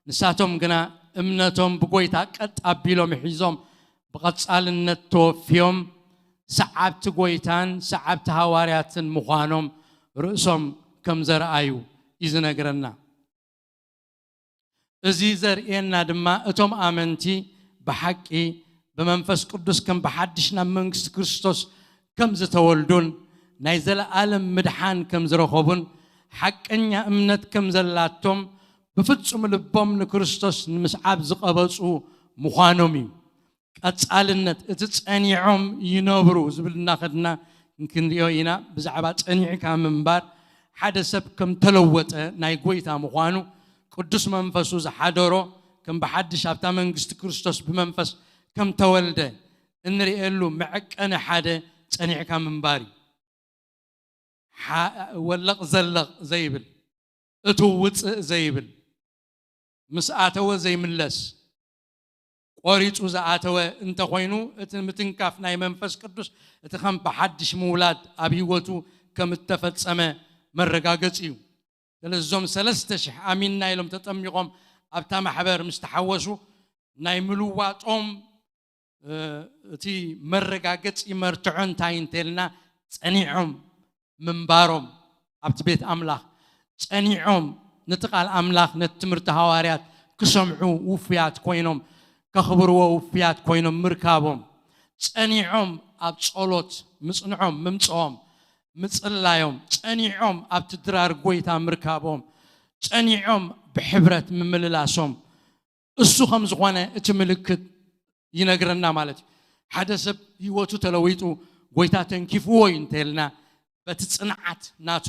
ንሳቶም ግና እምነቶም ብጎይታ ቀጥ ኣቢሎም ሒዞም፣ ብቐጻልነት ተወፍዮም፣ ሰዓብቲ ጎይታን ሰዓብቲ ሃዋርያትን ምዃኖም ርእሶም ከም ዘርኣዩ እዩ ዝነግረና። እዚ ዘርእየና ድማ እቶም ኣመንቲ ብሓቂ ብመንፈስ ቅዱስ ከም ብሓድሽ ናብ መንግስቲ ክርስቶስ ከም ዝተወልዱን ናይ ዘለኣለም ምድሓን ከም ዝረኸቡን ሓቀኛ እምነት ከም ዘላቶም ብፍጹም ልቦም ንክርስቶስ ንምስዓብ ዝቐበጹ ምዃኖም እዩ። ቀጻልነት እቲ ጸኒዖም ይነብሩ ዝብል እናኸድና ክንሪኦ ኢና። ብዛዕባ ጸኒዕካ ምንባር ሓደ ሰብ ከም ተለወጠ ናይ ጎይታ ምዃኑ ቅዱስ መንፈሱ ዝሓደሮ ከም ብሓድሽ ኣብታ መንግስቲ ክርስቶስ ብመንፈስ ከም ተወልደ እንርእየሉ መዐቀኒ ሓደ ጸኒዕካ ምንባር እዩ። ሓ-፣ ወለቕ ዘለቕ ዘይብል፣ እቱ ውፅእ ዘይብል፣ ምስ ኣተወ ዘይምለስ፣ ቆሪፁ ዝኣተወ እንተኾይኑ፣ እቲ ምትንካፍ ናይ መንፈስ ቅዱስ፣ እቲ ከም ብሓድሽ ምውላድ ኣብ ህይወቱ ከም እተፈጸመ መረጋገፂ እዩ። ስለዚ እዞም ሰለስተ ሽሕ ኣሚንና ኢሎም ተጠሚቖም ኣብታ ማሕበር ምስ ተሓወሱ፣ ናይ ምልዋጦም፣ እ፣ እቲ መረጋገፂ መርትዖ እንታይ እንተልና፣ ጸኒዖም ምንባሮም፣ ኣብቲ ቤት ኣምላኽ ጸኒዖም ነቲ ቃል ኣምላኽ፣ ነቲ ትምህርቲ ሃዋርያት ክሰምዑ ውፉያት ኮይኖም፣ ከኽብርዎ ውፉያት ኮይኖም ምርካቦም፣ ጸኒዖም ኣብ ጸሎት ምጽንዖም ምምጽኦም፣ ምጽላዮም፣ ጸኒዖም ኣብቲ ድራር ጎይታ ምርካቦም፣ ጸኒዖም ብሕብረት ምምልላሶም፣ እሱ ከም ዝኾነ እቲ ምልክት ይነግረና ማለት እዩ። ሓደ ሰብ ህይወቱ ተለዊጡ ጎይታ ተንኪፍዎ እዩ እንተልና፣ በቲ ጽንዓት ናቱ፣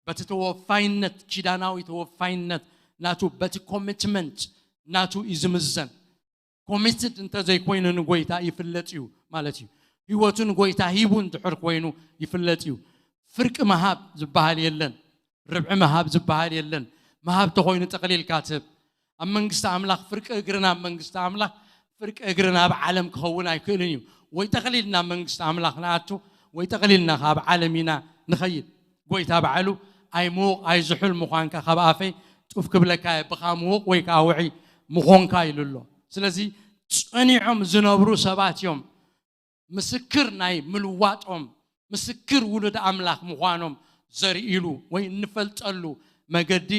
በቲ ተወፋይነት፣ ኪዳናዊ ተወፋይነት ናቱ፣ በቲ ኮሚትመንት ናቱ እዩ ዝምዘን። ኮሚትድ እንተዘይኮይኑ ንጎይታ ይፍለጥ እዩ ማለት እዩ። ህይወቱ ንጎይታ ሂቡ እንድሕር ኮይኑ ይፍለጥ እዩ። ፍርቂ ምሃብ ዝበሃል የለን፣ ርብዒ ምሃብ ዝበሃል የለን። ምሃብ ተኾይኑ ጠቕሊልካ ትህብ። ኣብ መንግስቲ ኣምላኽ ፍርቂ እግርና ኣብ መንግስቲ ኣምላኽ፣ ፍርቂ እግርና ኣብ ዓለም ክኸውን ኣይክእልን እዩ። ወይ ጠቕሊልና ኣብ መንግስቲ ኣምላኽ ንኣቱ፣ ወይ ጠቕሊልና ካብ ዓለም ኢና ንኸይድ። ጎይታ ባዕሉ፣ "ኣይ ምዉቕ ኣይ ዝሑል ምዃንካ ካብ ኣፈይ ጡፍ ክብለካ እየ፣ ብኻ ምዉቕ ወይ ከዓ ውዒ ምኾንካ" ኢሉ ኣሎ። ስለዚ ጸኒዖም ዝነብሩ ሰባት እዮም ምስክር ናይ ምልዋጦም፣ ምስክር ውሉድ ኣምላኽ ምዃኖም ዘርእሉ ወይ እንፈልጠሉ መገዲ፣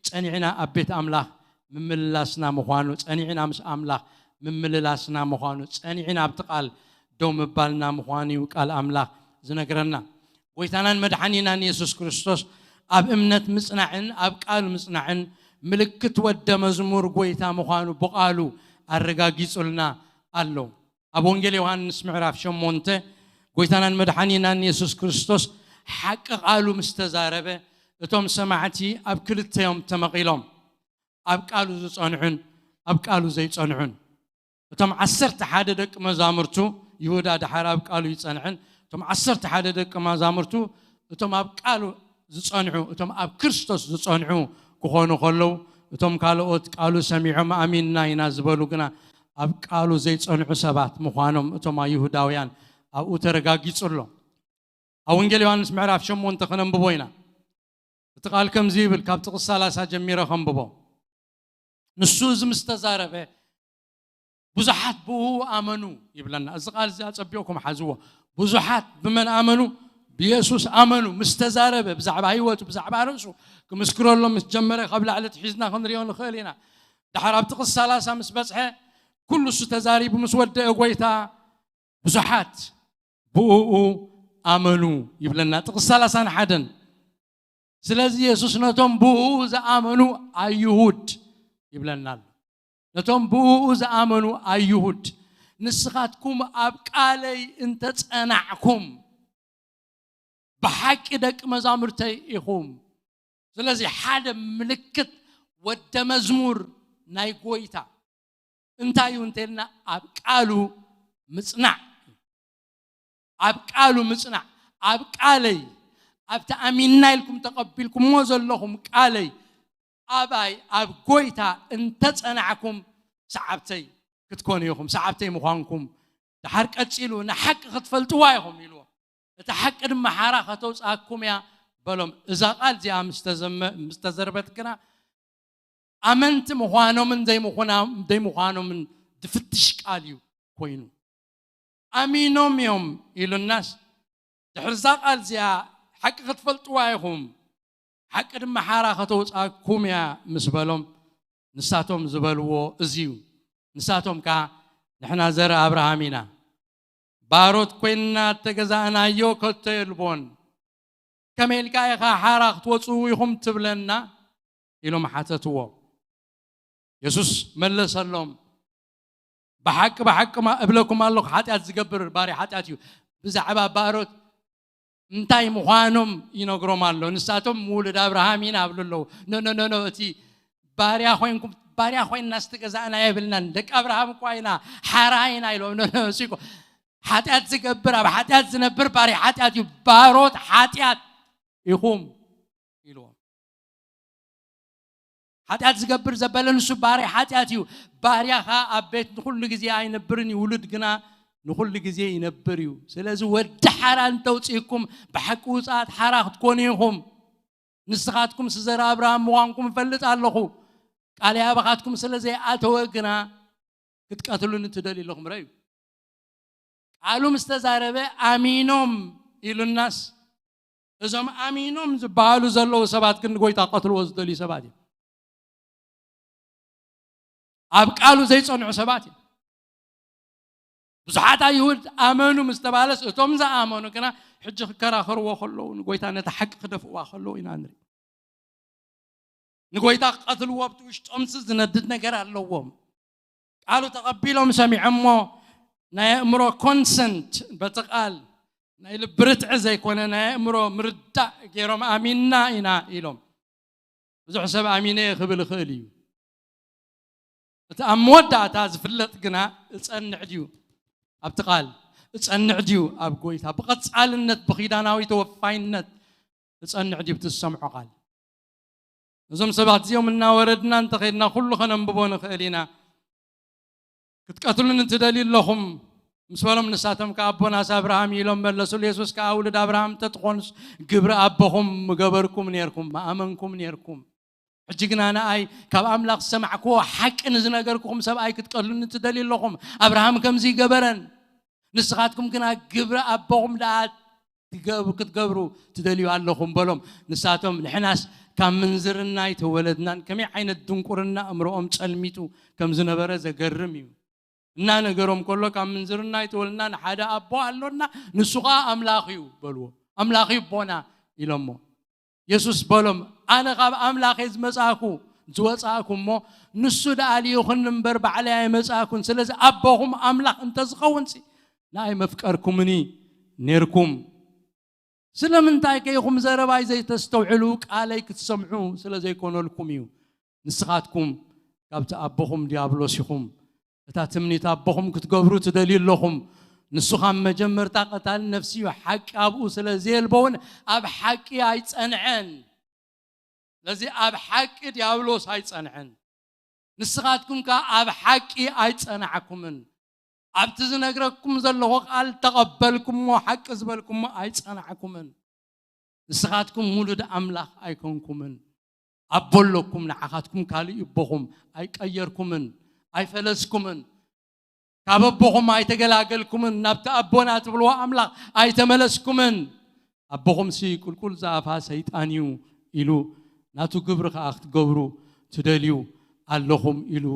ጸኒዕና ኣብ ቤት ኣምላኽ ምምልላስና ምዃኑ፣ ጸኒዕና ምስ ኣምላኽ ምምልላስና ምዃኑ፣ ጸኒዕና ኣብቲ ቃል ደው ምባልና ምዃኑ እዩ ቃል ኣምላኽ ዝነግረና። ጎይታናን መድሓኒናን የሱስ ክርስቶስ ኣብ እምነት ምጽናዕን ኣብ ቃሉ ምጽናዕን ምልክት ወደ መዝሙር ጎይታ ምዃኑ ብቓሉ ኣረጋጊጹልና ኣሎ። ኣብ ወንጌል ዮሃንስ ምዕራፍ ሸሞንተ፣ ጎይታናን መድሓኒናን የሱስ ክርስቶስ ሓቂ ቃሉ ምስ ተዛረበ፣ እቶም ሰማዕቲ ኣብ ክልተ እዮም ተመቒሎም፣ ኣብ ቃሉ ዝጸንዑን ኣብ ቃሉ ዘይጸንዑን። እቶም ዓሰርተ ሓደ ደቂ መዛሙርቱ፣ ይሁዳ ደሓር ኣብ ቃሉ ይጸንዕን፣ እቶም ዓሰርተ ሓደ ደቂ መዛሙርቱ፣ እቶም ኣብ ቃሉ ዝጸንዑ፣ እቶም ኣብ ክርስቶስ ዝጸንዑ ክኾኑ ከለዉ፣ እቶም ካልኦት ቃሉ ሰሚዖም ኣሚንና ኢና ዝበሉ ግና ኣብ ቃሉ ዘይጸንዑ ሰባት ምዃኖም እቶም ኣይሁዳውያን ኣብኡ ተረጋጊጹ ኣሎ። ኣብ ወንጌል ዮሃንስ ምዕራፍ ሸሞንተ ከነንብቦ ኢና። እቲ ቃል ከምዚ ይብል፣ ካብ ጥቕስ ሰላሳ ጀሚረ ከንብቦ። ንሱ እዚ ምስ ተዛረበ፣ ብዙሓት ብኡ ኣመኑ ይብለና። እዚ ቃል እዚ ኣጸቢቕኩም ሓዝዎ። ብዙሓት ብመን ኣመኑ? ብየሱስ ኣመኑ። ምስ ተዛረበ፣ ብዛዕባ ህይወቱ፣ ብዛዕባ ርእሱ ክምስክረሎም ምስ ጀመረ፣ ካብ ላዕሊ እቲ ሒዝና ክንሪኦ ንኽእል ኢና። ድሓር ኣብ ጥቕስ ሰላሳ ምስ በጽሐ፣ ኩሉ እሱ ተዛሪቡ ምስ ወደአ፣ ጎይታ ብዙሓት ብእኡ ኣመኑ ይብለና። ጥቕስ ሰላሳን ሓደን፣ ስለዚ የሱስ ነቶም ብእኡ ዝኣመኑ ኣይሁድ ይብለና ኣሎ። ነቶም ብእኡ ዝኣመኑ ኣይሁድ፣ "ንስኻትኩም ኣብ ቃለይ እንተጸናዕኩም፣ ብሓቂ ደቂ መዛሙርተይ ኢኹም።" ስለዚ ሓደ ምልክት ወደ መዝሙር ናይ ጎይታ እንታይ እዩ እንተልና፣ ኣብ ቃሉ ምጽናዕ። ኣብ ቃሉ ምጽናዕ። ኣብ ቃለይ፣ ኣብቲ ኣሚንና ኢልኩም ተቐቢልኩምዎ ዘለኹም ቃለይ፣ ኣባይ ኣብ ጎይታ እንተጸናዕኩም፣ ሰዓብተይ ክትኮኑ ኢኹም፣ ሰዓብተይ ምዃንኩም። ድሓር ቀጺሉ፣ "ንሓቂ ክትፈልጥዋ ኢኹም" ኢልዎ። "እቲ ሓቂ ድማ ሓራ ከተውጽኣኩም እያ" በሎም። እዛ ቃል እዚኣ ምስ ተዘመ-፣ ምስ ተዘርበት ግና፣ ኣመንቲ ምዃኖምን ዘይምዃና-፣ ዘይምዃኖምን ዝፍትሽ ቃል እዩ ኮይኑ። ኣሚኖም እዮም ኢሉናስ፣ ድሕሪ እዛ ቃል እዚኣ፣ "ሓቂ ክትፈልጥዋ ኢኹም፣ ሓቂ ድማ ሓራ ከተውጽኣኩም እያ" ምስ በሎም፣ ንሳቶም ዝበልዎ እዚ እዩ። ንሳቶም ከኣ፣ "ንሕና ዘር ኣብርሃም ኢና፣ ባሮት ኮይንና እተገዛእናዮ ከቶ የልቦን። ከመይ ኢልካ ኢኻ ሓራ ክትወጽኡ ኢኹም ትብለና?" ኢሎም ሓተትዎ። የሱስ መለሰሎም፣ "ብሓቂ፣ ብሓቂ ማ-፣ እብለኩም ኣለኹ፣ ሓጢኣት ዝገብር ባርያ ሓጢኣት እዩ።" ብዛዕባ ባሮት እንታይ ምዃኖም ይነግሮም ኣሎ። ንሳቶም፣ "ውሉድ ኣብርሃም ኢና" ኣብሉ ኣለዉ። "ኖ፣ ኖ፣ ኖ፣ ኖ፣ እቲ ባርያ ኮይንኩም፣ ባርያ ኮይንና ዝተገዛእና የብልናን፣ ደቂ ኣብርሃም እኳ ኢና፣ ሓራ ኢና" ኢሎም። "ኖ፣ ኖ፣ እሱ እኮ ሓጢኣት ዝገብር፣ ኣብ ሓጢኣት ዝነብር ባርያ ሓጢኣት እዩ፣ ባሮት ሓጢኣት ኢኹም" ኢልዎም። ሓጢኣት ዝገብር ዘበለ ንሱ ባርያ ሓጢኣት እዩ። ባርያ ኸኣ ኣብ ቤት ንኹሉ ግዜ ኣይነብርን እዩ፣ ውሉድ ግና ንኹሉ ግዜ ይነብር እዩ። ስለዚ ወዲ ሓራ እንተውጽእኩም፣ ብሓቂ ውጽኣት ሓራ ክትኮኑ ኢኹም። ንስኻትኩም ስዘር ኣብርሃም ምዃንኩም እፈልጥ ኣለኹ። ቃለይ ኣባኻትኩም ስለ ዘይኣተወ ግና፣ ክትቀትሉኒ ትደልዩ ኣለኹም። ረዩ፣ ቃሉ ምስ ተዛረበ ኣሚኖም ኢሉናስ፣ እዞም ኣሚኖም ዝበሃሉ ዘለዉ ሰባት ግን ንጎይታ ክቐትልዎ ዝደልዩ ሰባት እዮም። ኣብ ቃሉ ዘይጸንዑ ሰባት እዮም። ብዙሓት ኣይሁድ ኣመኑ ምስ ተባለስ፣ እቶም ዝኣመኑ ግና ሕጂ ክከራኸርዎ ከለዉ፣ ንጎይታ ነታ ሓቂ ክደፍእዋ ከለዉ ኢና ንርኢ። ንጎይታ ክቐትልዎ ኣብቲ ውሽጦምሲ ዝነድድ ነገር ኣለዎም። ቃሉ ተቐቢሎም ሰሚዖሞ፣ ናይ ኣእምሮ ኮንሰንት በቲ ቃል ናይ ልቢ ርትዒ ዘይኮነ ናይ ኣእምሮ ምርዳእ ገይሮም ኣሚንና ኢና ኢሎም። ብዙሕ ሰብ ኣሚነ ክብል ይኽእል እዩ። እቲ ኣብ መወዳእታ ዝፍለጥ ግና እጸንዕ ድዩ ኣብቲ ቃል፣ እጸንዕ ድዩ ኣብ ጎይታ፣ ብቐጻልነት ብኺዳናዊ ተወፋይነት እጸንዕ ድዩ ብቲ ዝሰምዖ ቃል። እዞም ሰባት እዚኦም እናወረድና እንተኸድና ኩሉ ከነንብቦ ንኽእል ኢና። ክትቀትሉኒ ትደልዩ ኣለኹም ምስ በሎም፣ ንሳቶም ከኣ ኣቦናስ ኣብርሃም ኢሎም መለሱሉ። የሱስ ከኣ ውሉድ ኣብርሃም እንተትኾኑስ ግብሪ ኣቦኹም ምገበርኩም ነርኩም፣ ምኣመንኩም ነርኩም። ሕጂ ግና ንኣይ ካብ ኣምላኽ ዝሰማዕክዎ ሓቂ ንዝነገርኩኹም ሰብኣይ ክትቀትሉኒ ትደልዩ ኣለኹም። ኣብርሃም ከምዚ ይገበረን፣ ንስኻትኩም ግና ግብሪ ኣቦኹም ደኣ ክትገብሩ ትደልዩ ኣለኹም በሎም። ንሳቶም ንሕናስ ካብ ምንዝርና ኣይተወለድናን። ከመይ ዓይነት ድንቁርና ኣእምሮኦም ጸልሚቱ ከም ዝነበረ ዘገርም እዩ። እናነገሮም ከሎ ካብ ምንዝርና ኣይተወለድናን፣ ሓደ ኣቦ ኣሎና፣ ንሱ ኸኣ ኣምላኽ እዩ በልዎ። ኣምላኽ እዩ ኣቦና ኢሎሞ። የሱስ በሎም፣ ኣነ ካብ ኣምላኽ እየ ዝመጻእኩ ዝወጻእኩ እሞ ንሱ ደኣ ልኢኹኒ እምበር ባዕለይ ኣይመጻእኩን። ስለዚ ኣቦኹም ኣምላኽ እንተዝኸውንሲ ንኣይ መፍቀርኩምኒ ነርኩም። ስለምንታይ ከ ኢኹም ዘረባይ ዘይተስተውዕሉ፣ ቃለይ ክትሰምዑ ስለ ዘይኮነልኩም እዩ። ንስኻትኩም ካብቲ ኣቦኹም ዲያብሎስ ኢኹም። እታ ትምኒት ኣቦኹም ክትገብሩ ትደልዩ ኣለኹም። ንሱ ካብ መጀመርታ ቀታሊ ነፍሲ እዩ፣ ሓቂ ኣብኡ ስለ ዘየልቦ እውን ኣብ ሓቂ ኣይጸንዐን። ስለዚ ኣብ ሓቂ ዲያብሎስ ኣይጸንዐን። ንስኻትኩም ከኣ ኣብ ሓቂ ኣይጸናዕኩምን። ኣብቲ ዝነግረኩም ዘለኹ ቃል ተቐበልኩሞ፣ ሓቂ ዝበልኩሞ ኣይጸናዕኩምን። ንስኻትኩም ውሉድ ኣምላኽ ኣይኮንኩምን። ኣቦ ኣለኩም ንዓኻትኩም፣ ካልእ ኣቦኹም ኣይቀየርኩምን፣ ኣይፈለስኩምን። ካብ ኣቦኹም ኣይተገላገልኩምን፣ ናብቲ ኣቦና ትብልዎ ኣምላኽ ኣይተመለስኩምን። ኣቦኹምሲ ቁልቁል ዝኣፋ ሰይጣን እዩ ኢሉ ናቱ ግብሪ ከኣ ክትገብሩ ትደልዩ ኣለኹም ኢሉ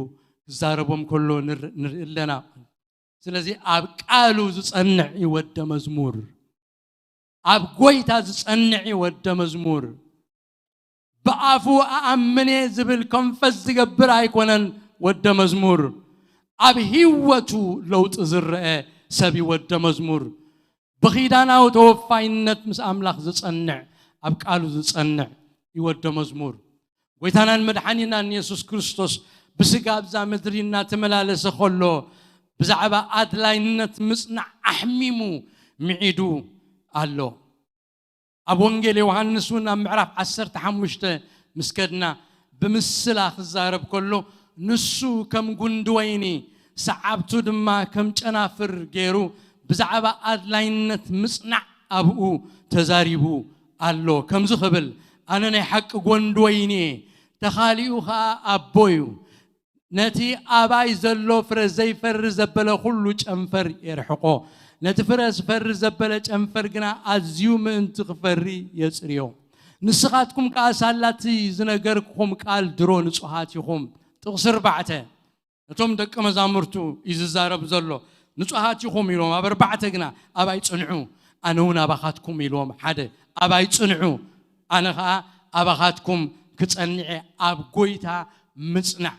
ክዛረቦም ከሎ ንር-፣ ንርኢ ኣለና። ስለዚ ኣብ ቃሉ ዝጸንዕ እዩ ወደ መዝሙር። ኣብ ጎይታ ዝጸንዕ እዩ ወደ መዝሙር። ብኣፉ ኣኣምኔ ዝብል ኮንፈስ ዝገብር ኣይኮነን ወደ መዝሙር። ኣብ ህይወቱ ለውጢ ዝረአ ሰብ እዩ ወደ መዝሙር። ብኺዳናዊ ተወፋይነት ምስ ኣምላኽ ዝጸንዕ፣ ኣብ ቃሉ ዝጸንዕ እዩ ወደ መዝሙር። ጎይታናን መድሓኒናን የሱስ ክርስቶስ ብስጋ ኣብዛ ምድሪ እናተመላለሰ ከሎ ብዛዕባ ኣድላይነት ምጽናዕ ኣሕሚሙ ምዒዱ ኣሎ። ኣብ ወንጌል ዮሃንስ እውን ኣብ ምዕራፍ ዓሰርተ ሓሙሽተ ምስ ከድና ብምስላ ክዛረብ ከሎ ንሱ ከም ጉንዲ ወይኒ ሰዓብቱ ድማ ከም ጨናፍር ገይሩ ብዛዕባ ኣድላይነት ምጽናዕ ኣብኡ ተዛሪቡ ኣሎ። ከምዚ ክብል ኣነ ናይ ሓቂ ጎንዲ ወይኒ እየ፣ ተኻሊኡ ኸኣ ኣቦ እዩ። ነቲ ኣባይ ዘሎ ፍረ ዘይፈሪ ዘበለ ኩሉ ጨንፈር የርሕቆ፣ ነቲ ፍረ ዝፈሪ ዘበለ ጨንፈር ግና ኣዝዩ ምእንቲ ክፈሪ የጽርዮ። ንስኻትኩም ከኣ ሳላቲ ዝነገርኩኹም ቃል ድሮ ንጹሃት ኢኹም። ጥቕሲ ኣርባዕተ ነቶም ደቂ መዛሙርቱ እዩ ዝዛረብ ዘሎ። ንጹሃት ኢኹም ኢሎም ኣብ ኣርባዕተ ግና ኣባይ ጽንዑ፣ ኣነ እውን ኣባኻትኩም ኢልዎም። ሓደ ኣባይ ጽንዑ፣ ኣነ ኸኣ ኣባኻትኩም ክጸንዐ ኣብ ጎይታ ምጽናዕ።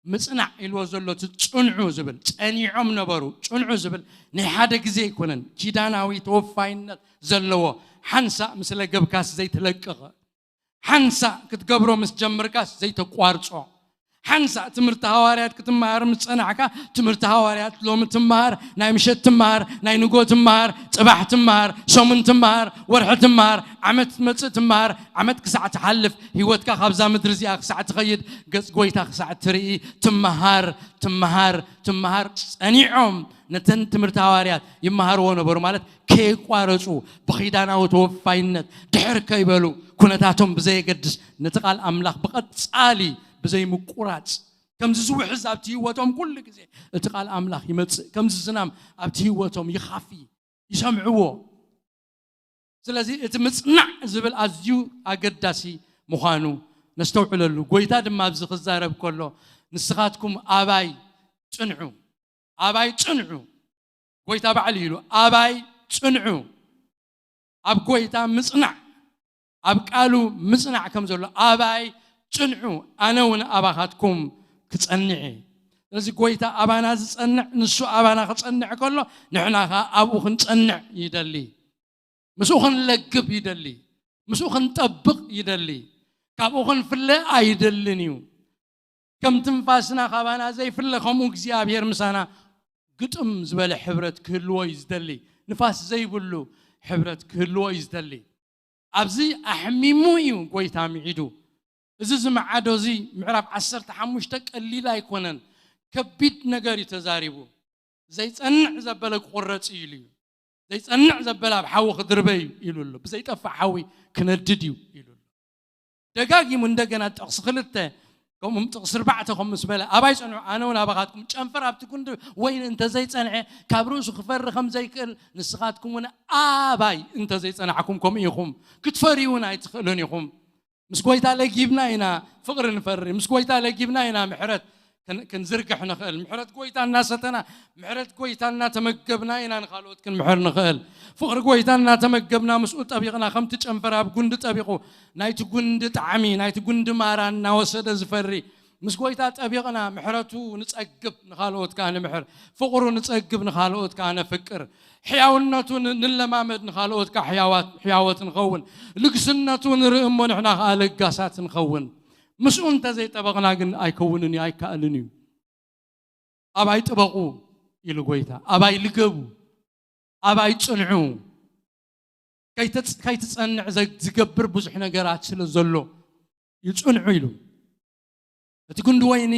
ምጽናዕ ኢልዎ ዘሎ እቲ ጽንዑ ዝብል፣ ጸኒዖም ነበሩ። ጽንዑ ዝብል ናይ ሓደ ግዜ ኣይኮነን፣ ኪዳናዊ ተወፋይነት ዘለዎ፣ ሓንሳእ ምስ ለገብካስ ዘይትለቅቕ፣ ሓንሳእ ክትገብሮ ምስ ጀመርካስ ዘይተቋርጾ፣ ሓንሳእ ትምህርቲ ሃዋርያት ክትመሃር ምስ ጸናዕካ፣ ትምህርቲ ሃዋርያት ሎሚ ትመሃር፣ ናይ ምሸት ትመሃር፣ ናይ ንጎ ትመሃር፣ ጽባሕ ትመሃር፣ ሰሙን ትመሃር፣ ወርሒ ትመሃር፣ ዓመት ትመጽእ ትመሃር፣ ዓመት ክሳዕ ትሓልፍ፣ ህይወትካ ካብዛ ምድሪ እዚኣ ክሳዕ ትኸይድ፣ ገጽ ጎይታ ክሳዕ ትርኢ ትመሃር፣ ትመሃር፣ ትመሃር። ጸኒዖም ነተን ትምህርቲ ሃዋርያት ይመሃርዎ ነበሩ፣ ማለት ከየቋረጹ ብኺዳናዊ ተወፋይነት ድሕር ከይበሉ ኩነታቶም ብዘየገድስ ነቲ ቃል ኣምላኽ ብቐጻሊ ብዘይምቁራጽ ከምዚ ዝውሕዝ ኣብቲ ህይወቶም ኩሉ ግዜ እቲ ቃል ኣምላኽ ይመጽእ፣ ከምዚ ዝናም ኣብቲ ህይወቶም ይኻፊ፣ ይሰምዕዎ። ስለዚ እቲ ምጽናዕ ዝብል ኣዝዩ ኣገዳሲ ምዃኑ ነስተውዕለሉ። ጎይታ ድማ ኣብዚ ክዛረብ ከሎ ንስኻትኩም ኣባይ ጽንዑ፣ ኣባይ ጽንዑ፣ ጎይታ ባዕሉ ኢሉ ኣባይ ጽንዑ፣ ኣብ ጎይታ ምጽናዕ፣ ኣብ ቃሉ ምጽናዕ ከም ዘሎ ኣባይ ጽንዑ፣ ኣነ እውን ኣባኻትኩም ክጸንዕ እየ። ስለዚ ጎይታ ኣባና ዝጸንዕ፣ ንሱ ኣባና ክጸንዕ ከሎ ንሕና ኸኣ ኣብኡ ክንጸንዕ ይደሊ። ምስኡ ክንለግብ ይደሊ። ምስኡ ክንጠብቕ ይደሊ። ካብኡ ክንፍለ ኣይደልን እዩ። ከም ትንፋስና ካባና ዘይፍለ፣ ከምኡ እግዚኣብሔር ምሳና ግጥም ዝበለ ሕብረት ክህልዎ እዩ ዝደሊ። ንፋስ ዘይብሉ ሕብረት ክህልዎ እዩ ዝደሊ። ኣብዚ ኣሕሚሙ እዩ ጎይታ ምዒዱ። እዚ ዝመዓዶ እዚ ምዕራፍ ዓሰርተ ሓሙሽተ ቀሊል ኣይኮነን። ከቢድ ነገር እዩ ተዛሪቡ። ዘይጸንዕ ዘበለ ክቑረጽ እዩ ኢሉ እዩ። ዘይጸንዕ ዘበለ ኣብ ሓዊ ክድርበ እዩ ኢሉ ኣሎ። ብዘይጠፍእ ሓዊ ክነድድ እዩ ኢሉ ኣሎ። ደጋጊሙ እንደገና ጥቕሲ ክልተ ከምኡ ጥቕሲ ኣርባዕተ ከም ምስ በለ፣ ኣባይ ጽንዑ፣ ኣነ እውን ኣባኻትኩም። ጨንፈር ኣብቲ ጉንዲ ወይኒ እንተ ዘይጸንዐ፣ ካብ ርእሱ ክፈሪ ከም ዘይክእል፣ ንስኻትኩም እውን ኣባይ እንተ ዘይጸናዕኩም ከምኡ ኢኹም። ክትፈርዩ እውን ኣይትኽእሉን ኢኹም። ምስ ጎይታ ለጊብና ኢና ፍቕሪ ንፈሪ። ምስ ጎይታ ለጊብና ኢና ምሕረት ክን-፣ ክንዝርግሕ ንኽእል። ምሕረት ጎይታ እናሰተና፣ ምሕረት ጎይታ እናተመገብና ኢና ንኻልኦት ክንምሕር ንኽእል። ፍቕሪ ጎይታ እናተመገብና፣ ምስኡ ጠቢቕና፣ ከምቲ ጨንፈር ኣብ ጉንዲ ጠቢቑ፣ ናይቲ ጉንዲ ጣዕሚ፣ ናይቲ ጉንዲ ማራ እናወሰደ ዝፈሪ፣ ምስ ጎይታ ጠቢቕና፣ ምሕረቱ ንጸግብ፣ ንኻልኦት ከኣ ንምሕር። ፍቕሩ ንጸግብ፣ ንኻልኦት ከኣ ነፍቅር። ሕያውነቱ ን-፣ ንለማመድ፣ ንኻልኦት ከኣ ሕያዋት፣ ሕያወት ንኸውን። ልግስነቱ ንርኢ እሞ ንሕና ከኣ ለጋሳት ንኸውን። ምስኡ እንተ ዘይጠበቕና ግን ኣይከውንን እዩ፣ ኣይከኣልን እዩ። ኣባይ ጥበቑ ኢሉ ጎይታ፣ ኣባይ ልገቡ፣ ኣባይ ጽንዑ። ከይተጽ-፣ ከይትጸንዕ ዘ-፣ ዝገብር ብዙሕ ነገራት ስለ ዘሎ እዩ ጽንዑ ኢሉ። እቲ ጉንዲ ወይኒ፣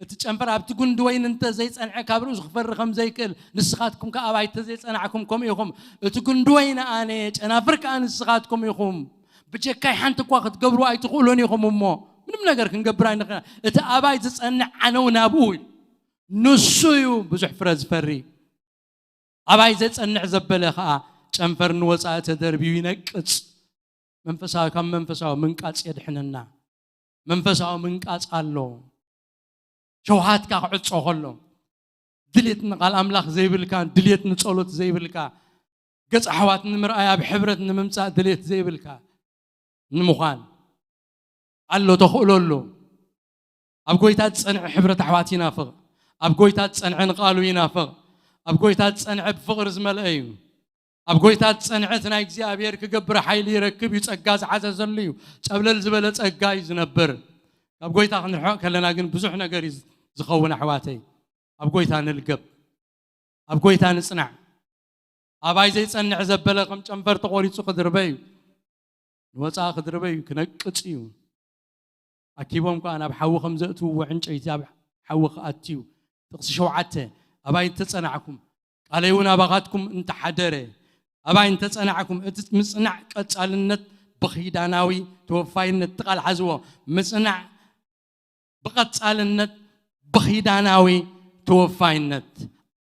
እቲ ጨንፈር ኣብቲ ጉንዲ ወይኒ እንተ ዘይጸንዐ ካብ ርእሱ ክፈሪ ከም ዘይክእል፣ ንስኻትኩም ከኣ ኣባይ እንተ ዘይጸናዕኩም ከምኡ ኢኹም። እቲ ጉንዲ ወይኒ ኣነ፣ ጨናፍር ከኣ ንስኻትኩም ኢኹም። ብጀካይ ሓንቲ እኳ ክትገብሩ ኣይትኽእሉን ኢኹም እሞ፣ ምንም ነገር ክንገብር ኣይንኽእል። እቲ ኣባይ ዝጸንዕ ዓነው ናብኡ እዩ። ንሱ እዩ ብዙሕ ፍረ ዝፈሪ። ኣባይ ዘጸንዕ ዘበለ ኸኣ ጨንፈር ንወጻኢ ተደርብዩ ይነቅጽ። መንፈሳዊ፣ ካብ መንፈሳዊ ምንቃጽ የድሕነና። መንፈሳዊ ምንቃጽ ኣሎ። ሸውሃትካ ክዕጾ ከሎ፣ ድሌት ንቓል ኣምላኽ ዘይብልካ፣ ድሌት ንጸሎት ዘይብልካ፣ ገጽ ኣሕዋት ንምርኣይ ኣብ ሕብረት ንምምጻእ ድሌት ዘይብልካ ንምዃን ኣሎ፣ ተኽእሎ ኣሎ። ኣብ ጎይታ ዝጸንዐ ሕብረት ኣሕዋት ይናፍቕ። ኣብ ጎይታ ዝጸንዐ ንቓሉ ይናፍቕ። ኣብ ጎይታ ዝጸንዐ ብፍቕሪ ዝመልአ እዩ። ኣብ ጎይታ ዝጸንዐ እቲ ናይ እግዚኣብሔር ክገብር ሓይሊ ይረክብ እዩ። ጸጋ ዝዓዘዘሉ እዩ። ጸብለል ዝበለ ጸጋ እዩ ዝነብር። ካብ ጎይታ ክንርሕቕ ከለና ግን ብዙሕ ነገር እዩ ዝኸውን ኣሕዋተይ። ኣብ ጎይታ ንልገብ። ኣብ ጎይታ ንጽናዕ። ኣባይ ዘይጸንዕ ዘበለ ከም ጨንፈር ተቖሪጹ ክድርበ እዩ። ንወጻኢ ክድርበ እዩ፣ ክነቅጽ እዩ። ኣኪቦም ከኣ ናብ ሓዊ ከም ዘእትውዎ ዕንጨይቲ ኣብ ሓዊ ክኣቱ እዩ። ጥቕሲ ሸውዓተ፣ ኣባይ እንተጸናዕኩም፣ ቃለይ እውን ኣባኻትኩም እንተሓደረ፣ ኣባይ እንተጸናዕኩም፣ እቲ ምጽናዕ ቀጻልነት ብኺዳናዊ ተወፋይነት፣ እቲ ቃል ሓዝዎ፣ ምጽናዕ ብቐጻልነት ብኺዳናዊ ተወፋይነት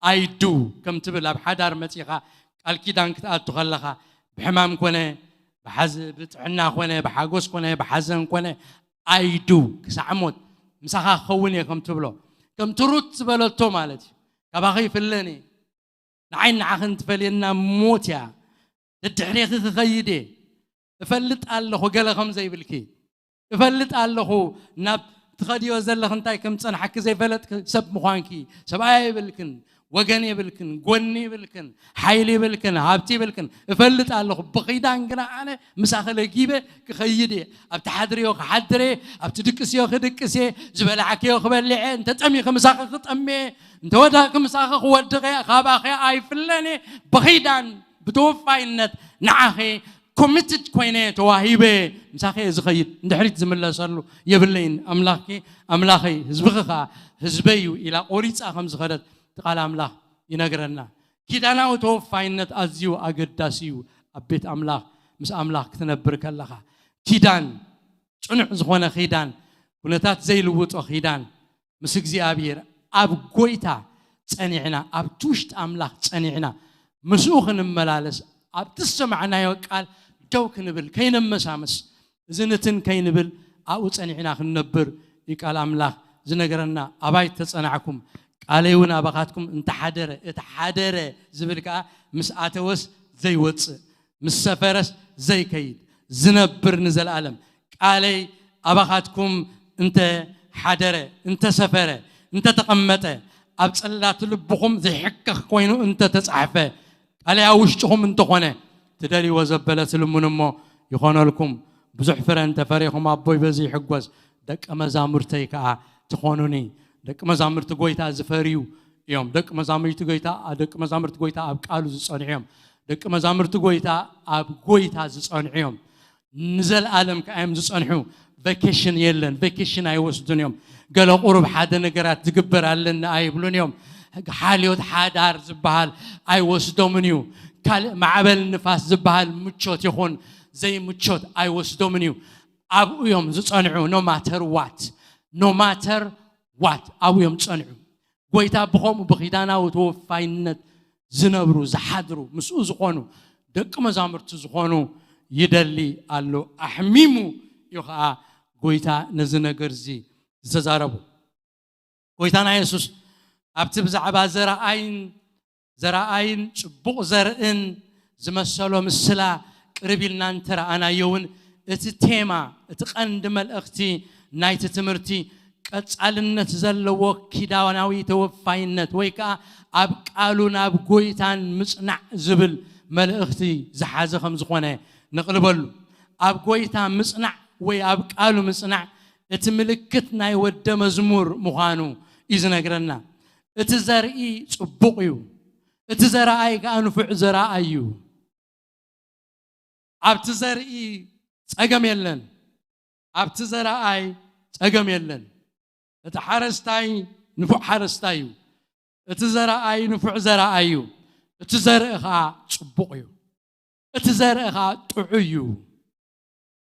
ኣይዱ ከም ትብል ኣብ ሓዳር መጺኻ ቃል ኪዳን ክትኣቱ ከለኻ ብሕማም ኮነ ብሓዝ-፣ ብጥዕና ኮነ ብሓጎስ ኮነ ብሓዘን ኮነ ኣይዱ ክሳዕ ሞት ምሳኻ ክኸውን እየ ከም ትብሎ ከምቲ ሩት ዝበለቶ ማለት እዩ። ካባኸ ይፍለን እየ ንዓይ ንዓኽን ትፈልየና ሞት እያ። ደድሕሬኺ ክኸይድ እየ። እፈልጥ ኣለኹ ገለ ከም ዘይብልኪ። እፈልጥ ኣለኹ ናብ ትኸድዮ ዘለኽ እንታይ ከም ዝጸንሓኪ ዘይፈለጥኪ ሰብ ምዃንኪ። ሰብኣይ የብልክን፣ ወገን የብልክን፣ ጎኒ የብልክን፣ ሓይሊ የብልክን፣ ሃብቲ የብልክን። እፈልጥ ኣለኹ። ብኺዳን ግና ኣነ ምሳኺ ለጊበ ክኸይድ እየ። ኣብ ትሓድርዮ ክሓድር እየ፣ ኣብ ትድቅስዮ ክድቅስ እየ፣ ዝበላዕክዮ ክበልዕ እየ፣ እንተ ጠሚኺ ምሳኺ ክጠሚ እየ፣ እንተ ወዳእኪ ምሳኺ ክወድቕ እየ፣ ካባኺ ኣይፍለን እየ። ብኺዳን ብተወፋይነት ንዓኺ ኮሚትድ ኮይነ ተዋሂበ ምሳኺ እየ ዝኸይድ፣ ንድሕሪት ዝምለሰሉ የብለይን። ኣምላኽኪ ኣምላኸይ፣ ህዝብኺ ኸኣ ህዝበይ እዩ ኢላ ቆሪጻ ከም ዝኸደት እቲ ቃል ኣምላኽ ይነግረና። ኪዳናዊ ተወፋይነት ኣዝዩ ኣገዳሲ እዩ። ኣብ ቤት ኣምላኽ ምስ ኣምላኽ ክትነብር ከለኻ ኪዳን፣ ጽኑዕ ዝኾነ ኪዳን፣ ኩነታት ዘይልውጦ ኪዳን፣ ምስ እግዚኣብሔር ኣብ ጎይታ ጸኒዕና፣ ኣብቲ ውሽጢ ኣምላኽ ጸኒዕና፣ ምስኡ ክንመላለስ፣ ኣብቲ ዝሰማዕናዮ ቃል ደው ክንብል፣ ከይነመሳምስ፣ እዚ ንትን ከይንብል፣ ኣብኡ ጸኒዕና ክንነብር እዩ ቃል ኣምላኽ ዝነገረና። ኣባይ ተጸናዕኩም፣ ቃለይ እውን ኣባኻትኩም እንተሓደረ፣ እቲ ሓደረ ዝብል ከኣ ምስ ኣተወስ ዘይወጽእ፣ ምስ ሰፈረስ ዘይከይድ፣ ዝነብር ንዘለኣለም። ቃለይ ኣባኻትኩም እንተ ሓደረ፣ እንተ ሰፈረ፣ እንተ ተቐመጠ፣ ኣብ ጽላት ልብኹም ዘይሕከኽ ኮይኑ እንተ ተጻሕፈ፣ ካልኣይ ኣብ ውሽጥኹም እንተኾነ፣ ትደልይዎ ዘበለ ትልምኑ እሞ ይኾነልኩም። ብዙሕ ፍረ እንተፈሪኹም ኣቦይ በዚ ይሕጎስ፣ ደቀ መዛሙርተይ ከኣ ትኾኑኒ። ደቂ መዛሙርቲ ጎይታ ዝፈርዩ እዮም። ደቂ መዛሙርቲ ጎይታ፣ ደቂ መዛሙርቲ ጎይታ ኣብ ቃሉ ዝጸንዑ እዮም። ደቂ መዛሙርቲ ጎይታ ኣብ ጎይታ ዝጸንዑ እዮም። ንዘለኣለም ከኣ እዮም ዝጸንሑ። ቨኬሽን የለን፣ ቨኬሽን ኣይወስዱን እዮም። ገለ ቁሩብ ሓደ ነገራት ዝግበር ኣለኒ ኣይብሉን እዮም። ሓልዮት ሓዳር ዝበሃል ኣይወስዶምን እዩ። ካልእ ማዕበል ንፋስ ዝበሃል ምቾት ይኹን ዘይምቾት ኣይወስዶምን እዩ። ኣብኡ እዮም ዝጸንዑ። No matter what, no matter what፣ ኣብኡ እዮም ዝጸንዑ። ጎይታ ብኸምኡ ብኺዳናዊ ተወፋይነት ዝነብሩ፣ ዝሓድሩ፣ ምስኡ ዝኾኑ፣ ደቂ መዛሙርቲ ዝኾኑ ይደሊ ኣሎ። ኣሕሚሙ እዩ ኸዓ ጎይታ ነዚ ነገር እዚ ዝተዛረቡ። ጎይታና የሱስ ኣብቲ ብዛዕባ ዘረኣይን፣ ዘረኣይን ጽቡቕ ዘርእን ዝመሰሎ ምስላ ቅርብ ኢልና እንተረኣናዮ እውን፣ እቲ ቴማ፣ እቲ ቀንዲ መልእኽቲ ናይቲ ትምህርቲ ቀጻልነት ዘለዎ ኪዳናዊ ተወፋይነት ወይ ከኣ ኣብ ቃሉ ናብ ጎይታን ምጽናዕ ዝብል መልእኽቲ ዝሓዘ ከም ዝኾነ ነቕልበሉ። ኣብ ጎይታ ምጽናዕ ወይ ኣብ ቃሉ ምጽናዕ እቲ ምልክት ናይ ወደ መዝሙር ምዃኑ እዩ ዝነግረና። እቲ ዘርኢ ጽቡቕ እዩ፣ እቲ ዘረኣይ ከኣ ንፉዕ ዘረኣይ እዩ። ኣብቲ ዘርኢ ጸገም የለን፣ ኣብቲ ዘረኣይ ጸገም የለን። እቲ ሓረስታይ ንፉዕ ሓረስታይ እዩ፣ እቲ ዘረኣይ ንፉዕ ዘረኣይ እዩ፣ እቲ ዘርኢ ኸኣ ጽቡቕ እዩ፣ እቲ ዘርኢ ኸኣ ጥዑይ እዩ።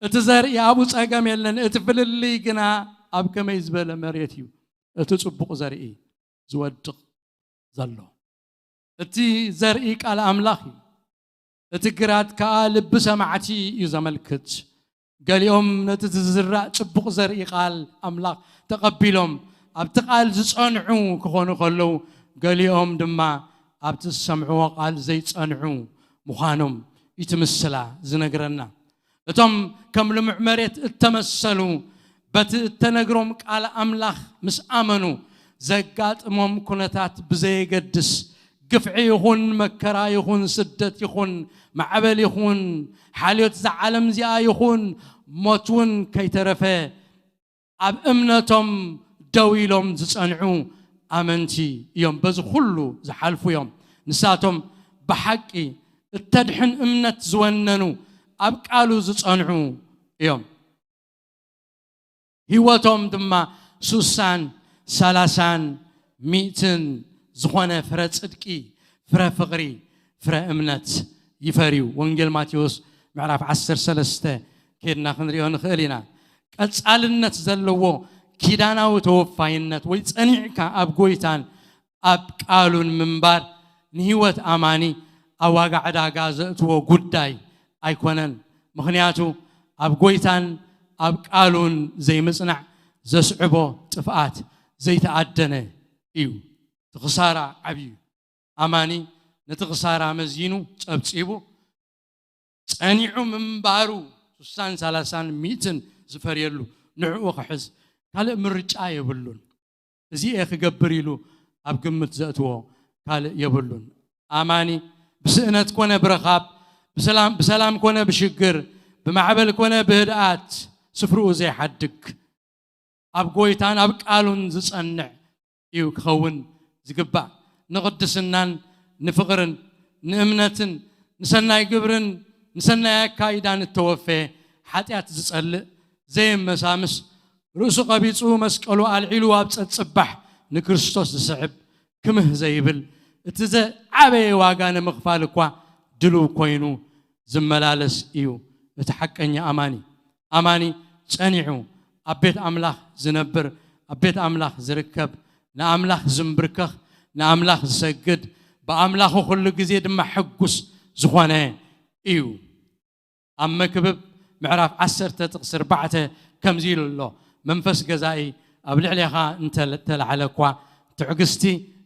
እቲ ዘርኢ ኣብኡ ጸገም የለን። እቲ ፍልልይ ግና ኣብ ከመይ ዝበለ መሬት እዩ እቲ ጽቡቕ ዘርኢ ዝወድቕ ዘሎ። እቲ ዘርኢ ቃል ኣምላኽ እዩ። እቲ ግራት ከኣ ልቢ ሰማዕቲ እዩ ዘመልክት። ገሊኦም ነቲ ዝዝራእ ጽቡቕ ዘርኢ ቃል ኣምላኽ ተቐቢሎም ኣብቲ ቃል ዝጸንዑ ክኾኑ ከለዉ፣ ገሊኦም ድማ ኣብቲ ዝሰምዕዎ ቃል ዘይጸንዑ ምዃኖም እቲ ምስላ ዝነግረና። እቶም ከም ልሙዕ መሬት እተመሰሉ፣ በቲ እተነግሮም ቃል ኣምላኽ ምስ ኣመኑ፣ ዘጋጥሞም ኩነታት ብዘየገድስ፣ ግፍዒ ይኹን፣ መከራ ይኹን፣ ስደት ይኹን፣ ማዕበል ይኹን፣ ሓልዮት እዛ ዓለም እዚኣ ይኹን፣ ሞት እውን ከይተረፈ፣ ኣብ እምነቶም ደው ኢሎም ዝጸንዑ ኣመንቲ እዮም። በዚ ኩሉ ዝሓልፉ እዮም። ንሳቶም ብሓቂ እተድሕን እምነት ዝወነኑ፣ ኣብ ቃሉ ዝጸንዑ እዮም። ህይወቶም ድማ ሱሳን ሰላሳን ሚእትን ዝኾነ ፍረ ጽድቂ፣ ፍረ ፍቕሪ፣ ፍረ እምነት ይፈርዩ። ወንጌል ማቴዎስ ምዕራፍ ዓሰርተ ሰለስተ ኬድና ክንሪኦ ንኽእል ኢና። ቀጻልነት ዘለዎ ኪዳናዊ ተወፋይነት ወይ ጸኒዕካ ኣብ ጎይታን ኣብ ቃሉን ምንባር ንህይወት ኣማኒ ኣብ ዋጋ ዕዳጋ ዘእትዎ ጉዳይ ኣይኮነን። ምኽንያቱ ኣብ ጎይታን ኣብ ቃሉን ዘይምጽናዕ ዘስዕቦ ጥፍኣት ዘይተኣደነ እዩ። እቲ ክሳራ ዓብዩ። ኣማኒ ነቲ ክሳራ መዚኑ ጸብጺቡ ጸኒዑ ምንባሩ፣ ሱሳን ሰላሳን ሚእትን ዝፈርየሉ ንዕኡ ክሕዝ ካልእ ምርጫ የብሉን። እዚ እየ ክገብር ኢሉ ኣብ ግምት ዘእትዎ ካልእ የብሉን። ኣማኒ ብስእነት ኮነ ብረኻብ፣ ብሰላም፣ ብሰላም ኮነ ብሽግር፣ ብማዕበል ኮነ ብህድኣት ስፍርኡ ዘይሓድግ፣ ኣብ ጎይታን ኣብ ቃሉን ዝጸንዕ እዩ ክኸውን ዝግባእ። ንቕድስናን ንፍቕርን ንእምነትን ንሰናይ ግብርን ንሰናይ ኣካይዳን እተወፈየ፣ ሓጢኣት ዝጸልእ፣ ዘየመሳምስ፣ ርእሱ ቀቢጹ መስቀሉ ኣልዒሉ ኣብ ጸጽባሕ ንክርስቶስ ዝስዕብ፣ ክምህ ዘይብል፣ እቲ ዝዓበየ ዋጋ ንምኽፋል እኳ ድሉው ኮይኑ ዝመላለስ እዩ እቲ ሓቀኛ ኣማኒ። ኣማኒ ጸኒዑ ኣብ ቤት ኣምላኽ ዝነብር፣ ኣብ ቤት ኣምላኽ ዝርከብ፣ ንኣምላኽ ዝምብርከኽ፣ ንኣምላኽ ዝሰግድ፣ ብኣምላኹ ኩሉ ግዜ ድማ ሕጉስ ዝኾነ እዩ። ኣብ መክብብ ምዕራፍ ዓሰርተ ጥቕሲ ኣርባዕተ ከምዚ ኢሉ ኣሎ፣ መንፈስ ገዛኢ ኣብ ልዕሌኻ እንተ ተላዕለ እኳ፣ ትዕግስቲ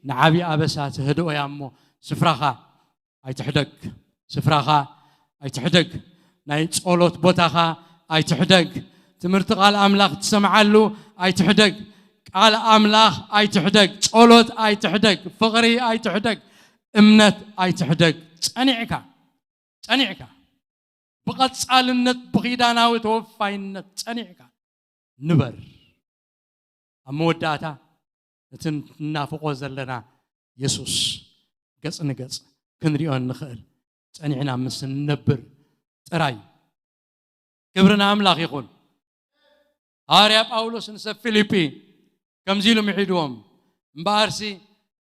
ንዓብዪ ኣበሳ ትህድኦ እያ እሞ፣ ስፍራኻ ኣይትሕደግ፣ ስፍራኻ ኣይትሕደግ፣ ናይ ጸሎት ቦታኻ ኣይትሕደግ፣ ትምህርቲ ቃል ኣምላኽ ትሰምዓሉ ኣይትሕደግ፣ ቃል ኣምላኽ ኣይትሕደግ፣ ጸሎት ኣይትሕደግ፣ ፍቕሪ ኣይትሕደግ፣ እምነት ኣይትሕደግ፣ ጸኒዕካ ጸኒዕካ ብቐጻልነት ብኺዳናዊ ተወፋይነት ጸኒዕካ ንበር። ኣብ መወዳእታ እቲ እናፍቆ ዘለና የሱስ ገጽ ንገጽ ክንሪኦ እንኽእል ጸኒዕና ምስ እንነብር ጥራይ። ክብሪ ንኣምላኽ ይኹን። ሃዋርያ ጳውሎስ ንሰብ ፊልጲ ከምዚ ኢሉ ምዒድዎም፣ እምበኣርሲ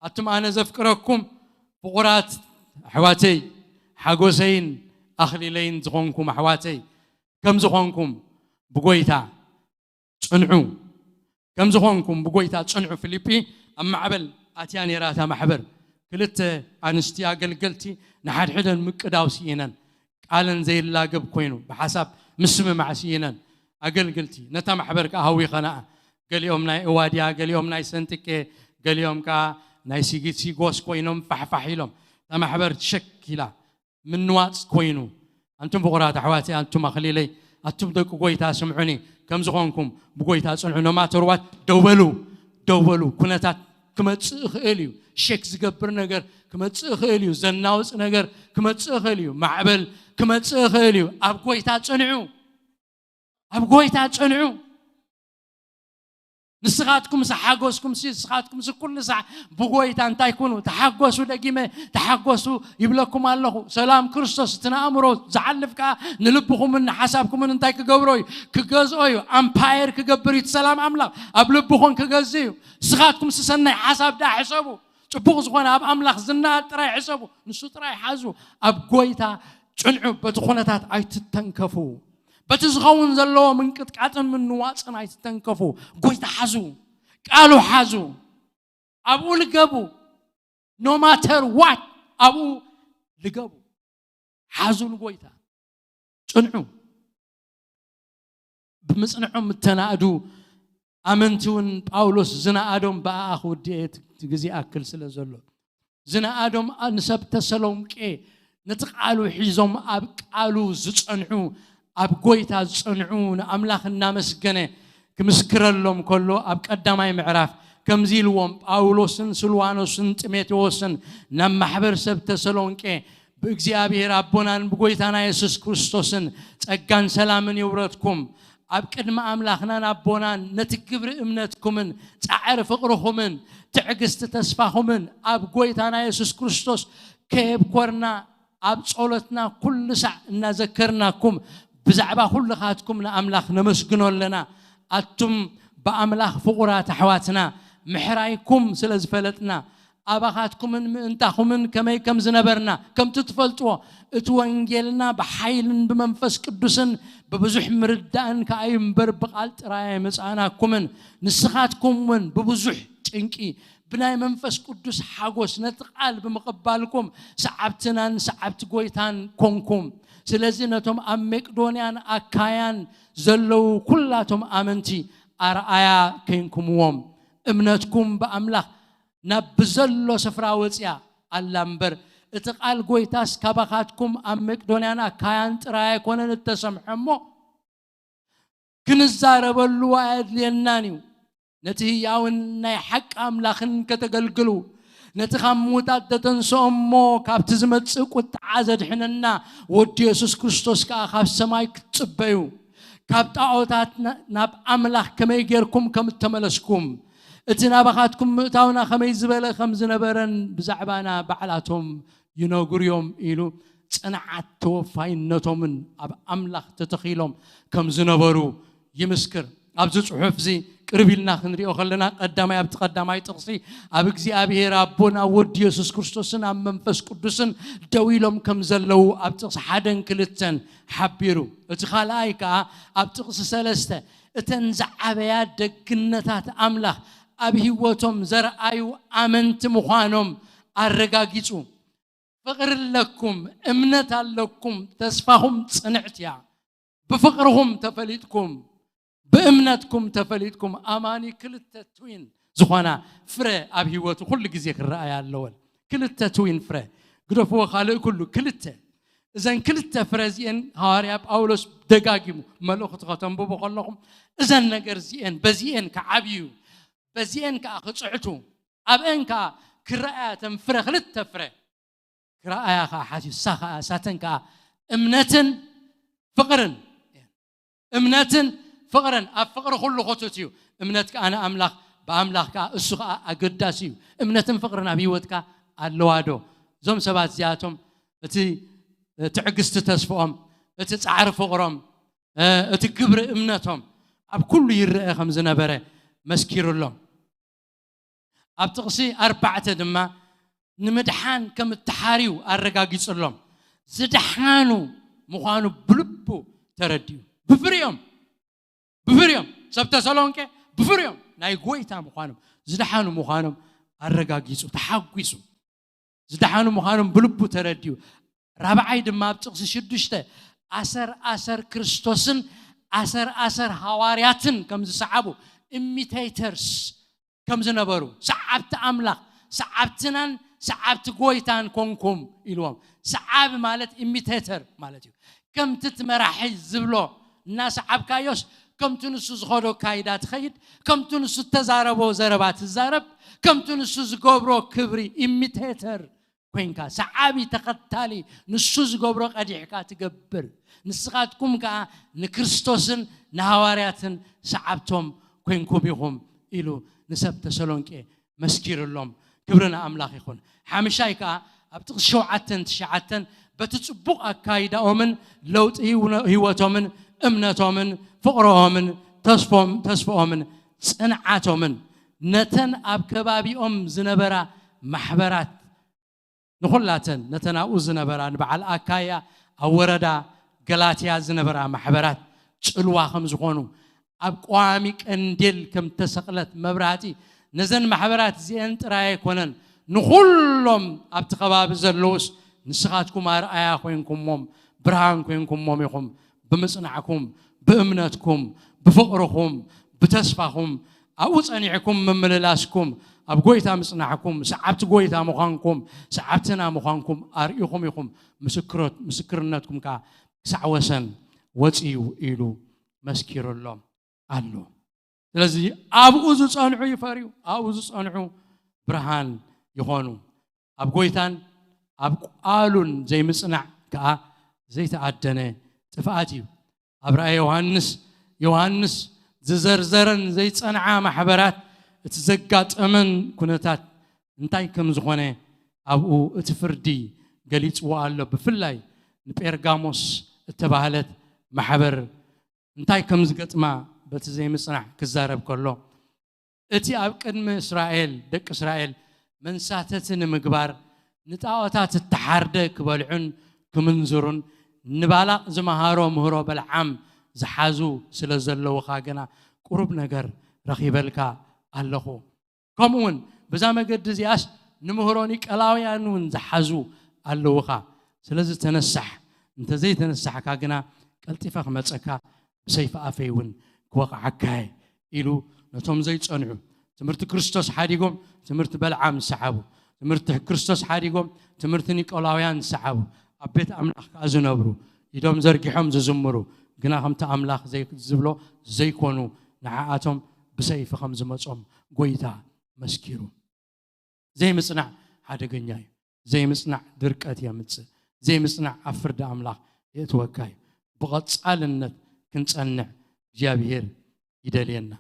ኣቱም ኣነ ዘፍቅረኩም ፍቑራት ኣሕዋተይ፣ ሓጎሰይን ኣኽሊለይን ዝኾንኩም ኣሕዋተይ ከም ዝኾንኩም ብጎይታ ጽንዑ፣ ከም ዝኾንኩም ብጎይታ ጽንዑ። ፊልጲ ኣብ ማዕበል ኣትያ ነይራ እታ ማሕበር። ክልተ ኣንስቲ ኣገልገልቲ ንሓድሕደን ምቅዳው ስኢነን፣ ቃለን ዘይላገብ ኮይኑ ብሓሳብ ምስምማዕ ስኢነን ኣገልግልቲ ነታ ማሕበር ከዓ ሃዊኸናኣ። ገሊኦም ናይ እዋድያ፣ ገሊኦም ናይ ሰንጥቄ፣ ገሊኦም ከዓ ናይ ሲጊት ሲጎስ ኮይኖም ፋሕፋሕ ኢሎም እታ ማሕበር ሸክ ኢላ ምንዋፅ ኮይኑ። ኣንቱም ፍቑራት ኣሕዋተይ፣ ኣንቱም ኣኽሊለይ፣ ኣቱም ደቂ ጎይታ ስምዑኒ፣ ከም ዝኾንኩም ብጎይታ ጽንዑ። ኖማተርዋት ደው በሉ፣ ደው በሉ። ኩነታት ክመጽእ ይኽእል እዩ። ሸክ ዝገብር ነገር ክመጽእ ይኽእል እዩ። ዘናውጽ ነገር ክመጽእ ይኽእል እዩ። ማዕበል ክመጽእ ይኽእል እዩ። ኣብ ጎይታ ጽንዑ፣ ኣብ ጎይታ ጽንዑ። ንስኻትኩም ሓጎስኩም ሲ ንስኻትኩም ኩሉ ሳዕ ብጎይታ እንታይ ኩኑ፣ ተሓጎሱ፣ ደጊመ ተሓጎሱ ይብለኩም ኣለኹ። ሰላም ክርስቶስ እቲ ንኣእምሮ ዝሓልፍ ከዓ ንልብኹምን ንሓሳብኩምን እንታይ ክገብሮ እዩ? ክገዝኦ እዩ። ኣምፓየር ክገብር እዩ። እቲ ሰላም ኣምላኽ ኣብ ልብኹም ክገዝእ እዩ። ንስኻትኩም ሲ ሰናይ ሓሳብ ደኣ ሕሰቡ። ጽቡቕ ዝኾነ ኣብ ኣምላኽ ዝነኣድ ጥራይ ሕሰቡ። ንሱ ጥራይ ሓዙ። ኣብ ጎይታ ጽንዑ። በቲ ኩነታት ኣይትተንከፉ። በቲ ዝኸውን ዘለዎ ምንቅጥቃጥን ምንዋጽን ኣይትተንከፉ። ጎይታ ሓዙ። ቃሉ ሓዙ። ኣብኡ ልገቡ። ኖ ማተር ዋት ኣብኡ ልገቡ። ሓዙ ንጎይታ። ጽንዑ። ብምጽንዖም እተናእዱ ኣመንቲ እውን ጳውሎስ ዝነኣዶም ብኣኣ ክውድእ እየ፣ እቲ ግዜ ኣክል ስለ ዘሎ። ዝነኣዶም ኣ-፣ ንሰብ ተሰሎንቄ ነቲ ቃሉ ሒዞም ኣብ ቃሉ ዝጸንዑ፣ ኣብ ጎይታ ዝጸንዑ፣ ንኣምላኽ እናመስገነ ክምስክረሎም ከሎ ኣብ ቀዳማይ ምዕራፍ ከምዚ ኢልዎም፣ ጳውሎስን ስልዋኖስን ጢሞቴዎስን ናብ ማሕበር ሰብ ተሰሎንቄ ብእግዚኣብሔር ኣቦናን ብጎይታና የሱስ ክርስቶስን ጸጋን ሰላምን ይውረድኩም። ኣብ ቅድሚ ኣምላኽናን ኣቦናን ነቲ ግብሪ እምነትኩምን ጻዕሪ ፍቕርኹምን ትዕግስቲ ተስፋኹምን ኣብ ጎይታና የሱስ ክርስቶስ ከየብኮርና ኣብ ጸሎትና ኩሉ ሳዕ እናዘከርናኩም ብዛዕባ ኩልኻትኩም ንኣምላኽ ነመስግኖ ኣለና። ኣቱም ብኣምላኽ ፍቑራት ኣሕዋትና ምሕራይኩም ስለ ዝፈለጥና ኣባኻትኩምን ምእንታኹምን ከመይ ከም ዝነበርና ከምቲ ትፈልጥዎ፣ እቲ ወንጌልና ብሓይልን ብመንፈስ ቅዱስን ብብዙሕ ምርዳእን ከኣ እዩ እምበር ብቓል ጥራይ ኣይመጻእናኩምን። ንስኻትኩም እውን ብብዙሕ ጭንቂ ብናይ መንፈስ ቅዱስ ሓጎስ ነቲ ቃል ብምቕባልኩም ሰዓብትናን ሰዓብቲ ጎይታን ኮንኩም። ስለዚ ነቶም ኣብ መቄዶንያን ኣካያን ዘለዉ ኩላቶም ኣመንቲ ኣርኣያ ኬንኩምዎም። እምነትኩም ብኣምላኽ ናብ ብዘሎ ስፍራ ወጽያ ኣላ እምበር፣ እቲ ቃል ጎይታስ ካባኻትኩም ኣብ መቄዶንያን ኣካያን ጥራይ ኣይኮነን እተሰምሐ እሞ፣ ክንዛረበሉ ኣየድልየናን እዩ። ነቲ ህያውን ናይ ሓቂ ኣምላኽን ከተገልግሉ፣ ነቲ ካብ ምዉታት ዘተንስኦ እሞ ካብቲ ዝመጽእ ቁጥዓ ዘድሕነና ወዲ የሱስ ክርስቶስ ከኣ ካብ ሰማይ ክትጽበዩ፣ ካብ ጣዖታት ና-፣ ናብ ኣምላኽ ከመይ ጌርኩም ከም እተመለስኩም፣ እቲ ናባኻትኩም ምእታውና ከመይ ዝበለ ከም ዝነበረን ብዛዕባና ባዕላቶም ይነግሩ እዮም ኢሉ ጽንዓት ተወፋይነቶምን ኣብ ኣምላኽ ተተኺሎም ከም ዝነበሩ ይምስክር። ኣብዚ ጽሑፍ እዚ ቅርብ ኢልና ክንሪኦ ከለና ቀዳማይ፣ ኣብቲ ቀዳማይ ጥቕሲ ኣብ እግዚኣብሔር ኣቦን ኣብ ወዲ የሱስ ክርስቶስን ኣብ መንፈስ ቅዱስን ደው ኢሎም ከም ዘለዉ ኣብ ጥቕሲ ሓደን ክልተን ሓቢሩ። እቲ ካልኣይ ከኣ ኣብ ጥቕሲ ሰለስተ እተን ዝዓበያ ደግነታት ኣምላኽ ኣብ ህይወቶም ዘርኣዩ ኣመንቲ ምዃኖም ኣረጋጊጹ። ፍቕሪ ኣለኩም፣ እምነት ኣለኩም፣ ተስፋኹም ጽንዕቲ እያ። ብፍቕርኹም ተፈሊጥኩም፣ ብእምነትኩም ተፈሊጥኩም። ኣማኒ ክልተ ትዊን ዝኾና ፍረ ኣብ ህይወቱ ኩሉ ግዜ ክረኣያ ኣለወን። ክልተ ትዊን ፍረ። ግደፍዎ ካልእ ኩሉ፣ ክልተ። እዘን ክልተ ፍረ እዚኤን ሃዋርያ ጳውሎስ ደጋጊሙ መልእኽቱ ከተንብቡ ከለኹም፣ እዘን ነገር እዚኤን፣ በዚኤን ክዓብዩ፣ በዚኤን ከኣ ክጽዕቱ፣ ኣብአን ከኣ ክረኣያ እተን ፍረ፣ ክልተ ፍረ። ክረኣያ ከዓ ሓትዩ፣ እሳ ከዓ፣ እሳተን ከዓ እምነትን ፍቕርን። እምነትን ፍቕርን። ኣብ ፍቕሪ ኩሉ ክቱት እዩ። እምነት ከዓ ንኣምላኽ፣ ብኣምላኽ ከዓ፣ እሱ ከዓ ኣገዳሲ እዩ። እምነትን ፍቕርን ኣብ ህይወትካ ኣለዋ ዶ? እዞም ሰባት እዚኣቶም፣ እቲ ትዕግስቲ ተስፍኦም፣ እቲ ጻዕሪ ፍቕሮም፣ እቲ ግብሪ እምነቶም ኣብ ኩሉ ይረአ ከም ዝነበረ መስኪሩሎም። ኣብ ጥቕሲ ኣርባዕተ ድማ ንምድሓን ከም እተሓርዩ ኣረጋጊጹሎም። ዝደሓኑ ምዃኑ ብልቡ ተረዲኡ። ብፍሪኦም፣ ብፍሪኦም፣ ሰብ ተሰሎንቄ ብፍሪኦም ናይ ጎይታ ምዃኖም፣ ዝደሓኑ ምዃኖም ኣረጋጊጹ፣ ተሓጒሱ። ዝደሓኑ ምዃኖም ብልቡ ተረዲኡ። ራብዓይ ድማ ኣብ ጥቕሲ ሽዱሽተ ኣሰር ኣሰር ክርስቶስን ኣሰር ኣሰር ሃዋርያትን ከም ዝሰዓቡ፣ ኢሚቴተርስ ከም ዝነበሩ፣ ሰዓብቲ ኣምላኽ፣ ሰዓብትናን ሰዓብቲ ጎይታን ኮንኩም ኢልዎም። ሰዓቢ ማለት ኢሚቴተር ማለት እዩ። ከምቲ እቲ መራሒ ዝብሎ እናሰዓብካዮስ፣ ከምቲ ንሱ ዝኸዶ ካይዳ ትኸይድ፣ ከምቲ ንሱ እተዛረቦ ዘረባ ትዛረብ፣ ከምቲ ንሱ ዝገብሮ ክብሪ ኢሚቴተር ኮንካ፣ ሰዓቢ ተኸታሊ፣ ንሱ ዝገብሮ ቀዲሕካ ትገብር። ንስኻትኩም ከኣ ንክርስቶስን ንሃዋርያትን ሰዓብቶም ኮንኩም ኢኹም ኢሉ ንሰብ ተሰሎንቄ መስኪርሎም። ክብሪ ንኣምላኽ ይኹን። ሓምሻይ ከኣ ኣብ ጥቕሲ ሸውዓተን ትሽዓተን በቲ ጽቡቕ ኣካይዳኦምን ለውጢ ህይወ-፣ ህይወቶምን እምነቶምን ፍቕሮኦምን ተስፎም-፣ ተስፍኦምን ጽንዓቶምን ነተን ኣብ ከባቢኦም ዝነበራ ማሕበራት ንኹላተን ነተን ኣብኡ ዝነበራ ንበዓል ኣካያ ኣብ ወረዳ ገላትያ ዝነበራ ማሕበራት ጽልዋ ከም ዝኾኑ ኣብ ቀዋሚ ቀንዴል ከም ተሰቕለት መብራህቲ ነዘን ማሕበራት እዚአን ጥራይ ኣይኮነን ንኹሎም ኣብቲ ከባቢ ዘለውስ ንስኻትኩም ኣርኣያ ኮይንኩሞም ብርሃን ኮይንኩሞም ኢኹም ብምጽናዕኩም ብእምነትኩም ብፍቕርኹም ብተስፋኹም ኣብኡ ጸኒዕኩም ምምልላስኩም ኣብ ጎይታ ምጽናሕኩም ሰዓብቲ ጎይታ ምዃንኩም ሰዓብትና ምዃንኩም ኣርኢኹም ኢኹም ምስክርነትኩም ከዓ ክሳዕ ወሰን ወፅዩ ኢሉ መስኪሩሎም ኣሎ። ስለዚ ኣብኡ ዝፀንዑ ይፈርዩ ኣብኡ ዝፀንዑ ብርሃን ይኾኑ። ኣብ ጎይታን ኣብ ቃሉን ዘይምፅናዕ ከዓ ዘይተኣደነ ጥፍኣት እዩ። ኣብ ራእየ ዮሃንስ ዮሃንስ ዝዘርዘረን ዘይፀንዓ ማሕበራት እቲ ዘጋጠመን ኩነታት እንታይ ከም ዝኾነ ኣብኡ እቲ ፍርዲ ገሊፅዎ ኣሎ። ብፍላይ ንጴርጋሞስ እተባህለት ማሕበር እንታይ ከም ዝገጥማ በቲ ዘይምፅናዕ ክዛረብ ከሎ እቲ ኣብ ቅድሚ እስራኤል ደቂ እስራኤል መንሳተቲ ንምግባር ንጣዖታት እተሓርደ ክበልዑን ክምንዝሩን ንባላቕ ዝመሃሮ ምህሮ በልዓም ዝሓዙ ስለ ዘለውኻ ግና ቁሩብ ነገር ረኺበልካ ኣለኹ። ከምኡ እውን በዛ መገዲ እዚኣስ ንምህሮ ኒቀላውያን እውን ዝሓዙ ኣለውኻ። ስለዚ ተነሳሕ፣ እንተዘይተነሳሕካ ግና ቀልጢፈ ክመፀካ ብሰይፊ ኣፈይ እውን ክወቕዓካ እየ ኢሉ ነቶም ዘይፀንዑ ትምህርቲ ክርስቶስ ሓዲጎም ትምህርቲ በልዓም ዝሰዓቡ ትምህርቲ ክርስቶስ ሓዲጎም ትምህርቲ ኒቆላውያን ዝሰዓቡ ኣብ ቤት ኣምላኽ ከዓ ዝነብሩ ኢዶም ዘርጊሖም ዝዝምሩ ግና ከምቲ ኣምላኽ ዝብሎ ዘይኮኑ ንዓኣቶም ብሰይፊ ከም ዝመፆም ጎይታ መስኪሩ። ዘይምፅናዕ ሓደገኛ እዩ። ዘይምፅናዕ ድርቀት የምፅእ። ዘይምፅናዕ ኣብ ፍርዲ ኣምላኽ የእትወካ እዩ። ብቐፃልነት ክንፀንዕ እግዚኣብሄር ይደልየና።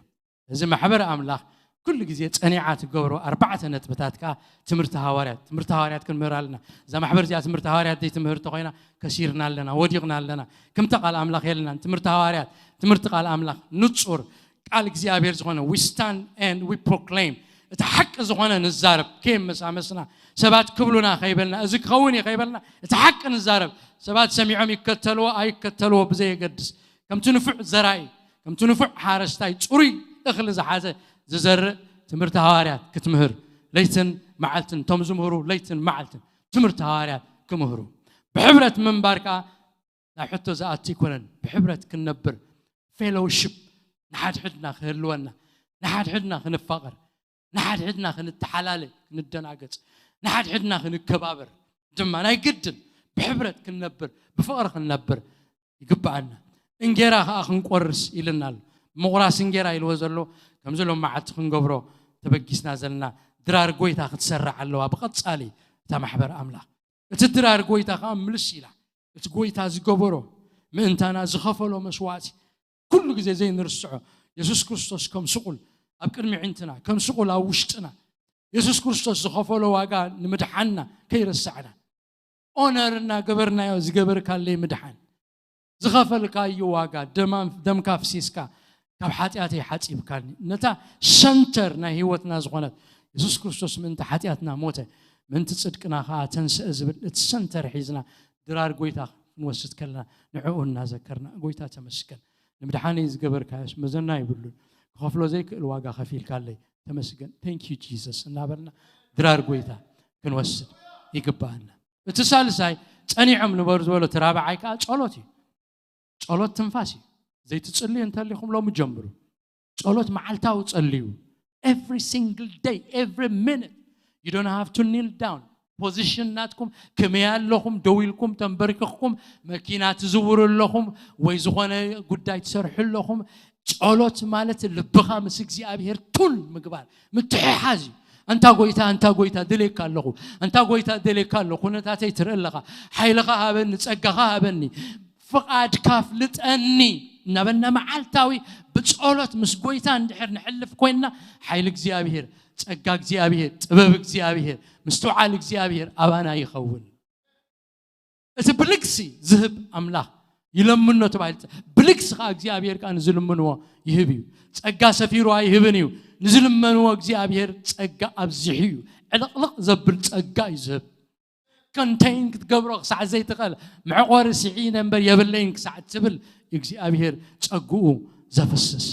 እዚ ማሕበር ኣምላኽ ኩሉ ግዜ ፀኒዓ ትገብሮ ኣርባዕተ ነጥብታት ከዓ ትምህርቲ ሃዋርያት ትምህርቲ ሃዋርያት ክንምህር ኣለና። እዛ ማሕበር እዚኣ ትምህርቲ ሃዋርያት ዘይትምህር እንተኮይና ከሲርና ኣለና፣ ወዲቕና ኣለና። ከምቲ ቃል ኣምላኽ የለናን። ትምህርቲ ሃዋርያት ትምህርቲ ቃል ኣምላኽ ንፁር ቃል እግዚኣብሔር ዝኾነ we stand and we proclaim እቲ ሓቂ ዝኾነ ንዛረብ ከየመሳመስና ሰባት ክብሉና ከይበልና እዚ ክኸውን እዩ ከይበልና እቲ ሓቂ ንዛረብ። ሰባት ሰሚዖም ይከተልዎ ኣይከተልዎ ብዘየገድስ ከምቲ ንፉዕ ዘራኢ ከምቲ ንፉዕ ሓረስታይ ፅሩይ እኽሊ ዝሓዘ ዝዘርእ ትምህርቲ ሃዋርያት ክትምህር ለይትን መዓልትን እቶም ዝምህሩ ለይትን መዓልትን ትምህርቲ ሃዋርያት ክምህሩ ብሕብረት ምንባር ከዓ ናብ ሕቶ ዝኣቱ ኣይኮነን። ብሕብረት ክንነብር ፌሎውሽፕ ንሓድሕድና ክህልወና ንሓድሕድና ክንፋቐር ንሓድሕድና ክንተሓላለ ክንደናገፅ ንሓድሕድና ክንከባበር ድማ ናይ ግድን ብሕብረት ክንነብር ብፍቕሪ ክንነብር ይግብኣና። እንጌራ ከዓ ክንቆርስ ኢልና ኣሎ። ምቑራስ እንጌራ ኢልዎ ዘሎ ከምዚ ሎም መዓልቲ ክንገብሮ ተበጊስና ዘለና ድራር ጎይታ ክትሰራዕ ኣለዋ ብቐፃሊ እታ ማሕበር ኣምላኽ እቲ ድራር ጎይታ ከዓ ምልስ ኢላ። እቲ ጎይታ ዝገበሮ፣ ምእንታና ዝኸፈሎ መስዋእቲ፣ ኩሉ ግዜ ዘይንርስዖ። የሱስ ክርስቶስ ከም ስቑል ኣብ ቅድሚ ዕንትና፣ ከም ስቑል ኣብ ውሽጥና፣ የሱስ ክርስቶስ ዝኸፈሎ ዋጋ ንምድሓንና ከይረሳዕና፣ ኦነር እናገበርናዮ ዝገበርካለይ ምድሓን፣ ዝኸፈልካዮ ዋጋ፣ ደማ-፣ ደምካ ኣፍሲስካ ካብ ሓጢኣተይ ሓጺብካኒ። ነታ ሰንተር ናይ ህይወትና ዝኾነት የሱስ ክርስቶስ ምእንቲ ሓጢኣትና ሞተ፣ ምእንቲ ጽድቅና ኸኣ ተንስአ ዝብል እቲ ሰንተር ሒዝና ድራር ጎይታ ክንወስድ ከለና ንዕኡ እናዘከርና፣ ጎይታ ተመስገን፣ ንምድሓነይ ዝገበርካዮስ መዘና ይብሉን፣ ክኸፍሎ ዘይክእል ዋጋ ከፊልካለይ፣ ተመስገን፣ thank you Jesus እናበልና ድራር ጎይታ ክንወስድ ይግባኣና። እቲ ሳልሳይ ጸኒዖም ንበሩ ዝበሎ፣ እቲ ራብዓይ ከኣ ጸሎት እዩ። ጸሎት ትንፋስ እዩ። ዘይትጽልዩ እንተሊኹም ሎሚ ጀምሩ። ጸሎት መዓልታዊ ጸልዩ። Every single day, every minute. You don't have to kneel down. ፖዚሽን ናትኩም ከመይ ኣለኹም? ደው ኢልኩም ተንበርኪኽኩም መኪና ትዝውሩ ኣለኹም ወይ ዝኾነ ጉዳይ ትሰርሑ ኣለኹም? ጸሎት ማለት ልብኻ ምስ እግዚኣብሔር ቱን ምግባር፣ ምትሕሓዝ እዩ። ኣንታ ጎይታ፣ ኣንታ ጎይታ ደልየካ ኣለኹ፣ ኣንታ ጎይታ ደልየካ ኣለኹ፣ ኩነታተይ ትርኢ ኣለኻ፣ ሓይልኻ ሃበኒ፣ ጸጋኻ ሃበኒ፣ ፍቓድካ ፍልጠኒ እናበልና መዓልታዊ ብጸሎት ምስ ጎይታ እንድሕር ንሕልፍ ኮይንና፣ ሓይሊ እግዚኣብሔር፣ ጸጋ እግዚኣብሔር፣ ጥበብ እግዚኣብሔር፣ ምስትውዓል እግዚኣብሔር ኣባና ይኸውን። እቲ ብልግሲ ዝህብ ኣምላኽ ይለምኖ ተባሂሉ። ብልግሲ ከዓ እግዚኣብሔር ከዓ ንዝልምንዎ ይህብ እዩ። ጸጋ ሰፊሩ ኣይህብን እዩ። ንዝልመንዎ እግዚኣብሔር ጸጋ ኣብዚሑ እዩ። ዕልቕልቕ ዘብል ጸጋ እዩ ዝህብ። ኮንቴይን ክትገብሮ ክሳዕ ዘይትኽእል፣ መዕቆሪ ስዒነ እምበር የብለይን ክሳዕ ትብል እግዚኣብሔር ጸግኡ ዘፍስስ።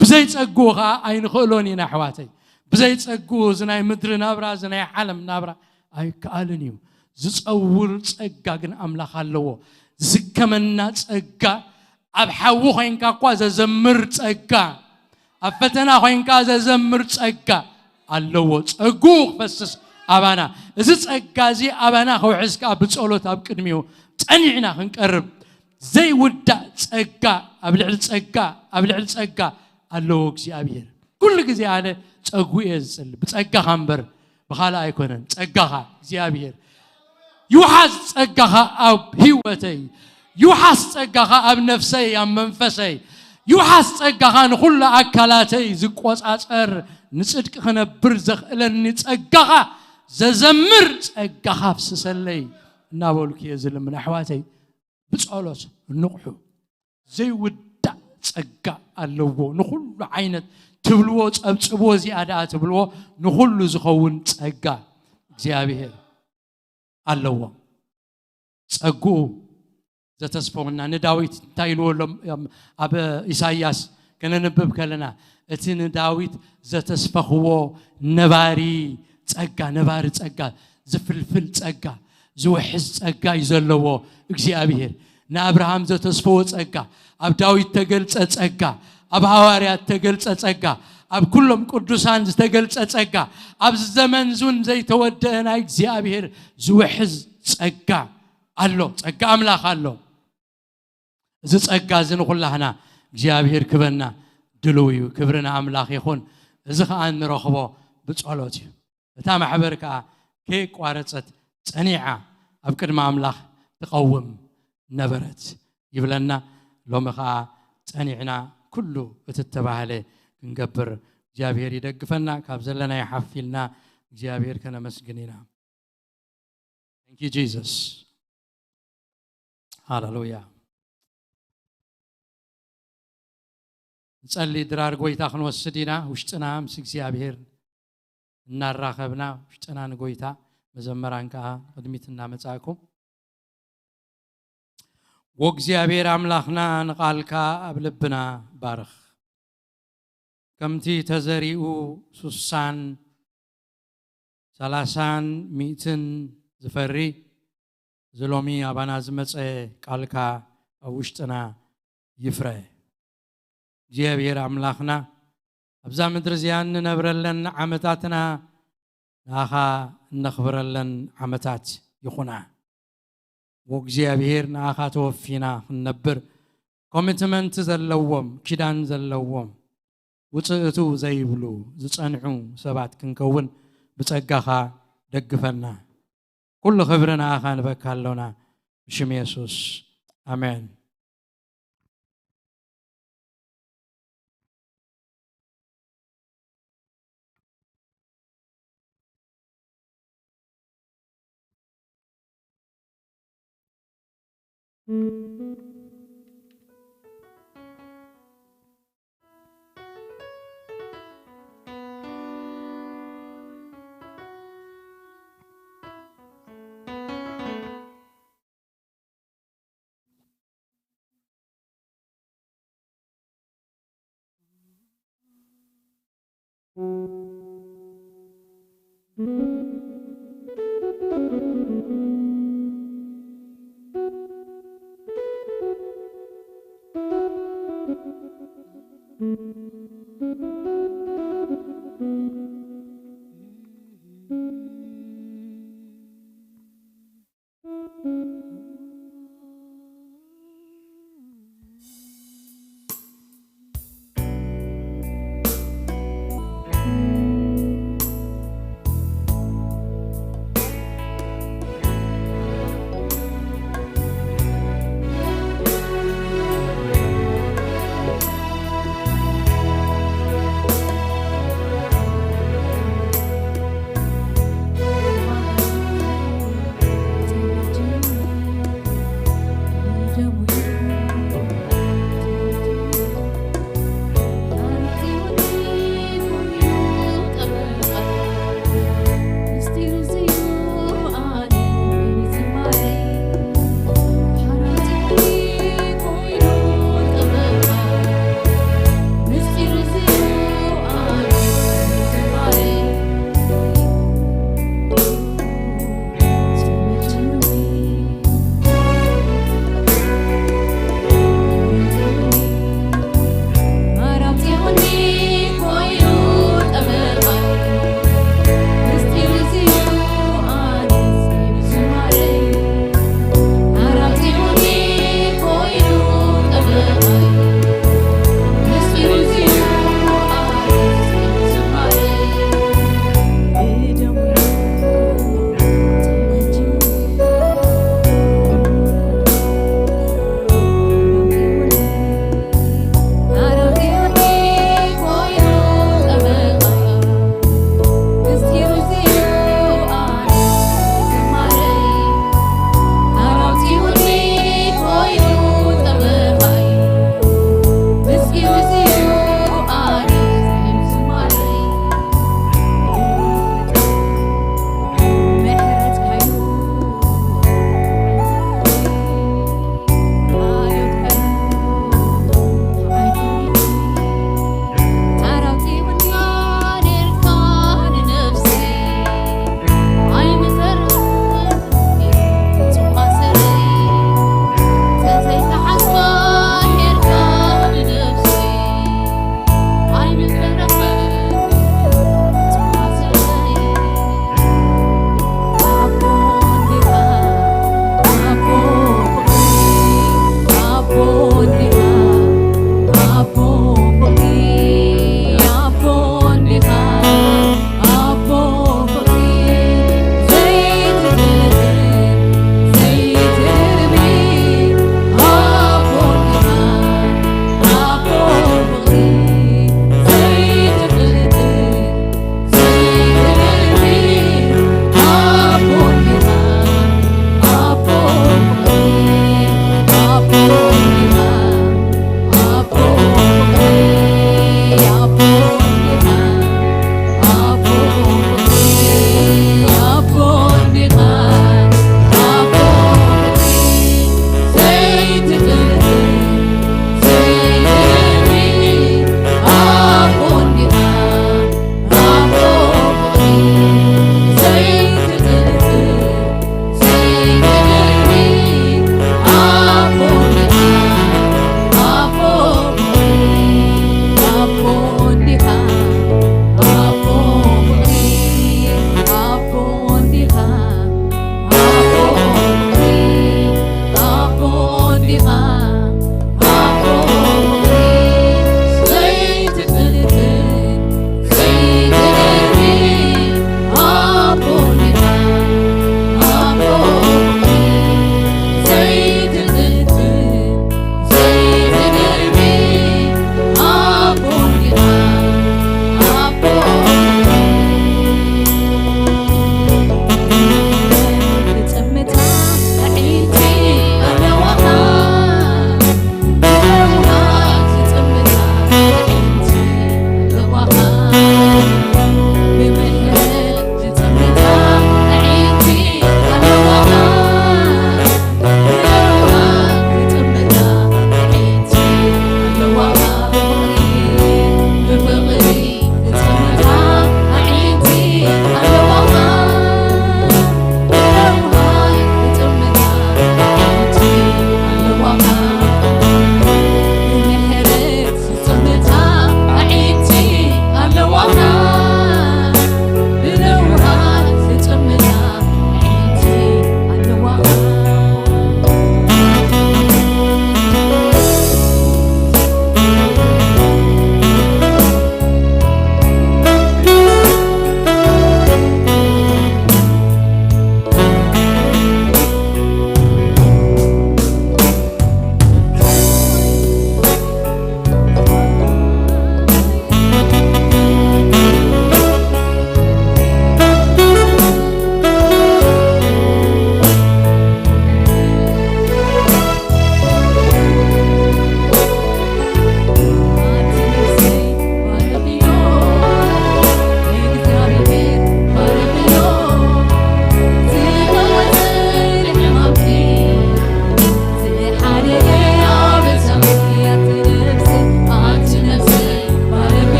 ብዘይ ጸግኡ ከዓ ኣይንኽእሎን ኢና ኣሕዋተይ። ብዘይ ጸግኡ እዚ ናይ ምድሪ ናብራ፣ እዚ ናይ ዓለም ናብራ ኣይከኣልን እዩ። ዝጸውር ጸጋ ግን ኣምላኽ ኣለዎ። ዝስከመና ጸጋ፣ ኣብ ሓዊ ኮይንካ እኳ ዘዘምር ጸጋ፣ ኣብ ፈተና ኮይንካ ዘዘምር ጸጋ ኣለዎ። ጸግኡ ክፈስስ ኣባና። እዚ ጸጋ እዚ ኣባና ክውሕዝ ከኣ ብጸሎት ኣብ ቅድሚኡ ጸኒዕና ክንቀርብ ዘይውዳእ ጸጋ ኣብ ልዕሊ ጸጋ ኣብ ልዕሊ ጸጋ ኣለዎ እግዚኣብሔር። ኩሉ ግዜ ኣነ ጸግኡ እየ ዝጽሊ፣ ብጸጋኻ እምበር ብኻልእ ኣይኮነን። ጸጋኻ እግዚኣብሔር ይውሓስ፣ ጸጋኻ ኣብ ህይወተይ ይውሓስ፣ ጸጋኻ ኣብ ነፍሰይ ኣብ መንፈሰይ ይውሓስ፣ ጸጋኻ ንኹሉ ኣካላተይ ዝቆጻጸር ንጽድቂ ክነብር ዘኽእለኒ ጸጋኻ ዘዘምር ጸጋኻ ኣፍስሰለይ እናበልኩ እየ ዝልምን ኣሕዋተይ። ብጸሎት ንቕሑ። ዘይውዳእ ጸጋ ኣለዎ። ንኹሉ ዓይነት ትብልዎ፣ ጸብጽብዎ፣ እዚኣ ደኣ ትብልዎ፣ ንኹሉ ዝኸውን ጸጋ እግዚኣብሔር ኣለዎ። ጸግኡ ዘተስፈወና ንዳዊት እንታይ ኢልዎ ኣሎ? ኣብ ኢሳይያስ ከነንብብ ከለና፣ እቲ ንዳዊት ዘተስፈኽዎ ነባሪ ጸጋ፣ ነባሪ ጸጋ፣ ዝፍልፍል ጸጋ፣ ዝውሕዝ ጸጋ እዩ ዘለዎ እግዚኣብሔር። ንኣብርሃም ዘተስፈዎ ጸጋ፣ ኣብ ዳዊት ተገልጸ ጸጋ፣ ኣብ ሃዋርያት ተገልጸ ጸጋ፣ ኣብ ኩሎም ቅዱሳን ዝተገልጸ ጸጋ፣ ኣብዚ ዘመን እውን ዘይተወደአ ናይ እግዚኣብሔር ዝውሕዝ ጸጋ ኣሎ። ጸጋ ኣምላኽ ኣሎ። እዚ ጸጋ እዚ ንኹላህና እግዚኣብሔር ክበና ድልው እዩ። ክብሪ ንኣምላኽ ይኹን። እዚ ኸኣ እንረኽቦ ብጸሎት እዩ። እታ ማሕበር ከኣ ከየቋረጸት ጸኒዓ ኣብ ቅድሚ ኣምላኽ ትቐውም ነበረት ይብለና። ሎሚ ኸኣ ጸኒዕና ኩሉ እቲ እተባህለ ክንገብር እግዚኣብሔር ይደግፈና። ካብ ዘለናዮ ሓፍ ኢልና እግዚኣብሔር ከነመስግን ኢና። Thank you Jesus. ሃሌሉያ። ንጸሊ። ድራር ጎይታ ክንወስድ ኢና። ውሽጥና ምስ እግዚኣብሔር እናራኸብና፣ ውሽጥና ንጎይታ፣ መዘመራን ከኣ ቅድሚት እናመጻእኩም። ወእግዚኣብሔር ኣምላኽና፣ ንቓልካ ኣብ ልብና ባርኽ። ከምቲ ተዘሪኡ ሱሳን ሰላሳን ሚእትን ዝፈሪ፣ እዚ ሎሚ ኣባና ዝመጸ ቃልካ ኣብ ውሽጥና ይፍረ። እግዚኣብሔር ኣምላኽና፣ ኣብዛ ምድሪ እዚኣ እንነብረለን ዓመታትና ንኣኻ እነኽብረለን ዓመታት ይኹና። ወእግዚኣብሔር ንኣኻ ተወፊና ክንነብር፣ ኮሚትመንት ዘለዎም፣ ኪዳን ዘለዎም፣ ውጽእቱ ዘይብሉ ዝጸንሑ ሰባት ክንከውን ብጸጋኻ ደግፈና። ኩሉ ክብሪ ንኣኻ ንበካ ኣሎና። ብሽም የሱስ። ኣሜን።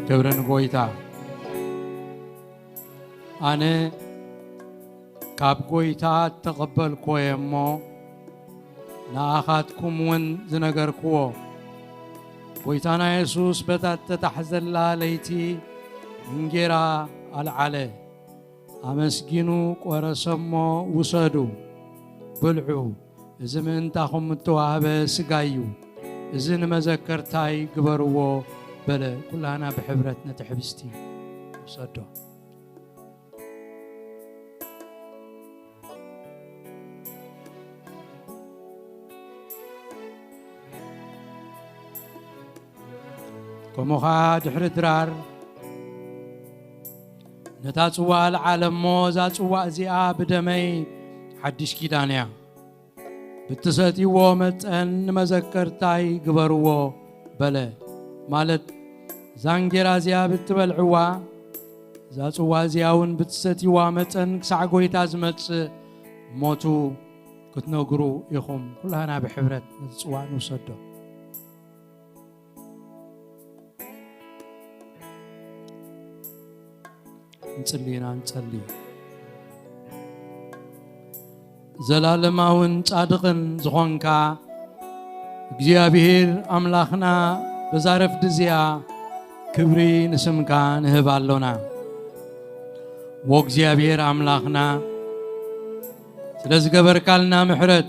ክብሪ ንጎይታ። ኣነ ካብ ጎይታ እተቐበልክዎ እየ እሞ፣ ንኣኻትኩም እውን ዝነገርክዎ። ጎይታና የሱስ በታ እተታሕዘላ ለይቲ እንጌራ ኣልዓለ፣ ኣመስጊኑ ቆረሰ እሞ፣ ውሰዱ፣ ብልዑ፣ እዚ ምእንታኹም እተዋህበ ስጋይ እዩ፣ እዚ ንመዘከርታይ ግበርዎ በለ። ኩላህና ብሕብረት ነቲ ሕብስቲ ንውሰዶ። ከምኡ ኸዓ ድሕሪ ድራር ነታ ጽዋእ ኣልዓለ እሞ፣ እዛ ጽዋእ እዚኣ ብደመይ ሓድሽ ኪዳን እያ፣ ብትሰትይዎ መጠን ንመዘከርታይ ግበርዎ በለ። ማለት እዛ እንጌራ እዚኣ ብትበልዕዋ፣ እዛ ጽዋ እዚኣ እውን ብትሰትይዋ መጠን ክሳዕ ጎይታ ዝመጽእ ሞቱ ክትነግሩ ኢኹም። ኩላህና ብሕብረት ነቲ ጽዋእ ንውሰዶ። ንጽሊ ኢና ንጸሊ። ዘላለማውን ጻድቕን ዝኾንካ እግዚኣብሔር ኣምላኽና፣ በዛ ረፍዲ እዚኣ ክብሪ ንስምካ ንህብ ኣሎና። ወእግዚኣብሔር ኣምላኽና፣ ስለ ዝገበርካልና ምሕረት፣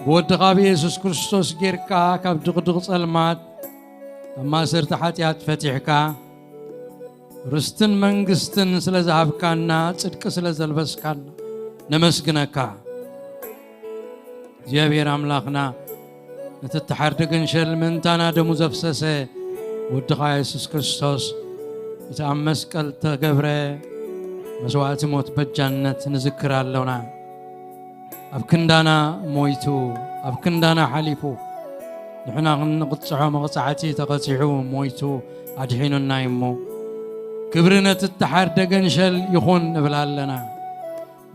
ብወድኻ ብየሱስ ክርስቶስ ጌርካ ካብ ድቕድቕ ጸልማት፣ ካብ ማእሰርቲ ሓጢኣት ፈቲሕካ፣ ርስትን መንግስትን ስለ ዝሃብካና፣ ጽድቂ ስለ ዘልበስካና ነመስግነካ። እግዚኣብሔር ኣምላኽና፣ ነቲ እተሓርደ ገንሸል ምእንታና ደሙ ዘፍሰሰ ወድኻ የሱስ ክርስቶስ፣ እቲ ኣብ መስቀል እተገብረ መስዋዕቲ ሞት በጃነት ንዝክር ኣሎና። ኣብ ክንዳና ሞይቱ፣ ኣብ ክንዳና ሓሊፉ፣ ንሕና ክንቕጽዖ መቕጻዕቲ ተቐጺዑ ሞይቱ ኣድሒኑና እዩ እሞ፣ ክብሪ ነቲ እተሓርደ ገንሸል ይኹን ንብል ኣለና።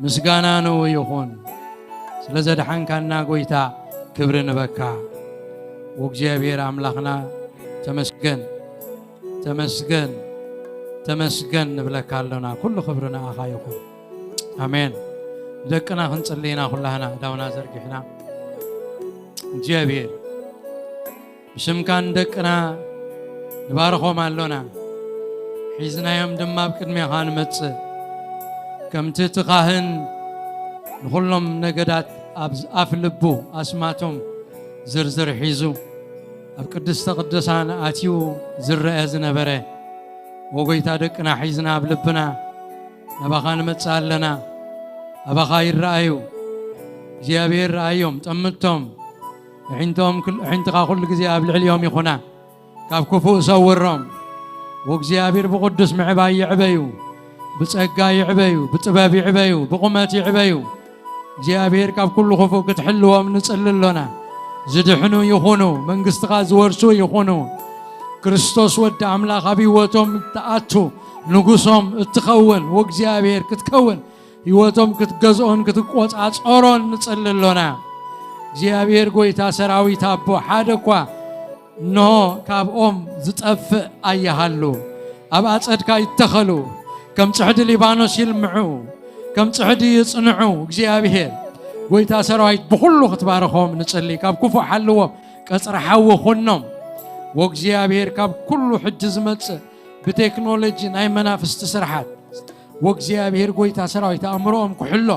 ምስጋና ንኡ ይኹን። ስለ ዘድሓንካና ጎይታ ክብሪ ንበካ። ወእግዚኣብሔር ኣምላኽና ተመስገን፣ ተመስገን፣ ተመስገን ንብለካ ኣሎና። ኩሉ ክብሪ ንኣኻ ይኹን። ኣሜን። ንደቅና ክንጽሊ ኢና ኩላህና እዳውና ዘርጊሕና። እግዚኣብሔር ብስምካ ንደቅና ንባርኾም ኣሎና። ሒዝናዮም ድማ ኣብ ቅድሜኻ ንመጽእ። ከምቲ እቲ ካህን ንኹሎም ነገዳት ኣብ ኣፍ ልቡ ኣስማቶም ዝርዝር ሒዙ ኣብ ቅድስተ ቅዱሳን ኣትዩ ዝረአ ዝነበረ፣ ወጎይታ ደቅና ሒዝና ኣብ ልብና ናባኻ ንመጽእ ኣለና። ኣባኻ ይረኣዩ። እግዚኣብሔር ረኣዮም፣ ጠምቶም። ኣዒንቶም ክል-፣ ኣዒንትኻ ኩሉ ግዜ ኣብ ልዕሊኦም ይኹና። ካብ ክፉእ ሰውሮም። ወእግዚኣብሔር ብቕዱስ ምዕባይ ይዕበዩ፣ ብጸጋ ይዕበዩ፣ ብጥበብ ይዕበዩ፣ ብቑመት ይዕበዩ። እግዚኣብሔር ካብ ኩሉ ክፉእ ክትሕልዎም ንጽሊ ኣሎና። ዝድሕኑ ይኹኑ፣ መንግስትኻ ዝወርሱ ይኹኑ። ክርስቶስ ወዲ ኣምላኽ ኣብ ህይወቶም እትኣቱ፣ ንጉሶም እትኸውን፣ ወእግዚኣብሔር ክትከውን፣ ህይወቶም ክትገዝኦን ክትቆጻጸሮን ንጽሊ ኣሎና። እግዚኣብሔር ጎይታ ሰራዊት ኣቦ፣ ሓደ እኳ እንሆ፣ ካብኦም ዝጠፍእ ኣይሃሉ። ኣብ ኣጸድካ ይተኸሉ፣ ከም ጽሕዲ ሊባኖስ ይልምዑ፣ ከም ጽሕዲ ይጽንዑ። እግዚኣብሔር፣ ጎይታ ሰራዊት፣ ብኹሉ ክትባርኾም ንጽሊ። ካብ ክፉእ ሓልዎም፣ ቀጽሪ ሓዊ ኹኖም። ወእግዚኣብሔር፣ ካብ ኩሉ ሕጂ ዝመጽእ ብቴክኖሎጂ ናይ መናፍስቲ ስርሓት፣ ወእግዚኣብሔር፣ ጎይታ ሰራዊት፣ ኣእምሮኦም ክሕሎ።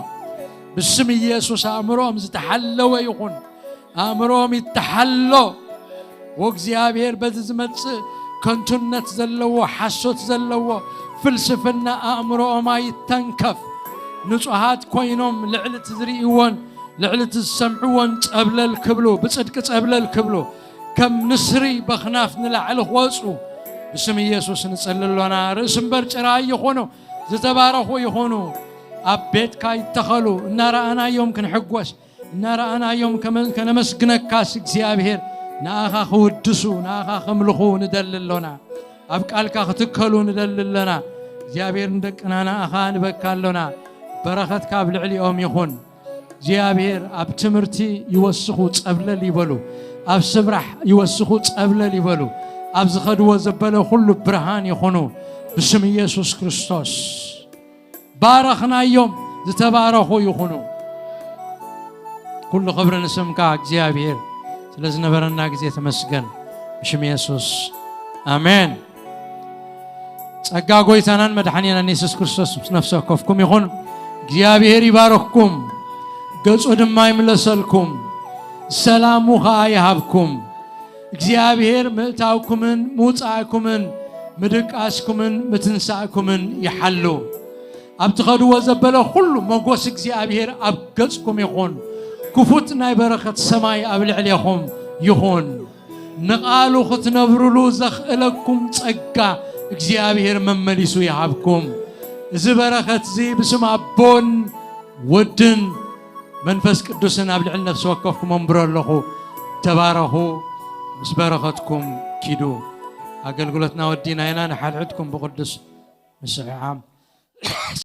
ብስም ኢየሱስ ኣእምሮኦም ዝተሓለወ ይኹን። ኣእምሮኦም ይተሓሎ። ወእግዚኣብሔር፣ በዚ ዝመጽእ ከንቱነት ዘለዎ፣ ሓሶት ዘለዎ ፍልስፍና ኣእምሮኦም ኣይተንከፍ። ንጹሃት ኮይኖም ልዕሊ እቲ ዝርእይዎን ልዕሊ እቲ ዝሰምዕዎን ጸብለል ክብሉ፣ ብጽድቂ ጸብለል ክብሉ፣ ከም ንስሪ በኽናፍ ንላዕሊ ክወጹ ብስም ኢየሱስ ንጽሊ ኣሎና። ርእሲ እምበር ጭራ ይኹኑ፣ ዝተባረኹ ይኹኑ። ኣብ ቤትካ ይተኸሉ። እናረኣናዮም ክንሕጎስ፣ እናረኣናዮም ከመ-፣ ከነመስግነካስ እግዚኣብሔር፣ ንኣኻ ክውድሱ፣ ንኣኻ ከምልኹ ንደሊ ኣሎና። ኣብ ቃልካ ክትከሉ ንደሊ ኣሎና። እግዚኣብሔር፣ ንደቅና ንኣኻ ንበካ ኣሎና። በረኸትካ ኣብ ልዕሊኦም ይኹን። እግዚኣብሔር፣ ኣብ ትምህርቲ ይወስኹ ጸብለል ይበሉ፣ ኣብ ስራሕ ይወስኹ ጸብለል ይበሉ፣ ኣብ ዝኸድዎ ዘበለ ኩሉ ብርሃን ይኹኑ ብስም ኢየሱስ ክርስቶስ። ባረኽናዮም፣ ዝተባረኹ ይኹኑ። ኩሉ ክብሪ ንስምካ እግዚኣብሔር፣ ስለ ዝነበረና ግዜ ተመስገን። ብሽም የሱስ ኣሜን። ጸጋ ጎይታናን መድሓኒናን የሱስ ክርስቶስ ምስ ነፍሲ ወከፍኩም ይኹን። እግዚኣብሔር ይባረኽኩም፣ ገጹ ድማ ይምለሰልኩም፣ ሰላሙ ኸኣ ይሃብኩም። እግዚኣብሔር ምእታውኩምን ምውጻእኩምን ምድቃስኩምን ምትንሳእኩምን ይሓሉ። ኣብ ትኸድዎ ዘበለ ኩሉ መጎስ እግዚኣብሔር ኣብ ገጽኩም ይኹን። ክፉት ናይ በረኸት ሰማይ ኣብ ልዕሌኹም ይኹን። ንቓሉ ክትነብሩሉ ዘኽእለኩም ጸጋ እግዚኣብሔር መመሊሱ ይሃብኩም። እዚ በረኸት እዚ ብስም ኣቦን ወድን መንፈስ ቅዱስን ኣብ ልዕሊ ነፍሲ ወከፍኩም ኣንብሮ ኣለኹ። ተባረኹ፣ ምስ በረኸትኩም ኪዱ። ኣገልግሎትና ወዲና ኢና። ንሓድሕድኩም ብቅዱስ ምስሕሓም